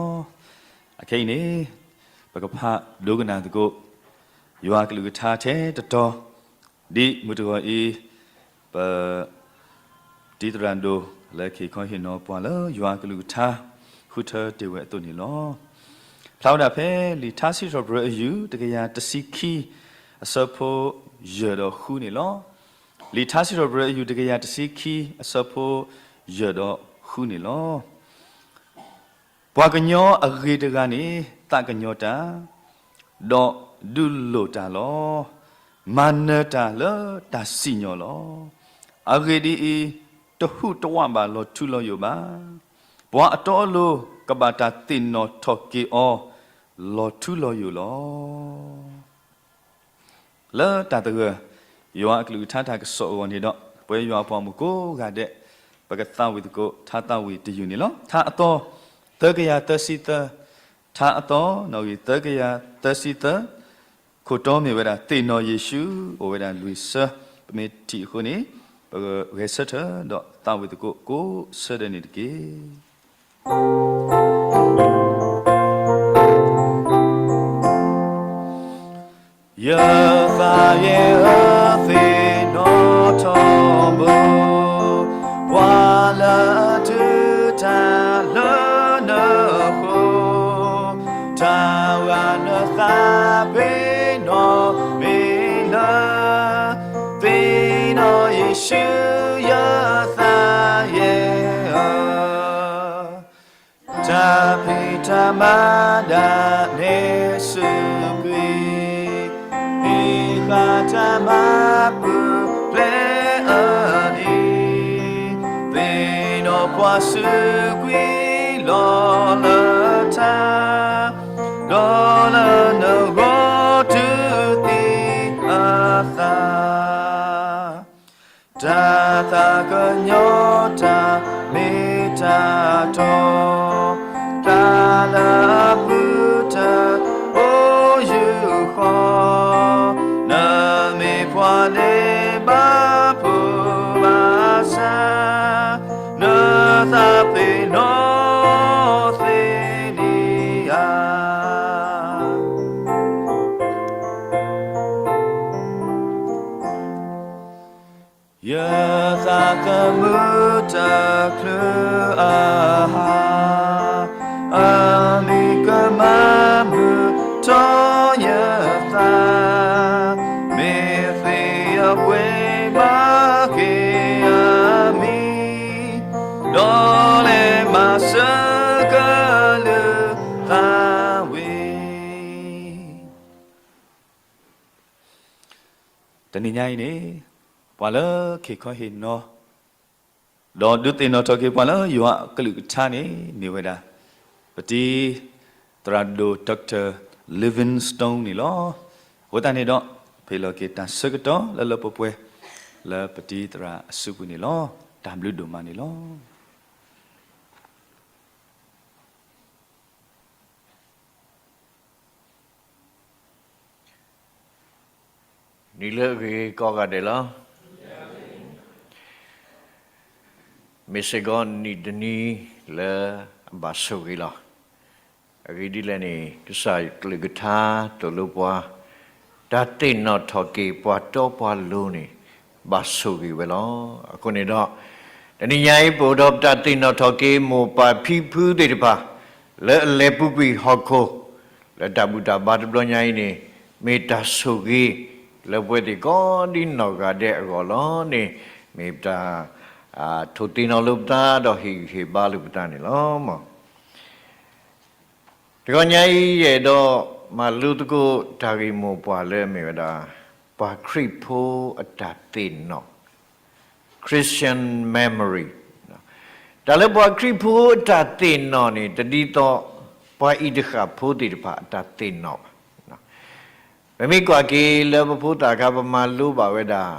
အခဲအံၤန့ၣ် ပကဖးဒိကနၣ်သကိး ယွၤအကလုၢ်ကထါထဲတတီၤ, ဒ်မုၢ်တဂီၤအံၤ ပ တံၤသရၣ်ဒိၣ်လၢက့ၤခီဟ့ၣ်နီၤပှၤလၢယွၤအကလုၢ်ကထါ ဃုထၢတ့ၢ်ဝဲအသိးန့ၣ်လီၤ. ဖျါဝဲဒၣ်ဖဲလံာ်ထါစံးထီၣ်ပတြၢၤအယူၢ် တကယၤတဆံခံ အဆၢဖိယဲၢ်ဒီးဃုန့ၣ်လီၤ. လံာ်ထါစံးထီၣ်ပတြၢၤအယူၢ် တကယၤတဆံခံ အဆၢဖိယဲၢ်ဒီးဃုန့ၣ်လီၤ. ပှၤကညီအဂ့ၤတဂၤန့ၣ် သးကညီၤတၢ်, ဒီးဒုးလိၣ်တၢ်လီၤ. မၤနၢၤတၢ်လၢတၢ်စံၣ်ညီၣ်လီၤ. အဂ့ၢ်ဒ်အံၤ, တဟူးတဝးဘၣ်လီၤထူလီၤယိာ်ဘၣ်. ပှၤအတီအလိၤကဘၣ်တၢ်သ့ၣ်နီၣ်ထီၣ်က့ၤအီၤ လီၤထူလီၤယိာ်လီၤ. လၢတၢ်သဂၢၢ် ယွၤအကလုၢ်ကထါတၢ်ကစီၣ်အဂီၢ်န့ၣ်ဒီး ပဝဲယွၤအပှၤမုၣ်ကိးဂၤဒဲး ပကသးဝံၣ်သကိး ထါသးဝံၣ်တယုၢ်န့ၣ်လီၤ. ထါအသီ သၢကယၤသၢဆံသၢ, ထါအသီ နီၣ်ဂံၢ်သၢကယၤသၢဆံသၢ, ခိၣ်တီမ့ၢ်ဝဲဒၣ် သ့ၣ်နီၣ်ယ့ၣ်ၡူး, အိၣ်ဝဲဒၣ်လွံၢ်ဆၢ, ပမ့ၢ်ထံၣ်အဃိန့ၣ် ပဂဲၤဆၢထၢၣ်ဒီးသးဝံၣ်သကိးကိးဆၢဒၢးန့ၣ်တက့ၢ်. ယသးယ့ၣ်ဧၢ, သ့ၣ်နီၣ်ထီဘိ, ပှၤလၢအထုးတၢ်လၢနဃိ, တၢ်ဂၤနသးပ့ၤနီၣ်မ့ၢ်လၢ သ့ၣ်နီၣ်ယ့ၣ်ၡူးယသးယ့ၣ်ဧၢ, တၢ်ဖံးတၢ်မၤဒၣ်နဲၣ်စူးကွံာ်, ဟ့ၣ်ဃာ်တၢ်မၤပူၤဖျဲးအနံၤ, သ့ၣ်နီၣ်ပှၤစူးကွံာ်လီၤလၢထါ, ဒီးလၢနဂီၢ်တုၤသံအသး တၢ်သးကညီၤတၢ်မ့ၢ်တၢ်တီ, တၢ်လၢအပူၤတအိၣ်ယူၢ်ဃီ, နမ့ၢ်ပှၤလၢဘၣ်ဖှီၣ်ဘၣ်ဆါ, နသးပ့ၤနီၣ်သ့န့ၣ်ဧါ. ယသးသမူတချုးအဟါ, အမံၤကမၤမုာ်ထီၣ်ယသး, မ့ၢ်သ့ၣ်အပှ့ၤဘၣ်က့ၤအမံၤ, ဒီးလဲၤမၤစၢၤကလုၢ်သးဝံၣ် တနံၤညါအံၤန့ၣ် ပှၤလၢက့ၤခီဟ့ၣ်နီၤ ဒီးဒုးသ့ၣ်နီၣ်ထီၣ်က့ၤပှၤလၢယွၤအကလုၢ်ကထါန့ၣ် မ့ၢ်ဝဲဒၣ် ပတံၤသရၣ်ဒိၣ် Doctor Livingstone န့ၣ်လီၤ. အဃိသတးန့ၣ်ဒီး ပဟ့ၣ်လီၤက့ၤတၢ်ဆၢကတီၢ်လၢလၢပှဲၤပှဲၤ လၢပတံၤသရၣ်အစုပူၤန့ၣ်လီၤ. တၢ်ဘျုးဒိၣ်မးန့ၣ်လီၤ. နံၤလၢအဂ့ၤကိးဂၤဒဲးလီၤ. မ့ၢ်စ့ၢ်ကီးနံၣ်တနံၤလၢအဘၣ်ဆိၣ်ဂ့ၤလီၤ. အဂ့ၢ်ဒ်လဲၣ်န့ၣ် ကစၢ်ကလုၢ်ကထါသိၣ်လိပှၤ တၢ်သ့ၣ်နီၣ်ထီၣ်က့ၤပှၤတီပှၤလိၤန့ၣ် ဘၣ်ဆိၣ်ဂ့ၤဝဲလီၤ. အဃိန့ၣ်ဒီး တနံၤညါအံၤ ပအိၣ်ဒီးပတၢ်သ့ၣ်နီၣ်ထီၣ်က့ၤ မိၢ်ပၢ်ဖံဖုသ့ၣ်တဖၣ် လၢအလဲၤပူၤကွံာ်ဟီၣ်ခိၣ် လၢတၢ်ဘူၣ်တၢ်ဘါတဘျီညါအံၤန့ၣ် မ့ၢ်တၢ်ဆိၣ်ဂ့ၤ လၢပဝဲသ့ၣ်ကိးဒ်နီၢ်ဂၤဒဲးအဂီၢ်လီၤန့ၣ် မ့ၢ်ပတၢ် ထိၣ်သ့ၣ်နီၣ်လိာ်ပသး ဒီးဟ့ၣ်ဂံၢ်ဟ့ၣ်ဘါလိာ်ပသးန့ၣ်လီၤ. တဂီၤညါအံၤ ယအဲၣ်ဒိးမၤလိသကိးတၢ်ဂ့ၢ်မိၢ်ပှၢ်လၢအမ့ၢ်ဝဲဒၣ် ပှၤခရံာ်ဖိအတၢ်သ့ၣ်နီၣ် Christian memory. တၢ်လၢပှၤခရံာ်ဖိအတၢ်သ့ၣ်နီၣ်န့ၣ် တဒ်သိးပှၤအံၤတဃၣ်ဖိသ့ၣ်တဖၣ်အတၢ်သ့ၣ်နီၣ်ဘၣ်. ပမ့ၢ်ကွၢ်က့ၤလၢပဖိသၣ်အခါ ပမၤလိဘၣ်ဝဲဒၣ်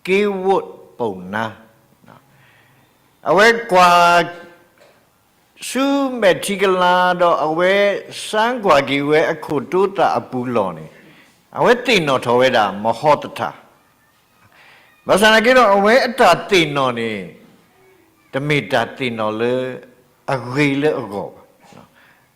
က့ဝိၣ်ပိာ်နါ အဝဲကွၢ် ဆူမဲာ်ထံကလၤဒီး အဝဲစၢကွၢ်က့ၤဝဲအခိၣ်တိသးအပူၤလီၢ်န့ၣ် အဝဲသ့ၣ်နီၣ်ထီၣ်ဝဲဒၣ် မဟီသထး. ဘၣ်ဆၣ်သနာ်က့ဒီး အဝဲအတၢ်သ့ၣ်နီၣ်န့ၣ် တမ့ၢ်တၢ်သ့ၣ်နီၣ်လၢအဂ့ၤလၢအဂီၢ်ဘၣ်.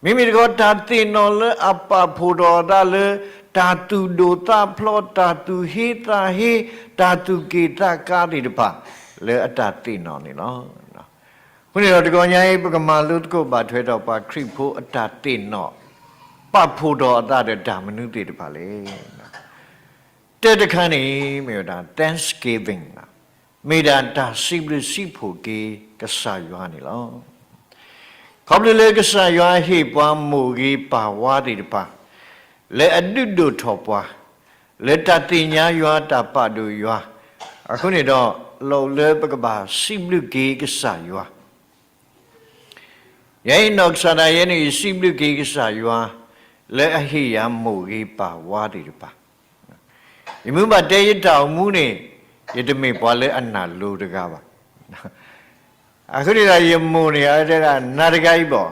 မ့မ့ၢ်တခီ တၢ်သ့ၣ်နီၣ်လၢအပာ်ဖှိၣ်ထီၣ်အသးလၢ တၢ်သူၣ်ဒိၣ်သးဖျိး, တၢ်သူၣ်ဟ့သးဟ့, တၢ်သူၣ်က့ၣ်သးကါသ့ၣ်တဖၣ် လၢအတၢ်သ့ၣ်နီၣ်န့ၣ်လီၤ. အဃိန့ၣ်ဒီး တဂီၤညါအံၤ ပကမၤလိသကိးဘၣ်ထွဲဒီး ပှၤခရံာ်ဖိအတၢ်သ့ၣ်နီၣ် ပာ်ဖှိၣ်ထီၣ်အသးဒီးတၢ်မနုၤသ့ၣ်တဖၣ်လဲၣ်. တၢတခါန့ၣ် မ့ၢ်ဝဲဒၣ် Thanksgiving လီၤ. မ့ၢ်ဒၣ်တၢ်စံးဘျုးစံးဖှိၣ်က့ၤကစၢ်ယွၤန့ၣ်လီၤ. ခီဖျိလၢကစၢ်ယွၤဟ့ၣ်ပှၤမိၢ်ဂ့ၤပၢ်ဝါသ့ၣ်တဖၣ် လၢအဒုးဒိၣ်ထီၣ်ပှၤ လၢတၢ်သ့ၣ်ညါယွၤ တၢ်ပာ်ဒိၣ်ယွၤ, အဃိန့ၣ်ဒီး လီၤလၢပကဘၣ်စံးဘျုးက့ၤကစၢ်ယွၤ ယဲအံၤနီၢ်ကစၢ်ဒၣ်ယဲန့ၣ် ယစံးဘျုးက့ၤကစၢ်ယွၤ လၢအဟ့ၣ်ယၤမိၢ်ဂ့ၤပၢ်ဝါသ့ၣ်တဖၣ်. ယမ့ၢ်ဘၣ်တဲယတၢ်အိၣ်မူန့ၣ် ယတမ့ၢ်ပှၤလၢအနၢ်လိၤတဂၤဘၣ်. အဃိန့ၣ်ဒီး ယမိၢ်န့ၣ် အဝဲတဲဒၣ် နၤတဂၤအံၤဘၣ်,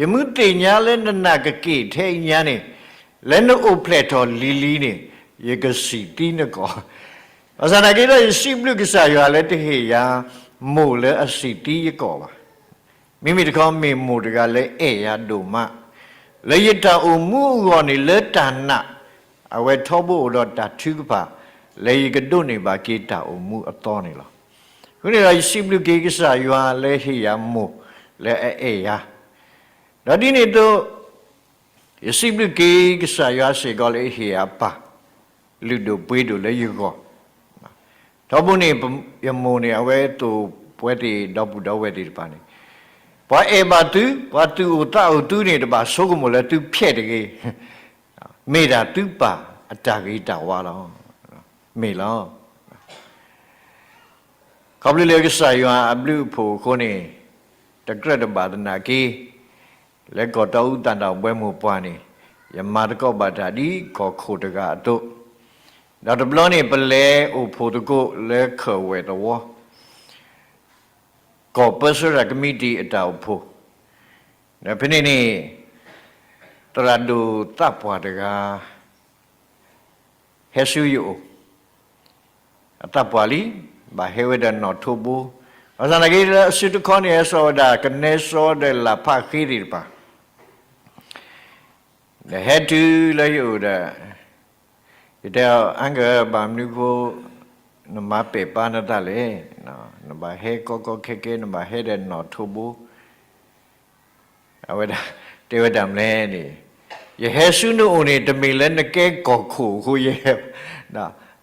ယမ့ၢ်သ့ၣ်ညါလၢနနၢ်ကက့ၣ်ထဲအံၤညါန့ၣ်, လၢနအိၣ်ဖျဲၣ်ထီၣ်လံၤလံၤန့ၣ် ယကစံၣ်သံနကီၢ်. ဘၣ်ဆၣ်သနာ်က့ဒီး ယစံးဘျုးကစၢ်ယွၤလၢတဟ့ၣ်ယၤမိၢ်လၢအစံၣ်သံယကီၢ်ဘၣ်. မ့မ့ၢ်တခီ မ့ၢ်မိၢ်တဂၤလၢအဲၣ်ယၤဒိၣ်မး, လၢယတၢ်အိၣ်မူအဂီၢ်န့ၣ် လၢတၢ်နာ်, အဝဲထီဘိအိၣ်ဒီးတၢ်ထုကဖၣ် လၢယကဒိးန့ၢ်ဘၣ်က့ၤတၢ်အိၣ်မူအသီန့ၣ်လီၤ. အဃိန့ၣ်ဒီး ယစံးဘျုးက့ၤကစၢ်ယွၤလၢဟ့ၣ်ယၤမိၢ်လၢအအဲၣ်ယၤ, ဒီးဒ်န့ၣ်အသိး ယစံးဘျုးက့ၤကစၢ်ယွၤစ့ၢ်ကီးလၢဟ့ၣ်ယၤပၢ် လုၢ်ဒိၣ်ပှ့ၤဒိၣ်လၢယဂီၢ်. ထီဘိန့ၣ် ယမိၢ်န့ၣ် အဝဲသိၣ်ပဝဲသ့ၣ်ဒီပုၢ်ဒီဝဲၢ်သ့ၣ်တဖၣ်န့ၣ်, ပှၤအဲၣ်ဘၣ်သု, ပှၤသူၣ်အိၣ်သးအိၣ်သုန့ၣ် တဘၣ်ဆိကမိၣ်လၢသုဖျဲးတဂ့ၤ, မ့ၢ်ဒၣ်သုပၢ်အတၢ်ဂ့ၤတၢ်ဝါလီၤ. မ့ၢ်လီၤ. ခီဖျိလၢကစၢ်ယွၤအဘျုးအဖှိၣ်အဃိန့ၣ်, တကြၢးတဘၣ်သနာ်က့ လၢကီၢ်တီအူသၣ်ဒၣ်ဝဲမိၢ်ပှၢ်န့ၣ်, ယမၤသကိးဘၣ်တၢ်ဒ်ကီၢ်ခိၣ်တဂၤအသိး, ဒီးတဘျီန့ၣ် ပလဲၤအိၣ်ဖှိၣ်သကိးလၢခၢၣ်ဝဲၢ်သဝီ ကီၢ်ပၢဆှၢတၢ်ကမံးတံာ်အတၢ်အိၣ်ဖှိၣ်, ဒီးဖဲန့ၣ်န့ၣ် သရၣ်ဒိၣ်သးပှၢ်တဂၤ ဟဲဆူယအိၣ်, အသးပှၢ်လံ, ဘၣ်ဟဲဝဲဒီးနီၣ်ထိးဘိ, ဘၣ်ဆၣ်သနာ်က့လၢအစုတခီန့ၣ် ဟဲစိာ်ဝဲဒၣ်ကနဲစီဒီးလၢ်ဖးဃ့သ့ၣ်တဖၣ် ဒီးဟဲတုၤလၢယအိၣ်ဒီး, ယတဲအီၤ အါကၢ် ဘၣ်မနုၤဃိ နမၤပဲာ်ပာ်နသးလဲၣ်, နဘၣ်ဟဲကီကီခဲခဲ နဘၣ်ဟဲဒီးနီၣ်ထိးဘိ, အဝဲဒၣ်တဲဝဲဒၣ်မနုၤလဲၣ်န့ၣ်, ယဟဲဆူနအိၣ်န့ၣ် တမ့ၢ်လၢနကဲကီၢ်ခိၣ်အဃိယဟဲ,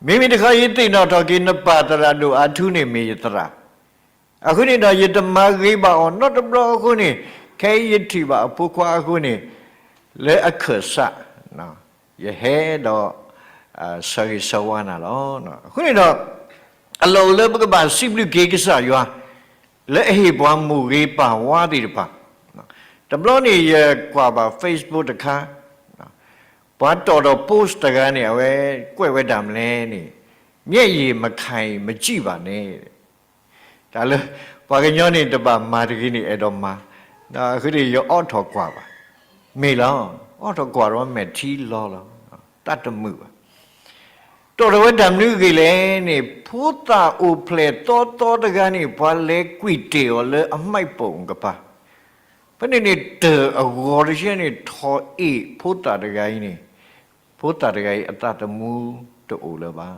မ့မ့ၢ်တခီယသ့ၣ်နီၣ်ထီၣ်က့ၤ နပၢ်သရၣ်ဒိၣ်အါထူန့ၣ်မ့ၢ်ယသရၣ်, အဃိန့ၣ်ဒီး ယတမၤဂ့ၤဘၣ်အီၤနီတဘျီအဃိန့ၣ်, ခဲအံၤယထံၣ်ဘၣ်အဖိခွါအဃိန့ၣ်, လၢအခၢၣ်စး ယဟဲဒီး ဆၢဂ့ၤဆၢဝါနၤလီၤ. အဃိန့ၣ်ဒီး အလီၢ်အိၣ်လၢပကဘၣ်စံးဘျုးက့ၤကစၢ်ယွၤ လၢအဟ့ၣ်ပှၤမိၢ်ဂ့ၤပၢ်ဝါသ့ၣ်တဖၣ်, တဘျီန့ၣ်ယကွၢ်ဘၣ် Facebook တခါ, ပှၤတီၣ်ထီၣ် post တဂၤန့ၣ် အဝဲကွဲးဝဲဒၣ်မနုၤလဲၣ်န့ၣ်, မျက်ရည်မခံရင်မကြည့်ပါနဲ့ တၢ်လၢ ပှၤကညီန့ၣ် တဘၣ်မၤတဂ့ၤန့ၣ် အဲၣ်ဒိးမၤ, အဃိန့ၣ်ယအိးထီၣ်ကွၢ်ဘၣ်, မ့ၢ်လီၤ, အိးထီၣ်ကွၢ်ဒီးမဲာ်ထံလီၤလီၤ, တၢ်တမုာ်ဘၣ်. တီၣ်ထီၣ်ဝဲတၢ်မနုၤအဂ့ၢ်လဲၣ်န့ၣ်, ဖိသၣ်အိၣ်ဖျဲၣ်သီသီတဂၤန့ၣ် ပှၤလဲၤကွံာ်တ့ၢ်အီၤလၢအမှိုက်ပုံကပၤ, ဖဲန့ၣ်န့ၣ် တၢၢ်အဂီၤတဆှဲန့ၣ် ထီၣ်အ့ၣ်ဖိသၣ်တဂၤအံၤန့ၣ်, ဖိသၣ်တဂၤအံၤအသးသမူတအိၣ်လၢၤဘၣ်.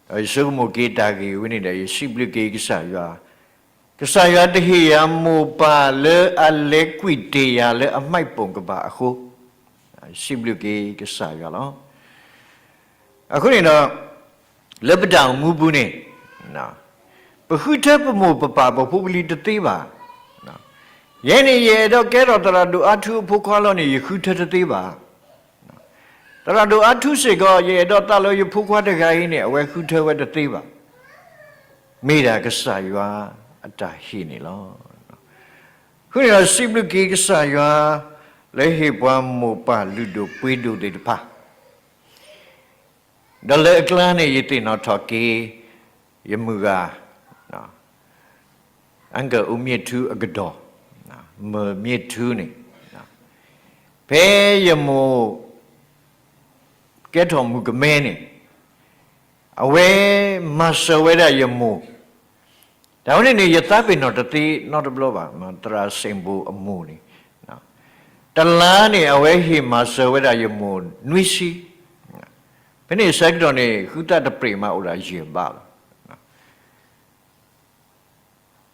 ဒီးယဆိကမိၣ်က့ၤတၢ်ဂ့ၢ်ဝဲန့ၣ်ဒီး ယစံးဘျုးက့ၤကစၢ်ယွၤ, ကစၢ်ယွၤတဟ့ၣ်ယၤမိၢ်ပၢ်လၢအလဲၤကွံာ်တ့ၢ်ယၤလၢအမှိုက်ပုံကပၤအဃိ, ယစံးဘျုးက့ၤကစၢ်ယွၤလီၤ. အဃိန့ၣ်ဒီး လၢပတၢ်အိၣ်မူပူၤန့ၣ်, ပဃုထၢပမိၢ်ပပၢ်ပဖိပလံၤတသ့ဘၣ်. ယဲန့ၣ် ယအဲၣ်ဒိးကဲထီၣ်သရၣ်ဒိၣ်အါထူအဖိခွါလီၤန့ၣ် ယဃုထၢတသ့ဘၣ်. သရၣ်ဒိၣ်အါထူစ့ၢ်ကီး ယအဲၣ်ဒိးသးလၢယဖိခွါတဂၤအံၤန့ၣ် အဝဲဃုထၢဝဲတသ့ဘၣ်. မ့ၢ်ဒၣ်ကစၢ်ယွၤအတၢ်ဟ့ၣ်န့ၣ်လီၤ. အဃိန့ၣ်ဒီး စံးဘျုးက့ၤကစၢ်ယွၤ လၢဟ့ၣ်ပှၤမိၢ်ပၢ်လုၢ်ဒိၣ်ပှ့ၤဒိၣ်သ့ၣ်တဖၣ် ဒီးလၢအကျါန့ၣ် ယသ့ၣ်နီၣ်ထီၣ်က့ၤ ယမုၢ်ဂၤ အကၢ်အူမ့ၢ်ထူအကဒီး, မၢ်မ့ၢ်ထူန့ၣ်, ဖဲယမိၢ် ကဲထီၣ်မုၣ်ကမဲန့ၣ်, အဝဲမၤစၢၤဝဲဒၣ်ယမိၢ် တၢ်ဝဲန့ၣ်န့ၣ် ယသးပ့ၤနီၣ်တသ့နီတဘျီဘၣ်, သရၣ်စ့ၣ်ဘိၣ်အမိၢ်န့ၣ်, တလါန့ၣ် အဝဲဟ့ၣ်မၤစၢၤဝဲဒၣ်ယမိၢ်နွံဆံ, ဖဲန့ၣ်ဆၢကတီၢ်န့ၣ် ဃုသးတပြံးမးအိၣ်ဒၣ်ယဲၢ်ဘးလီၤ.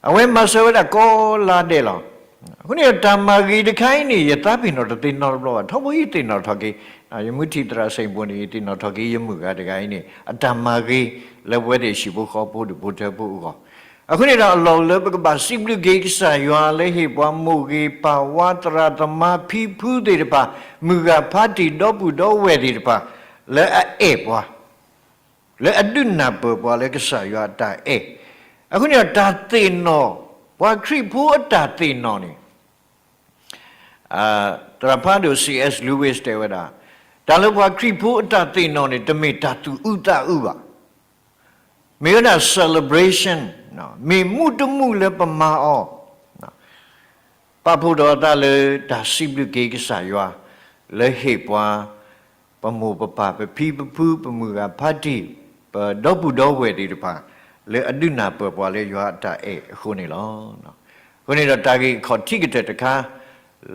အဝဲမၤစၢၤဝဲဒၣ်ကိးလါဒဲးလီၤ. အဃိန့ၣ်တၢ်မၤဂ့ၤတခါအံၤန့ၣ် ယသးပ့ၤနီၣ်တသ့နီတဘျီဘၣ်, ထီဘိယသ့ၣ်နီၣ်ထီၣ်က့ၤ, ယမုၢ်ထံၣ်သရၣ်စ့ၣ်ဘိၣ်န့ၣ် ယသ့ၣ်နီၣ်ထီၣ်က့ၤယမုၣ်ဂၤတဂၤအံၤန့ၣ် အတၢ်မၤဂ့ၤလၢပဝဲသ့ၣ်ဟံၣ်ဖိဃီဖိဒီးဖိထၢဖိအဂီၢ်. အဃိန့ၣ်ဒီးအလီၢ်လၢပကဘၣ်စံးဘျုးက့ၤကစၢ်ယွၤလၢဟ့ၣ်ပှၤမိၢ်ဂ့ၤပၢ်ဝါသရၣ်သမါဖံဖုသ့ၣ်တဖၣ်, မုၢ်ဂၤဖးတံၢ်ဒီပုၢ်ဒီဝဲၢ်သ့ၣ်တဖၣ်, လၢအအဲၣ်ပှၤ လၢအဒုးနၢ်ပၢၢ်ပှၤလၢကစၢ်ယွၤအတၢ်အဲၣ်. အဃိန့ၣ်ဒီးတၢ်သ့ၣ်နီၣ်, ပှၤခရံာ်ဖိအတၢ်သ့ၣ်နီၣ်န့ၣ်, သရၣ်ဖးဒိၣ် C S Lewis တဲဝဲဒၣ်, တၢ်လၢပှၤခရံာ်ဖိအတၢ်သ့ၣ်နီၣ်န့ၣ် တမ့ၢ်တၢ်သူၣ်အုးသးအုးဘၣ်. မ့ၢ်ဝဲဒၣ် celebration, မ့ၢ်မူးတမူးလၢပမၤအီၤ, ပာ်ဖှိၣ်ထီၣ်အသးလၢတၢ်စံးဘျုးက့ၤကစၢ်ယွၤ လၢဟ့ၣ်ပှၤ ပမိၢ်ပပၢ် ပဖံပဖု ပမုၢ်ဂၤဖးတံၢ် ပဒီပုၢ်ဒီဝဲၢ်သ့ၣ်တဖၣ် လၢအဒုးနၢ်ပၢၢ်ပှၤလၢယွၤအတၢ်အဲၣ်အဃိန့ၣ်လီၤ. အဃိန့ၣ်ဒီးတၢ်ဂ့ၢ်အခီၣ်ထံးကတၢၢ်တခါ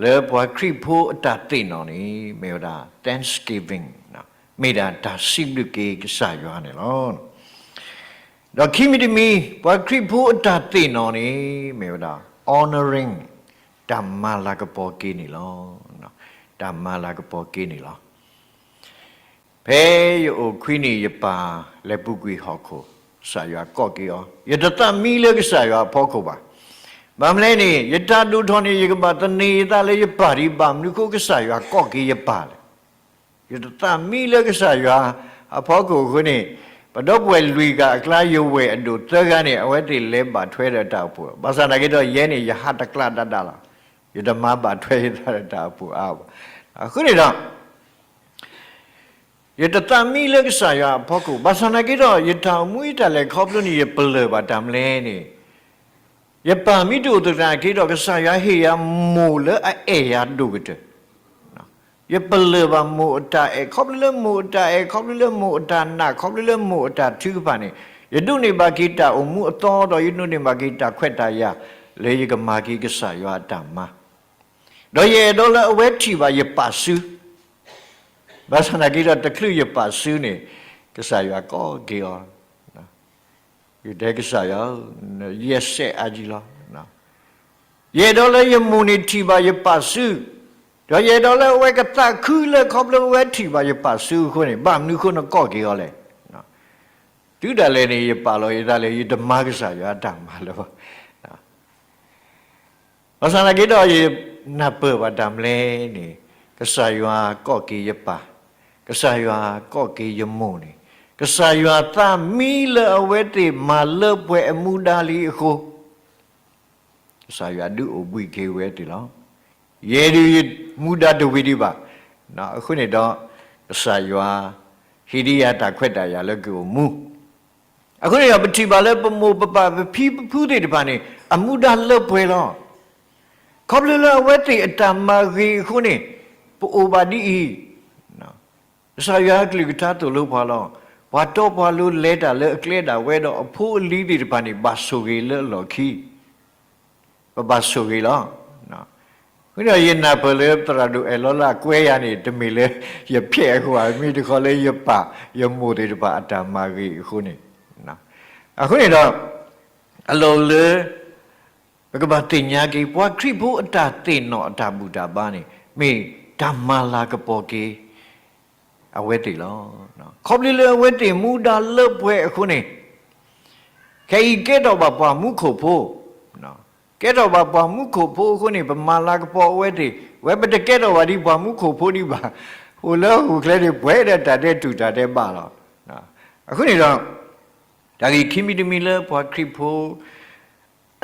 လၢပှၤခရံာ်ဖိအတၢ်သ့ၣ်နီၣ်န့ၣ် မ့ၢ်ဝဲဒၣ် Thanksgiving, မ့ၢ်ဒၣ်တၢ်စံးဘျုးက့ၤကစၢ်ယွၤန့ၣ်လီၤ. ဒီးခံမံၤတမံၤ ပှၤခရံာ်ဖိအတၢ်သ့ၣ်နီၣ်န့ၣ် မ့ၢ်ဝဲဒၣ် honoring, တၢ်မၤလၤကပီၤက့ၤန့ၣ်လီၤ. တၢ်မၤလၤကပီၤက့ၤန့ၣ်လီၤ. ဖဲယအိၣ်ခွံနံၣ်ယပၢ်လဲၤပူၤကွံာ်ဟီၣ်ခိၣ်, ကစၢ်ယွၤကိးက့ၤအီၤ, ယတသးမံလၢကစၢ်ယွၤအဖီခိၣ်ဘၣ်. ဘၣ်မနုၤလဲၣ်န့ၣ် ယတၢ်ဒိၣ်ထီၣ်န့ၣ် ယကဘၣ်သန့ၤယသးလၢယပၢ်ဒံး, ဘၣ်မနုၤအဃိကစၢ်ယွၤကိးက့ၤယပၢ်လဲၣ်. ယတသးမံလၢကစၢ်ယွၤအဖီခိၣ်အဃိန့ၣ်, ပဒီပုၢ်ဝဲၢ်လွံၢ်ဂၤအကျါ ယဝဲၢ်အဒိၣ်သၢဂၤန့ၣ် အဝဲသ့ၣ်လဲၤဘၣ်ထွဲဒီးတၢ်အိၣ်ဖှိၣ်, ဘၣ်ဆၣ်သနာ်က့ဒီး ယဲန့ၣ် ယဟးတကျါဒၣ်ဒၣ်လီၤ. ယတမၤဘၣ်ထွဲယသးဒီးတၢ်အိၣ်ဖှိၣ်အါဘၣ်. အဃိန့ၣ်ဒီး ယတသးမံလၢကစၢ်ယွၤအဖီခိၣ်, ဘၣ်ဆၣ်သနာ်က့ဒီး ယတၢ်အိၣ်မူယတၢ်လဲၤခီဖျိန့ၣ် ယပလၢၢ်ဘၣ်တၢ်မနုၤလဲၣ်န့ၣ်, ယပၢ်မ့ၢ်တအိၣ်သနာ်က့ဒီး ကစၢ်ယွၤဟ့ၣ်ယၤမိၢ်လၢအအဲၣ်ယၤဒိၣ်ကတၢၢ်. ယပလၢၢ်ဘၣ်မိၢ်အတၢ်အဲၣ်, ခီဖျိလၢမိၢ်အတၢ်အဲၣ်, ခီဖျိလၢမိၢ်အတၢ်နာ်, ခီဖျိလၢမိၢ်အတၢ်ထုကဖၣ်န့ၣ်, ယဒိးန့ၢ်ဘၣ်က့ၤတၢ်အိၣ်မူအသီဒီး ယဒိးန့ၢ်ဘၣ်က့ၤတၢ်ခွဲးတၢ်ယာ် လၢယကမၤက့ၤကစၢ်ယွၤအတၢ်မၤ, ဒီးယအဲၣ်ဒိးလၢအဝဲထံၣ်ဘၣ်ယပာ်စု, ဘၣ်ဆၣ်သနာ်က့ဒီး တချုးယပာ်စုန့ၣ် ကစၢ်ယွၤကိးက့ၤအီၤ, ယတဲကစၢ်ယွၤ, ယဲစဲးအါကံလီၤ. ယအဲၣ်ဒိးလၢယမိၢ်န့ၣ်ထံၣ်ဘၣ်ယပာ်စု, ဒီးယအဲၣ်ဒိးလၢအဝဲကသးခုလၢခီဖျိအဝဲထံၣ်ဘၣ်ယပာ်စုအဃိန့ၣ် ဘၣ်မနုၤအဃိနကိးက့ၤအီၤလဲၣ်. တုၤဒၣ်လဲာ်န့ၣ် ယပာ်လီၤယသးလၢ ယတမၤကစၢ်ယွၤအတၢ်မၤလၢၤဘၣ်. ဘၣ်ဆၣ်သနာ်က့ဒီး ယနၢ်ပၢၢ်ဘၣ်တၢ်မနုၤလဲၣ်န့ၣ်, ကစၢ်ယွၤကိးက့ၤယပၢ်, ကစၢ်ယွၤကိးက့ၤယမိၢ်န့ၣ်, ကစၢ်ယွၤသးမံလၢအဝဲသ့ၣ်မၤလၢပှဲၤအမူဒါလံအဃိ ကစၢ်ယွၤဒုးအိၣ်ဘှံးက့ၤဝဲသ့ၣ်လီၤ. ယဲဒုးယမူဒါတဝံၤဒံးဘၣ်. အဃိန့ၣ်ဒီး ကစၢ်ယွၤဟ့ၣ်ဒံးယၤတၢ်ခွဲးတၢ်ယာ်လၢကအိၣ်မူ. အဃိန့ၣ်ဒီး ပထံၣ်ဘၣ်လၢပမိၢ်ပပၢ်ပဖံပဖုသ့ၣ်တဖၣ်န့ၣ် အမူဒါလၢပှဲၤလီၤ. ခီဖျိလၢအဝဲသ့ၣ်အတၢ်မၤဂ့ၤအဃိန့ၣ် ပအိၣ်ဘၣ်ဒ်အံၤ ကစၢ်ယွၤအကလုၢ်ကထါသိၣ်လိပှၤလီၤ. ပှၤတီပှၤလိၤလဲၤတၢ်လၢအကျဲဒၣ်ဝဲဒီး အဖိအလံၤသ့ၣ်တဖၣ်န့ၣ် ဘၣ်ဆိၣ်ဂ့ၤလၢအလီၢ်ခံ, ပဘၣ်ဆိၣ်ဂ့ၤလီၤ. အဃိန့ၣ်ဒီးယနၢ်ပၢၢ်လၢသရၣ်ဒိၣ်အဲၣ်လီၤလၢအကွဲယၤန့ၣ် တမ့ၢ်လၢယဖျဲးအဃိဘၣ်, မ့ၢ်တခီလၢယပၢ်ယမိၢ်သ့ၣ်တဖၣ်အတၢ်မၤဂ့ၤအဃိန့ၣ်. အဃိန့ၣ်ဒီး အလီၢ်လၢ ပကဘၣ်သ့ၣ်ညါက့ၤ ပှၤခရံာ်ဖိအတၢ်သ့ၣ်နီၣ်အတၢ်ဘူၣ်တၢ်ဘါန့ၣ် မ့ၢ်တၢ်မၤလၤကပီၤက့ၤ အဝဲသ့ၣ်လီၤ. ခီဖျိလၢအဝဲသ့ၣ်မူဒါလၢပှဲၤအဃိန့ၣ် ခဲအံၤကဲထီၣ်ဘၣ်ပှၤမူခိၣ်ဖိ, ကဲထီၣ်ဘၣ်ပှၤမူခိၣ်ဖိအဃိန့ၣ် ပမၤလၤကပီၤအဝဲသ့ၣ်, ဝဲပတကဲထီၣ်ဘၣ်ဒ်ပှၤမူခိၣ်ဖိဒံးဘၣ်. အိၣ်လၢဟီၣ်ခိၣ်ချၢန့ၣ် ပှဲၤဒီးတၢ်ဒဲးတူၢ်တၢ်ဒဲးဘးလီၤ. အဃိန့ၣ်ဒီး တၢ်ဂ့ၢ်ခံမံၤတမံၤလၢပှၤခရံာ်ဖိ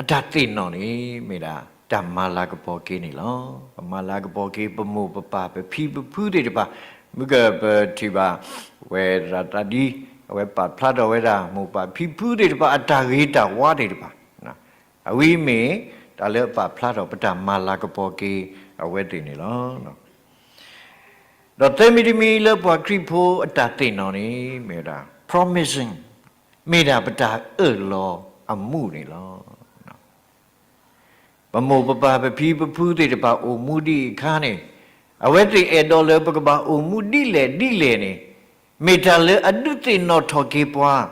အတၢ်သ့ၣ်နီၣ်န့ၣ် မ့ၢ်ဒၣ်တၢ်မၤလၤကပီၤက့ၤန့ၣ်လီၤ. ပမၤလၤကပီၤက့ၤ ပမိၢ်ပပၢ်ပဖံပဖုသ့ၣ်တဖၣ်, မ့ၢ်ကပထံၣ်ဘၣ် ဝဲဒၣ်သးဒံ, အဝဲပာ်ဖျါထီၣ်ဝဲဒၣ် မိၢ်ပၢ်ဖံဖုသ့ၣ်တဖၣ် အတၢ်ဂ့ၤတၢ်ဝါသ့ၣ်တဖၣ်, အဝဲမ့ၢ်တၢ်လၢအပာ်ဖျါထီၣ် ပတၢ်မၤလၤကပီၤက့ၤအဝဲသ့ၣ်န့ၣ်လီၤ. ဒီးသၢမံၤတမံၤလၢပှၤခရံာ်ဖိအတၢ်သ့ၣ်နီၣ်န့ၣ် မ့ၢ်ဝဲဒၣ် promising, မ့ၢ်ဒၣ်ပတၢ်အၢၣ်လီၤ အမူးန့ၣ်လီၤ. ပမိၢ်ပပၢ်ပဖံပဖုသ့ၣ်တဖၣ်အိၣ်မူဒံးအခါန့ၣ်, အဝဲသ့ၣ်အဲၣ်ဒိးလၢပကဘၣ်အိၣ်မူဒ်လဲၣ်ဒ်လဲၣ်န့ၣ်, မ့ၢ်တၢ်လၢအဒုးသ့ၣ်နီၣ်ထီၣ်က့ၤပှၤ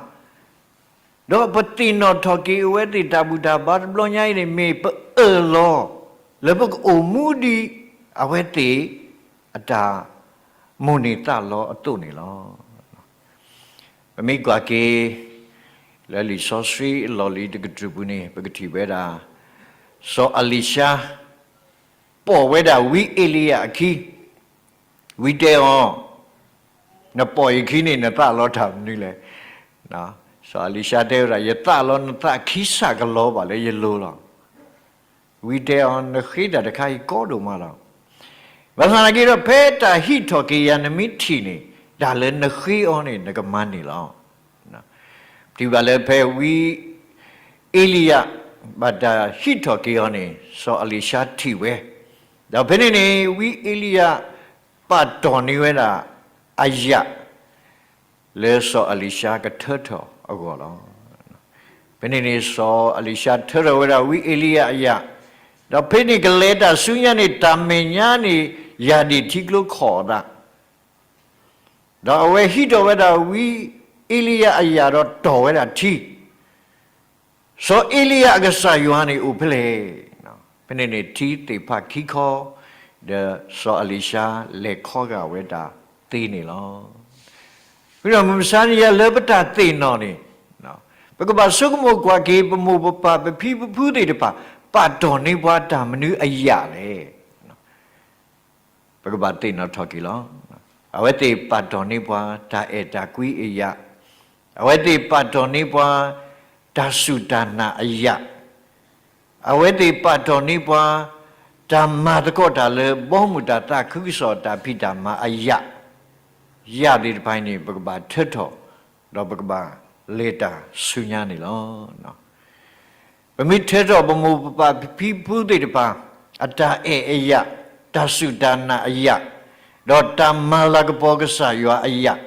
ဒီးပသ့ၣ်နီၣ်ထီၣ်က့ၤအဝဲသ့ၣ်တၢ်ဘူၣ်တၢ်ဘါတဘျီညါအံၤန့ၣ် မ့ၢ်ပအၢၣ်လီၤ လၢပကအိၣ်မူဒ်အဝဲသ့ၣ် အတၢ်မိၣ်န့ၢ်သးလီအသိးန့ၣ်လီၤ. ပမ့ၢ်ကွၢ်က့ၤ လၢလံာ်စီဆှံအလီၢ်လံၤတကတြူၢ်ပူၤန့ၣ် ပကထံၣ်ဝဲဒၣ် စီၤအလံၤၡါ ပိာ်ဝဲဒၣ်ဝံအ့လံယၤအခံ, ဝံတဲအီၤ, နပိာ်ယခံန့ၣ် နသးလီတၢ်မနုၤလဲၣ်. စီၤအလံၤၡါတဲဝဲဒၣ် ယသးလီနသးခံစးကလီဘၣ်လၢယလိၤလီၤ. ဝံတဲအီၤ နဃ့တၢ်တခါအံၤကီဒိၣ်မးလီၤ. ဘၣ်ဆၣ်သနာ်က့ဒီး ဖဲတၢ်ဟံးထီၣ်က့ၤယၤနမ့ၢ်ထံၣ်န့ၣ် တၢ်လၢနဃ့အီၤန့ၣ် နကမၤန့ၢ်လီၤ. ထံၣ်ဘၣ်လၢဖဲဝံအ့လံယၤ ဘၣ်တၢ်ဟံးထီၣ်က့ၤအီၤန့ၣ် စီၤအလံၤၡါထံၣ်ဝဲ, ဒီးဖဲန့ၣ်န့ၣ် ဝံအ့လံယၤ ပာ်တီၢ်န့ၢ်ဝဲဒၣ် အယာ် လၢစီၤအလံၤၡါကထၢထီၣ်အဂီၢ်လီၤ. ဖဲန့ၣ်န့ၣ် စီၤအလံၤၡါထၢထီၣ်ဝဲဒၣ်ဝံအ့လံယၤအယာ်, ဒီးဖဲန့ၣ်ကလဲၤတၢ်ဆူညါန့ၣ် တၢ်မဲာ်ညါန့ၣ် ယၢ်ဒ့ၣ်ထံကျိခီၣ်အသး, ဒီးအဝဲဟံးထီၣ်ဝဲဒၣ်ဝံအ့လံယၤအယာ်ဒီးတီၢ်ဝဲဒၣ်ထံ စီၤအ့လံယၤအကစၢ်ယွၤန့ၣ်အိၣ်ဖဲလဲၣ်. ဖဲန့ၣ်န့ၣ်ထံသ့ၣ်ဖးခံခီ, ဒီးစီၤအလံၤၡါလဲၤခီဂာ်ဝဲဒၣ်သ့န့ၣ်လီၤ. မုၢ်မဆါန့ၣ်ယၤလၢပတၢ်သ့ၣ်နီၣ်န့ၣ်, ပကဘၣ်ဆိကမိၣ်ကွၢ်က့ၤ ပမိၢ်ပပၢ်ပဖံပဖုသ့ၣ်တဖၣ် ပာ်တီၢ်န့ၢ်ပှၤတၢ်မနုၤအယာ်လဲၣ်. ပကဘၣ်သ့ၣ်နီၣ်ထီၣ်က့ၤလီၤ. အဝဲသ့ၣ်ပာ်တီၢ်န့ၢ်ပှၤတၢ်အဲၣ်တၢ်ကွံအယာ်, အဝဲသ့ၣ်ပာ်တီၢ်န့ၢ်ပှၤ တၢ်စူၢ်တၢ်နာ်အယာ်, အဝဲသ့ၣ်ပာ်တီၢ်န့ၢ်ပှၤ တၢ်မၤသကိးတၢ်လၢဘီမုၢ်တၢ်သးခုကစီၣ်တၢ်ဖံးတၢ်မၤအယာ်, ယၢ်သ့ၣ်တဖၣ်အံၤန့ၣ် ပကဘၣ်ထၢထီၣ်, ဒီးပကဘၣ်လဲၤတၢ်ဆူညါန့ၣ်လီၤ. ပမ့ၢ်ထၢထီၣ်ပမိၢ်ပပၢ်ပဖံပဖုသ့ၣ်တဖၣ် အတၢ်အဲၣ်အယာ်, တၢ်စူၢ်တၢ်နာ်အယာ်, ဒီးတၢ်မၤလၤကပီၤကစၢ်ယွၤအယာ်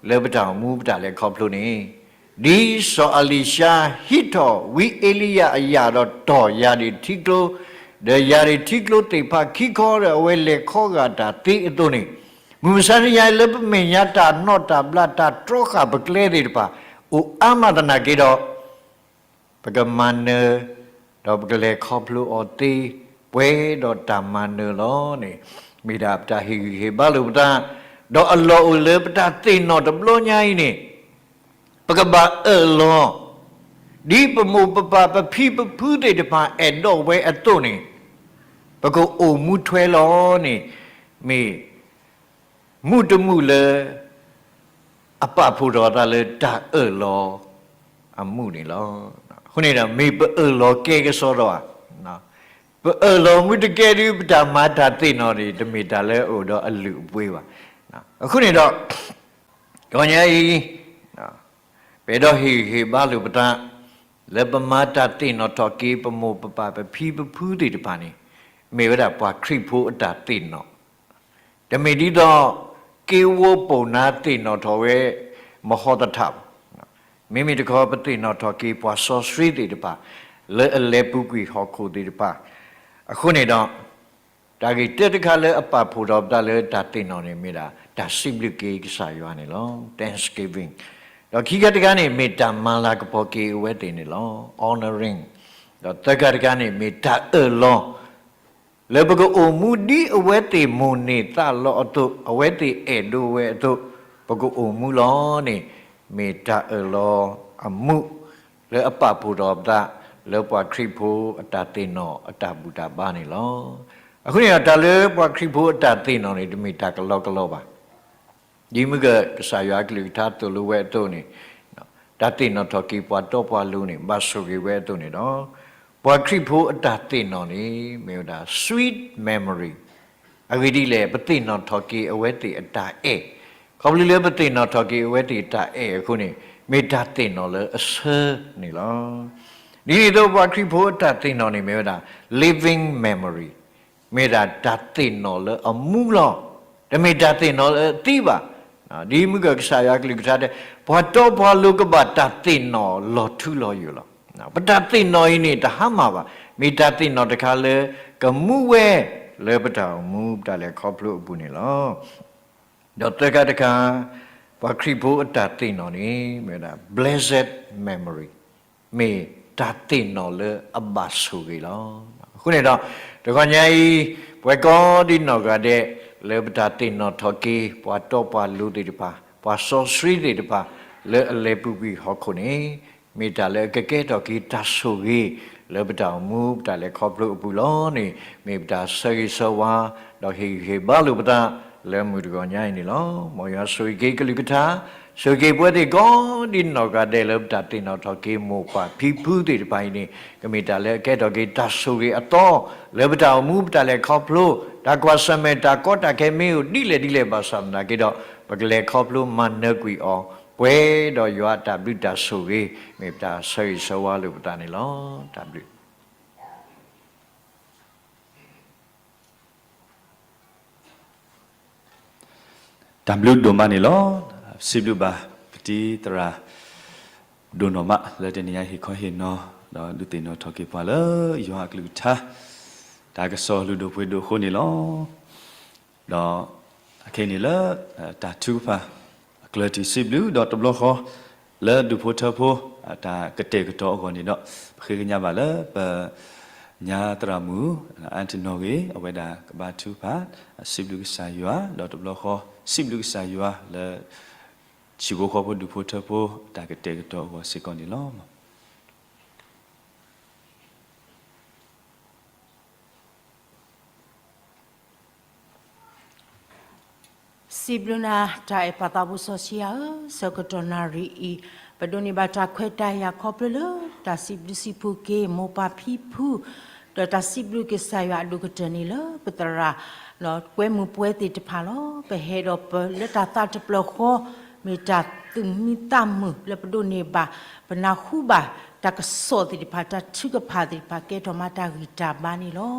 လၢပတၢ်အိၣ်မူပတၢ်လဲၤခီဖျိန့ၣ်, ဒ်စီၤအလံၤၡါဟံးထီၣ်ဝံအ့လံယၤအယာ်ဒီးတီၢ်ယၢ်ဒ့ၣ်ထံကျိ, ဒီးယၢ်ဒ့ၣ်ထံကျိသ့ၣ်ဖးခံခီဒီးအဝဲလဲၤခီဂာ်တၢ်သ့အသိးန့ၣ်, မုၢ်မဆါတနံၤအံၤလၢပမဲာ်ညါတၢ်နီၣ်တၢ်ဘျးတၢ်တြီဃာ်ပကျဲသ့ၣ်တဖၣ် အိၣ်အါမးသနာ်က့ဒီး ပကမၤနၢၤ, ဒီးပကလဲၤခီဖျိအီၤသ့ ပှဲၤဒီးတၢ်မၤနၢၤလီၤန့ၣ်, မ့ၢ်ဒၣ်ပတၢ်ဟ့ၣ်ဂံၢ်ဟ့ၣ်ဘါလိာ်ပသး, ဒီးအလီၢ်အိၣ်လၢပတၢ်သ့ၣ်နီၣ်တဘျီညါအံၤန့ၣ်, ပကဘၣ်အၢၣ်လီၤ, ဒ်ပမိၢ်ပပၢ်ပဖံပဖုသ့ၣ်တဖၣ်အဲၣ်ဒိးဝဲအသိးန့ၣ်, ပကအိၣ်မူထွဲလီၤန့ၣ်, မ့ၢ် မူးတမူးလၢ အပာ်ဖှိၣ်ထီၣ်အသးလၢတၢ်အၢၣ်လီၤအမူးန့ၣ်လီၤ. အဃိန့ၣ်ဒီး မ့ၢ်ပအၢၣ်လီၤကဲကစီဒီဧါ, ပအၢၣ်လီၤမူးတကဲဒုး ပတၢ်မၤတၢ်သ့ၣ်နီၣ်န့ၣ် တမ့ၢ်တၢ်လၢအအိၣ်ဒီးအလုၢ်အပှ့ၤဘၣ်. အဃိန့ၣ်ဒီး တဂီၤညါအံၤ ပအဲၣ်ဒိးဟ့ၣ်ဂံၢ်ဟ့ၣ်ဘါလိာ်ပသး လၢပမၤတၢ်သ့ၣ်နီၣ်ထီၣ်က့ၤ ပမိၢ်ပပၢ်ပဖံပဖုသ့ၣ်တဖၣ်န့ၣ် မ့ၢ်ဝဲဒၣ်ပှၤခရံာ်ဖိအတၢ်သ့ၣ်နီၣ် တမ့ၢ်ဒ်သိး က့ဝီပိာ်နါသ့ၣ်နီၣ်ထီၣ်ဝဲ မဟီသထးဘၣ်. မ့မ့ၢ်တခီ ပသ့ၣ်နီၣ်ထီၣ်က့ၤပှၤစီဆှံသ့ၣ်တဖၣ် လၢအလဲၤပူၤကွံာ်ဟီၣ်ခိၣ်သ့ၣ်တဖၣ် အဃိန့ၣ်ဒီး တၢ်ဂ့ၢ်တၢတခါလၢအပာ်ဖှိၣ်ထီၣ်ပသးလၢတၢ်သ့ၣ်နီၣ်န့ၣ် မ့ၢ်ဒၣ်တၢ်စံးဘျုးက့ၤကစၢ်ယွၤန့ၣ်လီၤ. Thanksgiving. ဒီးခံခါတခါန့ၣ် မ့ၢ်တၢ်မၤလၤကပီၤက့ၤအဝဲသ့ၣ်န့ၣ်လီၤ. Honoring. ဒီးသၢခါတခါန့ၣ် မ့ၢ်တၢ်အၢၣ်လီၤ လၢပကအိၣ်မူဒ်အဝဲသ့ၣ်မိၣ်န့ၢ်သးလီအသိး, အဝဲသ့ၣ်အဲၣ်ဒိးဝဲအသိး, ပကအိၣ်မူလီၤန့ၣ် မ့ၢ်တၢ်အၢၣ်လီၤအမူး လၢအပာ်ဖှိၣ်ထီၣ်ပသး လၢပှၤခရံာ်ဖိအတၢ်သ့ၣ်နီၣ်အတၢ်ဘူၣ်တၢ်ဘါန့ၣ်လီၤ. အဃိန့ၣ်ဒီး တၢ်လၢပှၤခရံာ်ဖိအတၢ်သ့ၣ်နီၣ်န့ၣ် တမ့ၢ်တၢ်ကလီကလီဘၣ်. ဒ်မ့ၢ်ကစၢ်ယွၤအကလုၢ်ကထါသိၣ်လိဝဲအသိးန့ၣ်, တၢ်သ့ၣ်နီၣ်ထီၣ်က့ၤပှၤတီပှၤလိၤန့ၣ် ဘၣ်ဆိၣ်ဂ့ၤဝဲအသိးန့ၣ်ဒီး, ပှၤခရံာ်ဖိအတၢ်သ့ၣ်နီၣ်န့ၣ် မ့ၢ်ဝဲဒၣ် sweet memory. အဂ့ၢ်ဒ်လဲၣ်, ပသ့ၣ်နီၣ်ထီၣ်က့ၤအဝဲသ့ၣ်အတၢ်အဲၣ်, ခီဖျိလၢပသ့ၣ်နီၣ်ထီၣ်က့ၤအဝဲသ့ၣ်အတၢ်အဲၣ်အဃိန့ၣ် မ့ၢ်တၢ်သ့ၣ်နီၣ်လၢအဆၢန့ၣ်လီၤ. ဒ်န့ၣ်အသိး ပှၤခရံာ်ဖိအတၢ်သ့ၣ်နီၣ်န့ၣ် မ့ၢ်ဝဲဒၣ် living memory, မ့ၢ်ဒၣ်တၢ်သ့ၣ်နီၣ်လၢအမူလီၤ. တမ့ၢ်တၢ်သ့ၣ်နီၣ်လၢအသံဘၣ်. ဒ်မ့ၢ်ကစၢ်ယွၤအကလုၢ်ကထါတဲ, ပှၤတီပှၤလိၤကဘၣ်တၢ်သ့ၣ်နီၣ်လီၤထူလီၤယိာ်လီၤ. ပတၢ်သ့ၣ်နီၣ်အံၤန့ၣ် တဟါမၢ်ဘၣ်. မ့ၢ်တၢ်သ့ၣ်နီၣ်တခါလၢ ကမူဝဲလၢပတၢ်အိၣ်မူပတၢ်လဲၤခီဖျိအပူၤန့ၣ်လီၤ. ဒီးသၢခါတခါ, ပှၤခရံာ်ဖိအတၢ်သ့ၣ်နီၣ်န့ၣ် မ့ၢ်ဝဲဒၣ် blessed memory, မ့ၢ်တၢ်သ့ၣ်နီၣ်လၢအဘၣ်ဆိၣ်ဂ့ၤလီၤ. အဃိန့ၣ်ဒီး တဂီၤညါအံၤ ပဝဲကိးဒံနီၢ်ဂၤဒဲး လၢပတၢ်သ့ၣ်နီၣ်ထီၣ်က့ၤ ပှၤတီပှၤလိၤသ့ၣ်တဖၣ်, ပှၤစီဆှံသ့ၣ်တဖၣ် လၢအလဲၤပူၤကွံာ်ဟီၣ်ခိၣ်န့ၣ် မ့ၢ်တၢ်လၢအကကဲထီၣ်က့ၤတၢ်ဆိၣ်ဂ့ၤ လၢပတၢ်အိၣ်မူပတၢ်လဲၤခီဖျိအပူၤလီၤန့ၣ် မ့ၢ်ပတၢ်ဆၢဂ့ၤဆၢဝါ ဒီးဟ့ၣ်ဂံၢ်ဟ့ၣ်ဘါလိာ်ပသး လၢမုၢ်တဂီၤညါအံၤန့ၣ်လီၤ. မ်ယွၤဆိၣ်ဂ့ၤက့ၤကလုၢ်ကထါ, ဆိၣ်ဂ့ၤက့ၤပဝဲသ့ၣ်ကိးဒံနီၢ်ဂၤဒဲးလၢပတၢ်သ့ၣ်နီၣ်ထီၣ်က့ၤမိၢ်ပၢ်ဖံဖုသ့ၣ်တဖၣ်အံၤန့ၣ် ကမ့ၢ်တၢ်လၢအကဲထီၣ်က့ၤတၢ်ဆိၣ်ဂ့ၤအသီ လၢပတၢ်အိၣ်မူပတၢ်လဲၤခီဖျိ တၢ်ကွၢ်ဆၢၣ်မဲာ်တၢ်ကီတၢ်ခဲမ့ၢ်အိၣ်ဒ်လဲၣ်ဒ်လဲၣ်ဘၣ်ဆၣ်သနာ်က့ဒီး ပကလဲၤခီဖျိမၤနၢၤကွံာ်အီၤ ပှဲၤဒီးယွၤအတၢ်ဘျုးတၢ်ဆိၣ်ဂ့ၤ မ့ၢ်ပတၢ်ဆၢဂ့ၤဆၢဝါလိာ်ပသးန့ၣ်လီၤ. တၢ်ဘျုး တၢ်ဘျုးဒိၣ်မးန့ၣ်လီၤ. စံးဘျုးဘၣ်ပတံၤသရၣ် ဒိၣ်နီၢ်မး လၢတနံၤညါဟ့ၣ်ခီဟ့ၣ်နီၤ ဒီးဒုးသ့ၣ်နီၣ်ထီၣ်က့ၤပှၤလၢယွၤအကလုၢ်ကထါ တၢ်ကစီၣ်လုၢ်ဒိၣ်ပှ့ၤဒိၣ်အဃိန့ၣ်လီၤ. ဒီးအခဲအံၤန့ၣ်လၢ တၢ်ထုကဖၣ် အကျၢၤတံၢ်စံးဘျုးဒီးတဘျီဃီ လၢဒူၣ်ဖိထၢဖိ တၢ်ကတဲာ်ကတီၤအဂီၢ်န့ၣ်ဒီး ပဃ့ကညးဘၣ်လၢပ ညါသရၣ်မုၣ် အါတနီၣ်ဂ့ၤ အဝဲဒၣ်ကဘါထုကဖၣ် စံးဘျုးကစၢ်ယွၤ ဒီးတဘျီဃီ စံးဘျုးကစၢ်ယွၤလၢ ဟံၣ်ဖိဃီဖိဒူၣ်ဖိထၢဖိ တၢ်ကတဲာ်ကတီၤအဂီၢ်စ့ၢ်ကီးန့ၣ်လီၤ. စံးဘျုးနၤ တၢ်အဲၣ်ပၢ်သးဘိစီဆှံယွၤဧၢ, ဆၢကတီၢ်နၣ်ရံၣ်အံၤ ပဒိးန့ၢ်ဘၣ်တၢ်ခွဲးတၢ်ယာ်ခီဖျိလၢ တၢ်စံးဘျုးစံးဖှိၣ်က့ၤ မိၢ်ပၢ်ဖံဖု ဒီးတၢ်စံးဘျုးကစၢ်ယွၤအဒိၣ်ကတၢၢ်န့ၣ်လၢ ပသရၣ် ကွဲမုာ်ပှဲၤသ့ၣ်တဖၣ်လီၤ. ပဟဲဒီးပလၢတၢ်သးတဖျၢၣ်ဃီ မ့ၢ်တၢ်သူၣ်မံသးမုာ်လၢပဒိးန့ၢ်ဘၣ် ပနၢ်ဟူဘၣ် တၢ်ကစီၣ်သ့ၣ်တဖၣ် တၢ်ထုကဖၣ်သ့ၣ်တဖၣ် ကဲထီၣ်မးတၢ်ဂံၢ်တၢ်ဘါန့ၣ်လီၤ.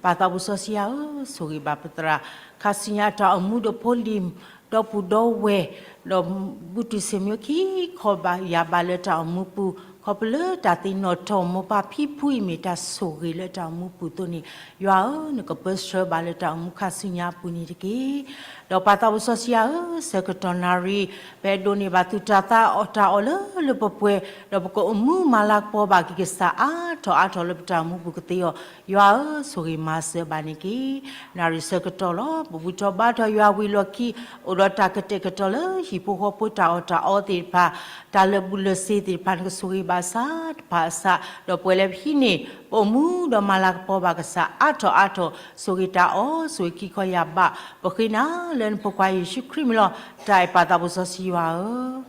ပၢ်သးဘိစီဆှံယွၤဧၢ, ဆိၣ်ဂ့ၤဘၣ်ပသရၣ် ခါဆူညါတၢ်အိၣ်မူဒီးဖိလံၤ ဒီပုၢ်ဒီဝဲၢ် ဒီးဘူးတုၤဆ့ၣ်မံခံခီဘၣ်ယၤဘၣ်လၢတၢ်အိၣ်မူပူၤ ခီဖျိလၢတၢ်သ့ၣ်နီၣ်ထီၣ်မိၢ်ပၢ်ဖံဖုအံၤမ့ၢ်တၢ်ဆိၣ်ဂ့ၤလၢတၢ်အိၣ်မူပူၤအသိးန့ၣ် ယွၤဧၢ, နကပၢဆှၢဘၣ်လၢတၢ်အိၣ်မူခါဆူညါအပူၤန့ၣ်တက့ၢ်. ဒီးပၢ်သးဘိစီဆှံယွၤဧၢ, ဆၢကတီၢ်နၣ်ရံၣ် ပအဲၣ်ဒိးန့ၢ်ဘၣ်သုတၢ်သးအီၣ်တၢ်အီလၢလၢပှဲၤပှဲၤ ဒီးပကအိၣ်မူမၤလၤကပီၤဘၣ်က့ၤကစၢ်အါထီၣ်အါထီၣ်လၢပတၢ်အိၣ်မူပူၤကသ့အီၤ, ယွၤဧၢ, ဆိၣ်ဂ့ၤမၤစၢၤဘၣ်န့ၣ်တက့ၢ်. နၣ်ရံၣ်ဆၢကတီၢ်လီၤ. ပဘူၣ်ထီၣ်ဘါထီၣ်ယွၤဝံၤလီၢ်ခံ အိၣ်ဒီးတၢ်ကတဲာ်ကတီၤလၢဟံၣ်ဖိဃီဖိတၢ်အီၣ်တၢ်အီသ့ၣ်တဖၣ်, တၢ်လၢာ်ဘူၣ်လၢာ်စ့ၤသ့ၣ်တဖၣ် နကဆိၣ်ဂ့ၤဘၣ်ဆၣ်တဖၣ်အစး, ဒီးပှဲၤလၢပဟံးန့ၢ် ပအိၣ်မူဒီးမၤလၤကပီၤဘၣ်ကစၢ်အါထီၣ်အါထီၣ်, ဆိၣ်ဂ့ၤတၢ်အီၣ် ဆိၣ်ဂ့ၤခံခီယၢ်ဘး, ပဃ့နၤလၢနဖိခွါယ့ၣ်ၡူးခရံာ်မံၤလီၤ. တၢ်အဲၣ်ပၢ်သးဘိစီဆှံယွၤဧ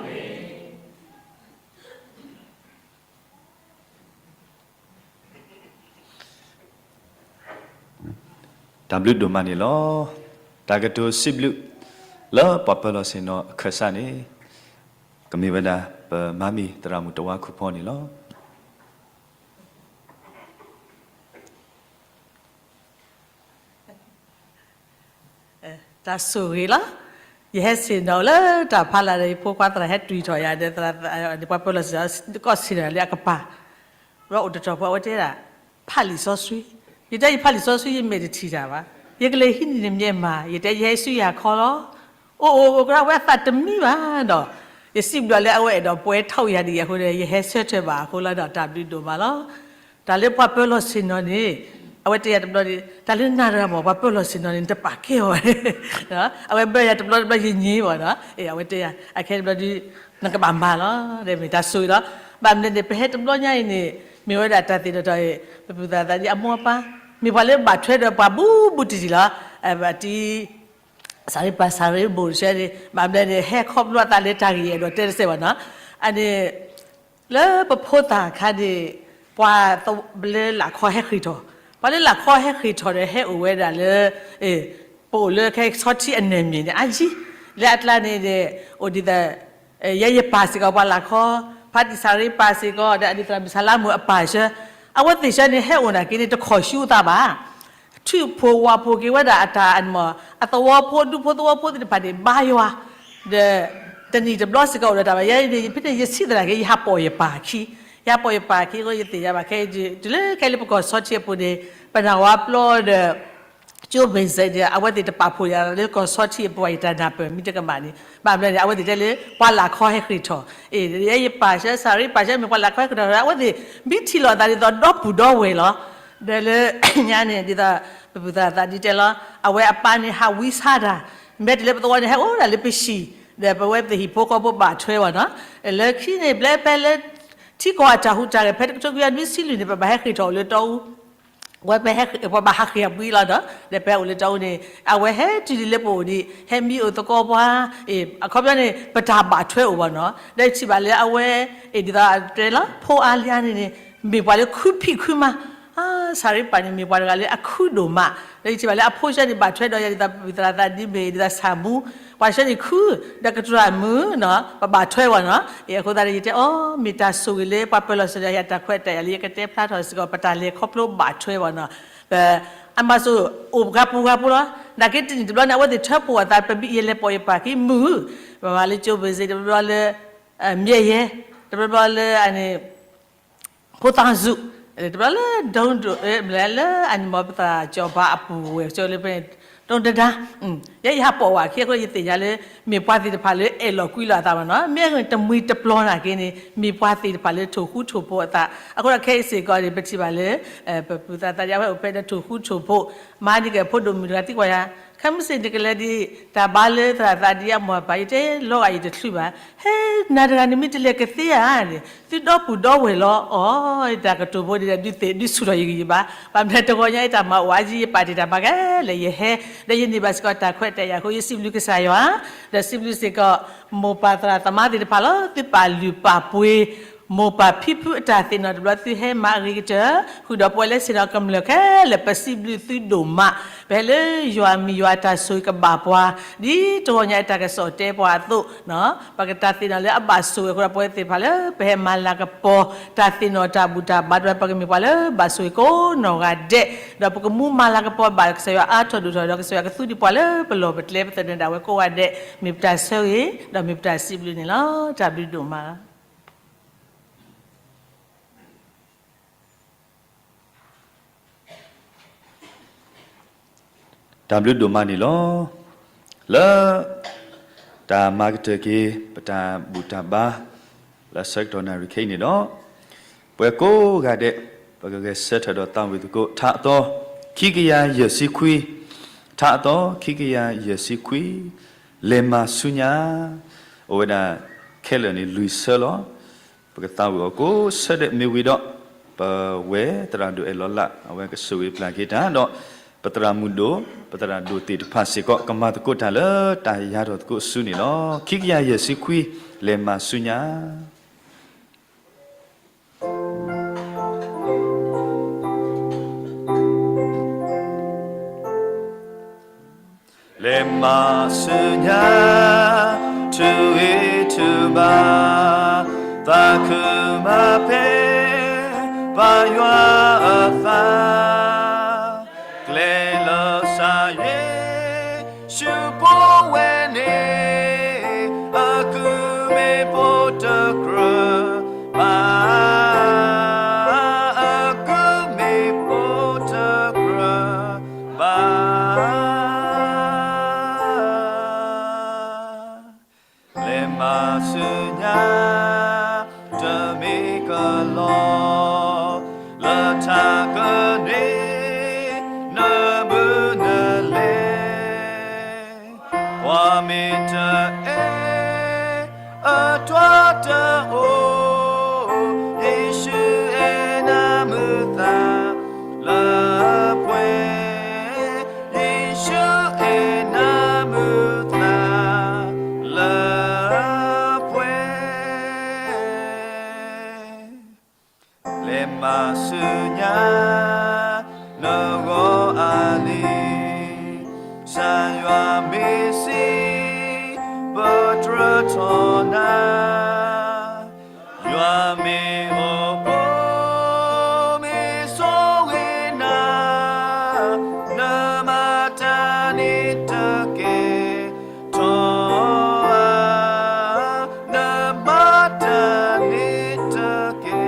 ၢ. တၢ်ဘျုးဒိၣ်မးန့ၣ်လီၤ. တၢ်ကတိၤစံးဘျုး လၢပှၤပၢၤလီၢ်ဆ့ၣ်နီၤအခၢၣ်စးန့ၣ် ကမ့ၢ်ဝဲဒၣ် ပမါမံၤသရၣ်မုၣ်တဝါခူဖီန့ၣ်လီၤ. တၢ်ဆိၣ်ဂ့ၤလီၤ. ယဟဲဆ့ၣ်နီၤလၢတၢ်ဖးလၢ်ဒီး ယဖိခွါသရၣ်ဟဲတွံၢ်ထီၣ်ယၤဒီး သရၣ် ပှၤပၢၤလီၢ်ဆ့ၣ်နီၤ ကီၢ်ဆ့ၣ်နီၤလၢအကပၤ ဒီးအိၣ်တတီၢ်ဖိအဝဲတဲဒၣ် ဖးလံာ်စီဆှံ, ယတဲယဖးလံာ်စီဆှံ ယမဲာ်တထံၣ်တၢ်ဘၣ်, ယကလဲၤဟံးန့ၢ်နမဲာ်မး, ယတဲယဟဲဆူယၤခီလီၤ. အိၣ်အိၣ်အိၣ်ကဒီးဝဲအသးတမံဘၣ်ဒီး ယစံးဘျုးလၢအဝဲအဲၣ်ဒိးပှဲၤထီၣ်ယၤဒ်အံၤအဃိဒီး ယဟဲဆၢထၢၣ်ဘၣ်အဃိလီၤဒီး တၢ်ဘျုးဒိၣ်မးလီၤ. တၢ်လၢပှၤပၢၤလီၢ်ဆ့ၣ်နီၤန့ၣ် အဝဲတဲယၤတဘျီဒီး တၢ်လၢနၤတဂၤမ့ၢ် ပှၤပၢၤလီၢ်ဆ့ၣ်နီၤန့ၣ် နတပာ်ကဲအီၤဘၣ်. အဝဲဘၢယၤတဘျီတဘျီ ယညံဘၣ်ဒီး အဝဲတဲယၤ အခဲတဘျီဒီး နကဘၣ်မၤလီၤ, မ့ၢ်တၢ်ဆိၣ်ဂ့ၤလီၤ. ဘၣ်မနုၤန့ၣ် ပဟဲတဘျီညါအံၤန့ၣ် မ့ၢ်ဝဲဒၣ်တၢ်သ့ၣ်နီၣ်ထီၣ် ပပုၢ်သးသးဒ်အမိၢ်အပၢ် မ့ၢ်ပှၤလၢဘၣ်ထွဲဒီးပှၤဘူးဘူးတံၢ်တံၢ်လီၤ. ဘၣ်တံၢ် စၤရ့ပၢ်စၤရ့ဘိၣ်တဆၢန့ၣ် ဘၣ်မနုၤန့ၣ် ဟဲခီဖျိအသးလၢတၢ်ဂ့ၢ်အဲၣ်ဒိးတဲတစဲးဘၣ်နီၤ. အန့ၣ် လၢပဖိသၣ်ခါန့ၣ် ပှၤလၢလာ်ခီဟဲဃ့ၢ်ထီၣ်, ပှၤလၢလာ်ခီဟဲဃ့ၢ်ထီၣ်ဒီး ဟဲအိၣ်ဝဲဒၣ်လၢ ပအိၣ်လၢခဲဆီထံအနၢၣ်မံၤန့ၣ် အါယံၤ လၢအကျါန့ၣ်ဒီး အိၣ်ဒ်သိး ယဲယပၢ်စ့ၢ်ကီး ပှၤလာ်ခီ ဖါတံၢ်စၤရ့ပၢ်စ့ၢ်ကီး ဒီးအဒုးသရၣ်မုၣ်စၤလါမုၣ်အပၢ်ဆှၢ, အဝဲသ့ၣ်ဆှၢန့ၣ် ဟဲအိၣ်နာ်က့န့ၣ် တခီၣ်ဆူအသးဘၣ် ထုးဖှိၣ်ဝးဖှိၣ်က့ၤဝဲဒၣ်အတၢ်အမၢ် အသဝီဖိ ဒူဖိသဝီဖိသ့ၣ်တဖၣ်န့ၣ် ဘါယွၤ, ဒီးတနံၣ်တဘျီစ့ၢ်ကီးအိၣ်ဒီးတၢ်ဘၣ်ယဲန့ၣ် ဖဲန့ၣ်ယဆံးသနာ်က့ ယဟးပိာ်ယပၢ်ခံ, ယပီၢ်ယပၢ်ခံအဃိ ယသ့ၣ်ညါဘၣ်ခဲအံၤ တုၤလၢခဲအံၤလၢပကီၢ်ဆီထံးအပူၤန့ၣ် ပနၢ်ဝါပျီဒီး ကၠိဘ့ၣ်စဲးန့ၣ် အဝဲသ့ၣ်တပာ်ဖှိၣ်ယၤလၢကီၢ်ဆီထံးအပူၤဘၣ် ယတၢ်နၢ်ပၢၢ်မ့ၢ်တကမၣ်န့ၣ် ဘၣ်မနုၤန့ၣ် အဝဲသ့ၣ်တဲလၢ ပှၤလၢ်ခီဟဲဃ့ၢ်ထီၣ် အ့ၣ် ယပာ်စၢၤ စၤရံပာ်စၢၤမ့ၢ်ပှၤလၢ်ခီဟဲဃ့ၢ်ထီၣ် အဝဲသ့ၣ် မ့ၢ်ထံၣ်လိာ်အသးဒ်သိးဒီပုၢ်ဒီဝဲၢ်လီၤ. ဒီးလၢညါန့ၣ် ဒ်သိး ပပုၢ်သရၣ်သးဒ်တဲလီၤ အဝဲအပၢ်န့ၣ် ဟးဝံဆါတၢ် မ့ၢ်တုၤလၢပသဝီန့ၣ် ဟဲအိၣ်ဒၣ်လၢပဟံၣ် ဒီးပဝဲပဟံၣ်ဖိဃီဖိဘၣ်ထွဲဘၣ်နီၤ လၢခံန့ၣ် ပျဲဖဲလၢ ထံကီၢ်အတၢ်ဟူးတၢ်ဂဲၤ ဖဲတကထိခွံကယၤနွံဆံလွံၢ်န့ၣ် ပဘၣ်ဟဲဃ့ၢ်ထီၣ်အိၣ်လၢတီအူ ဝဲပဟဲ ပှၤဘၣ်ဟးဃ့ၢ်အပှံၤလီၤဒီး ဒီးပဟဲအိၣ်လၢတီအူန့ၣ် အဝဲဟဲတုၤလံလၢပအိၣ်ဒံး ဟဲမံအိၣ်သကိးပှၤ အ့ၣ် အခီပညီန့ၣ် ပတၢ်ဘၣ်ထွဲအိၣ်ဘၣ်နီၤ ဒီးယထံၣ်ဘၣ်လၢအဝဲ အ့ၣ် ဒ်သိးတဲလီၤ ဖိအါလံန့ၣ်န့ၣ် မ့ၢ်ပှၤလၢခုဖံးခုမၤ အါ စၤရံပၢ်န့ၣ် မ့ၢ်ပှၤတဂၤလၢအခုဒိၣ်မး ဒီးယထံၣ်ဘၣ်လၢအဖိဆၢန့ၣ် ဘၣ်ထွဲဒီးယၤဒ်သိး ပပုၢ်သရၣ်သးဒ်မ့ၢ် ဒ်သိးဆၣ်မူ ပှၤဆၢန့ၣ်ခု ဒီးကတြၢ်မုၢ်နီၤ ပဘၣ်ထွဲဘၣ်နီၤ အ့ၣ် အဃိသတးန့ၣ် ယတဲအီၤ မ့ၢ်တၢ်ဆိၣ်ဂ့ၤလၢပှၤပၢၤလီၢ်စၢၤဒီးယၤတၢ်ခွဲးတၢ်ယာ်လၢယကတဲဖျါထီၣ်စ့ၢ်ကီး ပတၢ်လဲၤခီဖျိဘၣ်ထွဲဘၣ်နီၤ ပ အမၤစၢၤအိၣ်ပှၤပူၤပှၤပူၤလီၤ နာ်က့တနံၣ်တဘျီန့ၣ် အဝဲသ့ၣ်ထၢဖှိၣ်အသး ပမ့ၢ်ယလဲၤပိာ်ယပၢ်ခံမုၢ် ပမၤလၢကၠိဘ့ၣ်စဲး တဘျီဘျီလၢ မၠဲၢ်ယဲ တဘျီဘျီလၢအန့ၣ် ဖိသၣ်စူၣ် တဘျီလၢ ဒိၣ်ဒိၣ် လၢအန့ၣ်မ့ၢ် ပသရၣ်ကၠီၤပၤအပူၤဝဲၢ် ကၠိလၢဖဲန့ၣ် ဒိၣ်ဒဒါ ယဲယဟးပိာ်ဝဲခံအဃိ ယသ့ၣ်ညါလၢ မ့ၢ်ပှၤသ့ၣ်တဖၣ်လၢအဲၣ်လီၤကွံလီၤအသးဘၣ်နီၤ မ့ၢ်အဂ့ၢ်တမှံၤတပျီၤနာ်က့န့ၣ် မ့ၢ်ပှၤသ့ၣ်တဖၣ်လၢထိၣ်ဃူထိၣ်ဖိးအသး အဃိဒီးခဲအံၤစ့ၢ်ကီးန့ၣ် ပထံၣ်ဘၣ်လၢ ပပုၢ်သရၣ်သးဒ်အဝဲအိၣ်ဖဲဒီးထိၣ်ဃူထိၣ်ဖိး မၤန့ၢ်က့ၤဖိဒိၣ်မုၣ်တဂၤသံကွၢ်ယၤ ခဲမုၢ်ဆ့ၣ်န့ၣ်ကလဲၤဒ် တၢ်ဘါလၢသရၣ်သးဒ်အမိၢ်အပၢ် ယတဲလီၤဂာ်ယတချုးဘၣ် ဟဲ နၤတဂၤန့ၣ်မ့ၢ်တလဲၤကသ့ဧါန့ၣ် သုဒီပုၢ်ဒီဝဲၢ်လီၤ အီၤ တၢ်ကတိၤဖိန့ၣ်ဒီး ဒုးသ့ၣ်ဒုးဆူၣ်ထီၣ်ယဂံၢ်ယဘါ ဘၣ်မနုၤတဂီၤညါအံၤတၢ်မၤအိၣ်အါယံၤ ယပာ်တ့ၢ်တၢ်ဘါကလဲၣ် ယဟဲ ဒီးယန့ၢ်ဘၣ်စ့ၢ်ကီးတၢ်ခွဲးတၢ်ယာ်အဃိ ယစံးဘျုးကစၢ်ယွၤ ဒီးစံးဘျုးစ့ၢ်ကီး မိၢ်ပၢ်သရၣ်သမါသ့ၣ်တဖၣ်လီၤ သုပာ်လုၢ်ပာ်ပှ့ၤ မိၢ်ပၢ်ဖံဖုအတၢ်သ့ၣ်နီၣ်တဘျီ သုဟဲမၤအဂ့ၤကတၢၢ် ဃုာ်ဒီးပဝဲလၢဆ့ၣ်နီၤကမျၢၢ်ခဲလၢာ် ပစံးဘျုးသုဒိၣ်မး ပဟဲလၢယွၤမံၤယွၤတၢ်ဆိၣ်ဂ့ၤကဘၣ်ပှၤ ဒ်တဂီၤညါအံၤတၢ်ကစီၣ်တဲပှၤအသိး ပကတၢ်သ့ၣ်နီၣ်လၢအဘၣ်ဆိၣ်ဂ့ၤအဃိဒီး ပဝဲသ့ၣ်တဖၣ်လၢ ပဟဲမၤလၤကပီၤ တၢ်သ့ၣ်နီၣ်တၢ်ဘူၣ်တၢ်ဘါတဖၣ် ပကမ့ၢ်ပှၤလၢဘၣ်ဆိၣ်ဂ့ၤကိးနီၢ်ဂၤဒဲး ဒီးပကမူမၤလၤကပီၤဘၣ်ကစၢ်ယွၤအါထီၣ်ဒိၣ်ထီၣ် ဒီးကစၢ်ယွၤကသူဒံးပှၤလၢပလီၢ်ပကျဲ ပသနၢၣ်ဒၣ်ဝဲကိးဂၤဒဲး မ့ၢ်ပတၢ်ဆၢဂ့ၤ ဒီးမ့ၢ်ပတၢ်စံးဘျုးန့ၣ်လီၤ. တၢ်ဘျုးဒိၣ်မး. တၢ်ဘျုးဒိၣ်မးန့ၣ်လီၤ. လၢ တၢ်မၤကတၢၢ်က့ၤ ပတၢ်ဘူၣ်တၢ်ဘါ လၢဆၢကတီၢ်နၣ်ရံၣ်ခဲအံၤန့ၣ်ဒီး ပှၤကိးဂၤဒဲး ပကဂဲၤဆၢထၢၣ်ဒီးသးဝံၣ်သကိး ထါအသီ ခံကယၤယဲၢ်ဆံခွံ, ထါအသီ ခံကယၤယဲၢ်ဆံခွံ, လဲၤမၤဆူညါ အိၣ်ဝဲဒၣ်ခဲလၢာ်န့ၣ် လွံၢ်ဆၢလီၤ. ပကသးဝံၣ်အီၤကိးဆၢဒဲးမ့ၢ်ဝံၤဒီး ပဝဲသရၣ်ဒိၣ်အဲၣ်လီၤလး အဝဲကဆိၣ်ဂ့ၤပျၢ်က့ၤတၢ်ဒီး ပသရၣ်မုၣ်ဒိၣ် ပသရၣ်ဒိၣ်သ့ၣ်တဖၣ်စ့ၢ်ကီး ကမၤသကိးတၢ်လၢတၢ်ယါထီၣ်သကိးဆူန့ၣ်လီၤ. ခံကယၤယဲၢ်ဆံခွံ, လဲၤမၤဆူညါ လဲၤမၤဆူညါ ထုးဂံၢ်ထုးဘါ သးခုမၤဖဲ ပၢ်ယွၤအသး ကျဲလၢကစၢ်ယ့ၣ်ၡူးဖိဝဲန့ၣ် အကုၢ်မ့ၢ်ဖိတကြၢးဘၣ်, အကုၢ်မ့ၢ်ဖိတကြၢးဘၣ်. လဲၤမၤဆူညါ တမ့ၢ်ကလီ လၢတၢ်ကန့ၢ် နမုၢ်နလဲၤ ပှၤမ့ၢ်တအဲၣ် အတြီတအိၣ်, ယ့ၣ်ၡူးအဲၣ်နမုာ်သးလၢပှဲၤ, ယ့ၣ်ၡူးအဲၣ်နမုာ်သးလၢပှဲၤ. လဲၤမၤဆူညါ နဂီၢ်အလံၤ, ကစၢ်ယွၤမ့ၢ်စံး ပတြၢထီၣ်နၤ, ယွၤမ့ၢ်အိၣ်ဖှိၣ် မ့ၢ်ဆိၣ်ဂ့ၤနၤ, နမၤတၢ်န့ၣ်တကဲထီၣ်ဧါ, နမၤတၢ်န့ၣ်တကဲ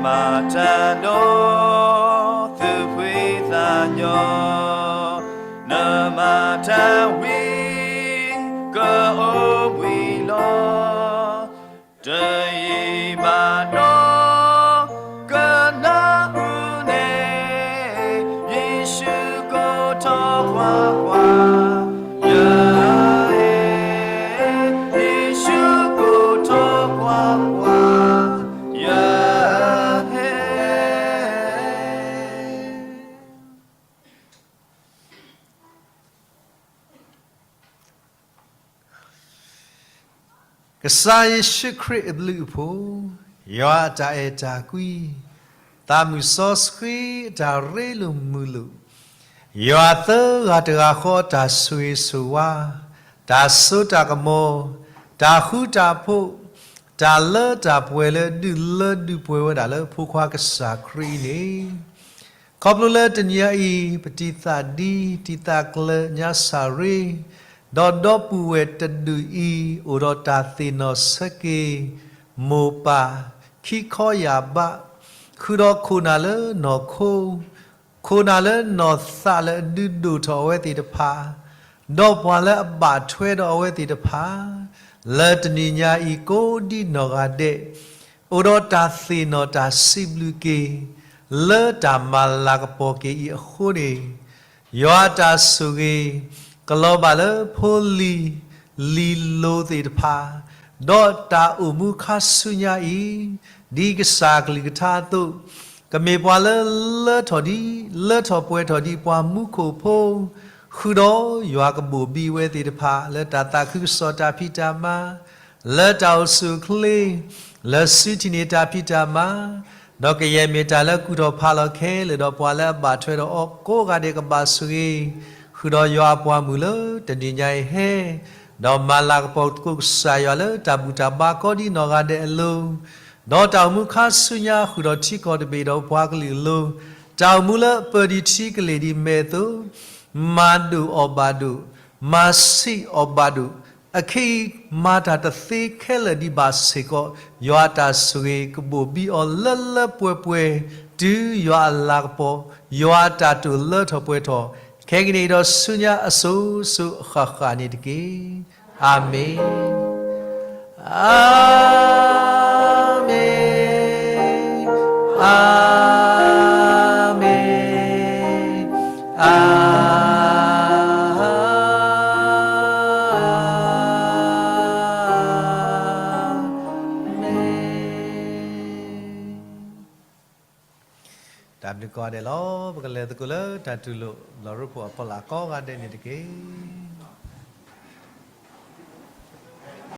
မၤတၢ်ဒီး သုးဖှံသးညီ, နမၤတၢ်ဝံၤ ကအိၣ်ဘှံးလီၤ. တယံာ်ဘၣ်ဒီး ကနၢ်ဟူန့ၣ်, ယ့ၣ်ၡူးကိးထီၣ်ကွၢ်ကွၢ်, ယဟဲ, ယ့ၣ်ၡူးကိးထီၣ်ကွၢ်ကွၢ်, ယဟဲ. ကစၢ်ယ့ၣ်ၡူးခရံာ်အဘျုးအဖှိၣ်, ယွၤအတၢ်အဲၣ်တၢ်ကွံ, သးမုၢ်စီဆှံအတၢ်ရ့လိာ်မုာ်လိာ်, ယွၤသၢဂၤတဂၤဃီအတၢ်ဆိၣ်ဂ့ၤဆိၣ်ဝါ, တၢ်စိတၢ်ကမီၤ, တၢ်ဃူတၢ်ဖိး, တၢ်လၢတၢ်ပှဲၤလၢဒုးလၢဒုးပှဲၤဝဲဒၣ်လၢဖိခွါကစၢ်ခရံာ်အံၤန့ၣ်, ခီဖျိလၢတနံၤညါအံၤ ပတံၤသးဒ် တံၤသးကျၢၤညါစၢ်ရ့, ဒီးဒီပုၢ်ဝဲၢ်တဒူၣ်အံၤ အိၣ်ဒီးတၢ်သ့ၣ်နီၣ်ဆၢက့ၤ မိၢ်ပၢ် ခံခီယၢ်ဘး, ဃုာ်ဒီးခိၣ်နၢ်လၢနီၢ်ခိ, ခိၣ်နၢ်လၢနီၢ်သးလၢအဒုးဒိၣ်ထီၣ်အဝဲသ့ၣ်တဖၣ်, ဒီးပှၤလၢအဘၣ်ထွဲဒီးအဝဲသ့ၣ်တဖၣ်, လၢတနံၤညါအံၤကိးဒ်နီၢ်ဂၤဒဲး အိၣ်ဒီးတၢ်သ့ၣ်နီၣ်တၢ်စံးဘျုးက့ၤ လၢတၢ်မၤလၤကပီၤက့ၤအံၤအဃိန့ၣ်, ယွၤအတၢ်ဆိၣ်ဂ့ၤ ကလီၤဘၣ်လၢဖိလံၤလံၤလိၤသ့ၣ်တဖၣ်, ဒီးတၢ်အိၣ်မူခါဆူညါအံၤ, ဒ်ကစၢ်အကလုၢ်ကထါအသိး, ကမ့ၢ်ပှၤလၢလၢထီၣ်ဒ် လၢထီၣ်ပှဲၤထီၣ်ဒ်ပှၤမူခိၣ်ဖိ, ဃုာ်ဒီးယွၤကဘိၣ်ဘံဝဲသ့ၣ်တဖၣ် လၢတၢ်သးခုကစီၣ်တၢ်ဖံးတၢ်မၤ, လၢတၢ်အိၣ်ဆူၣ်အိၣ်ချ့, လၢစုထံၣ်န့ၢ်တၢ်ဖံးတၢ်မၤ, ဒီးကယဲၢ်မ့ၢ်တၢ်လၢကူၣ်ထီၣ်ဖးလီၤခဲလၢာ်ဒီးပှၤလၢအဘၣ်ထွဲဒီးအီၤကိးဂၤဒဲးကဘၣ်ဆိၣ်ဂ့ၤ, ဃုာ်ဒီးယွၤအပှၤမုၣ်လၢတနံၤညါအံၤဟဲ, ဒီးမၤလၤကပီၤသကိးကစၢ်ယွၤလၢတၢ်ဘူၣ်တၢ်ဘါကိးဒ်နီၢ်ဂၤဒဲးအလိၤ, ဒီးတၢ်အိၣ်မူခါဆူညါဃုာ်ဒီးထံကီၢ်တဘ့ၣ်ဒီးပှၤကလုာ်အလိၤ, တၢ်အိၣ်မူလၢအပၢၤဒံးထံကလ့ၢ်ဒံးမဲာ်အသိး, မၤဒိၣ်အီၤဘၣ်ဒိၣ်, မၤဆံးအီၤဘၣ်ဒိၣ်, အခဲအံၤမၤတၢ်တသ့ခဲလၢာ်ဒံးဘၣ်စ့ၢ်ကီး, ယွၤအတၢ်ဆိၣ်ဂ့ၤကဘိၣ်ဘံအီၤလၢလၢပှဲၤပှဲၤ, တုၤယွၤအလၤကပီၤ, ယွၤအတၢ်တိာ်လၢထီၣ်ပှဲၤထီၣ်, ခဲကနံၣ်အံၤဒီးဆူညါအစိၤစိၤအဃၣ်ဃၣ်န့ၣ်တက့ၢ်. အၤမ့ၣ်. အၤမ့ၣ်, အၤမ့ၣ်, အၤမ့ၣ်. တၢ်ဘျုးကိးဂၤဒဲးလီၤ. ပကလဲၤသကိးလၢတၢ်တူၢ်လိာ် လီၤရူဖိအဖီလာ်ကိးဂၤဒဲးန့ၣ်တက့ၢ်.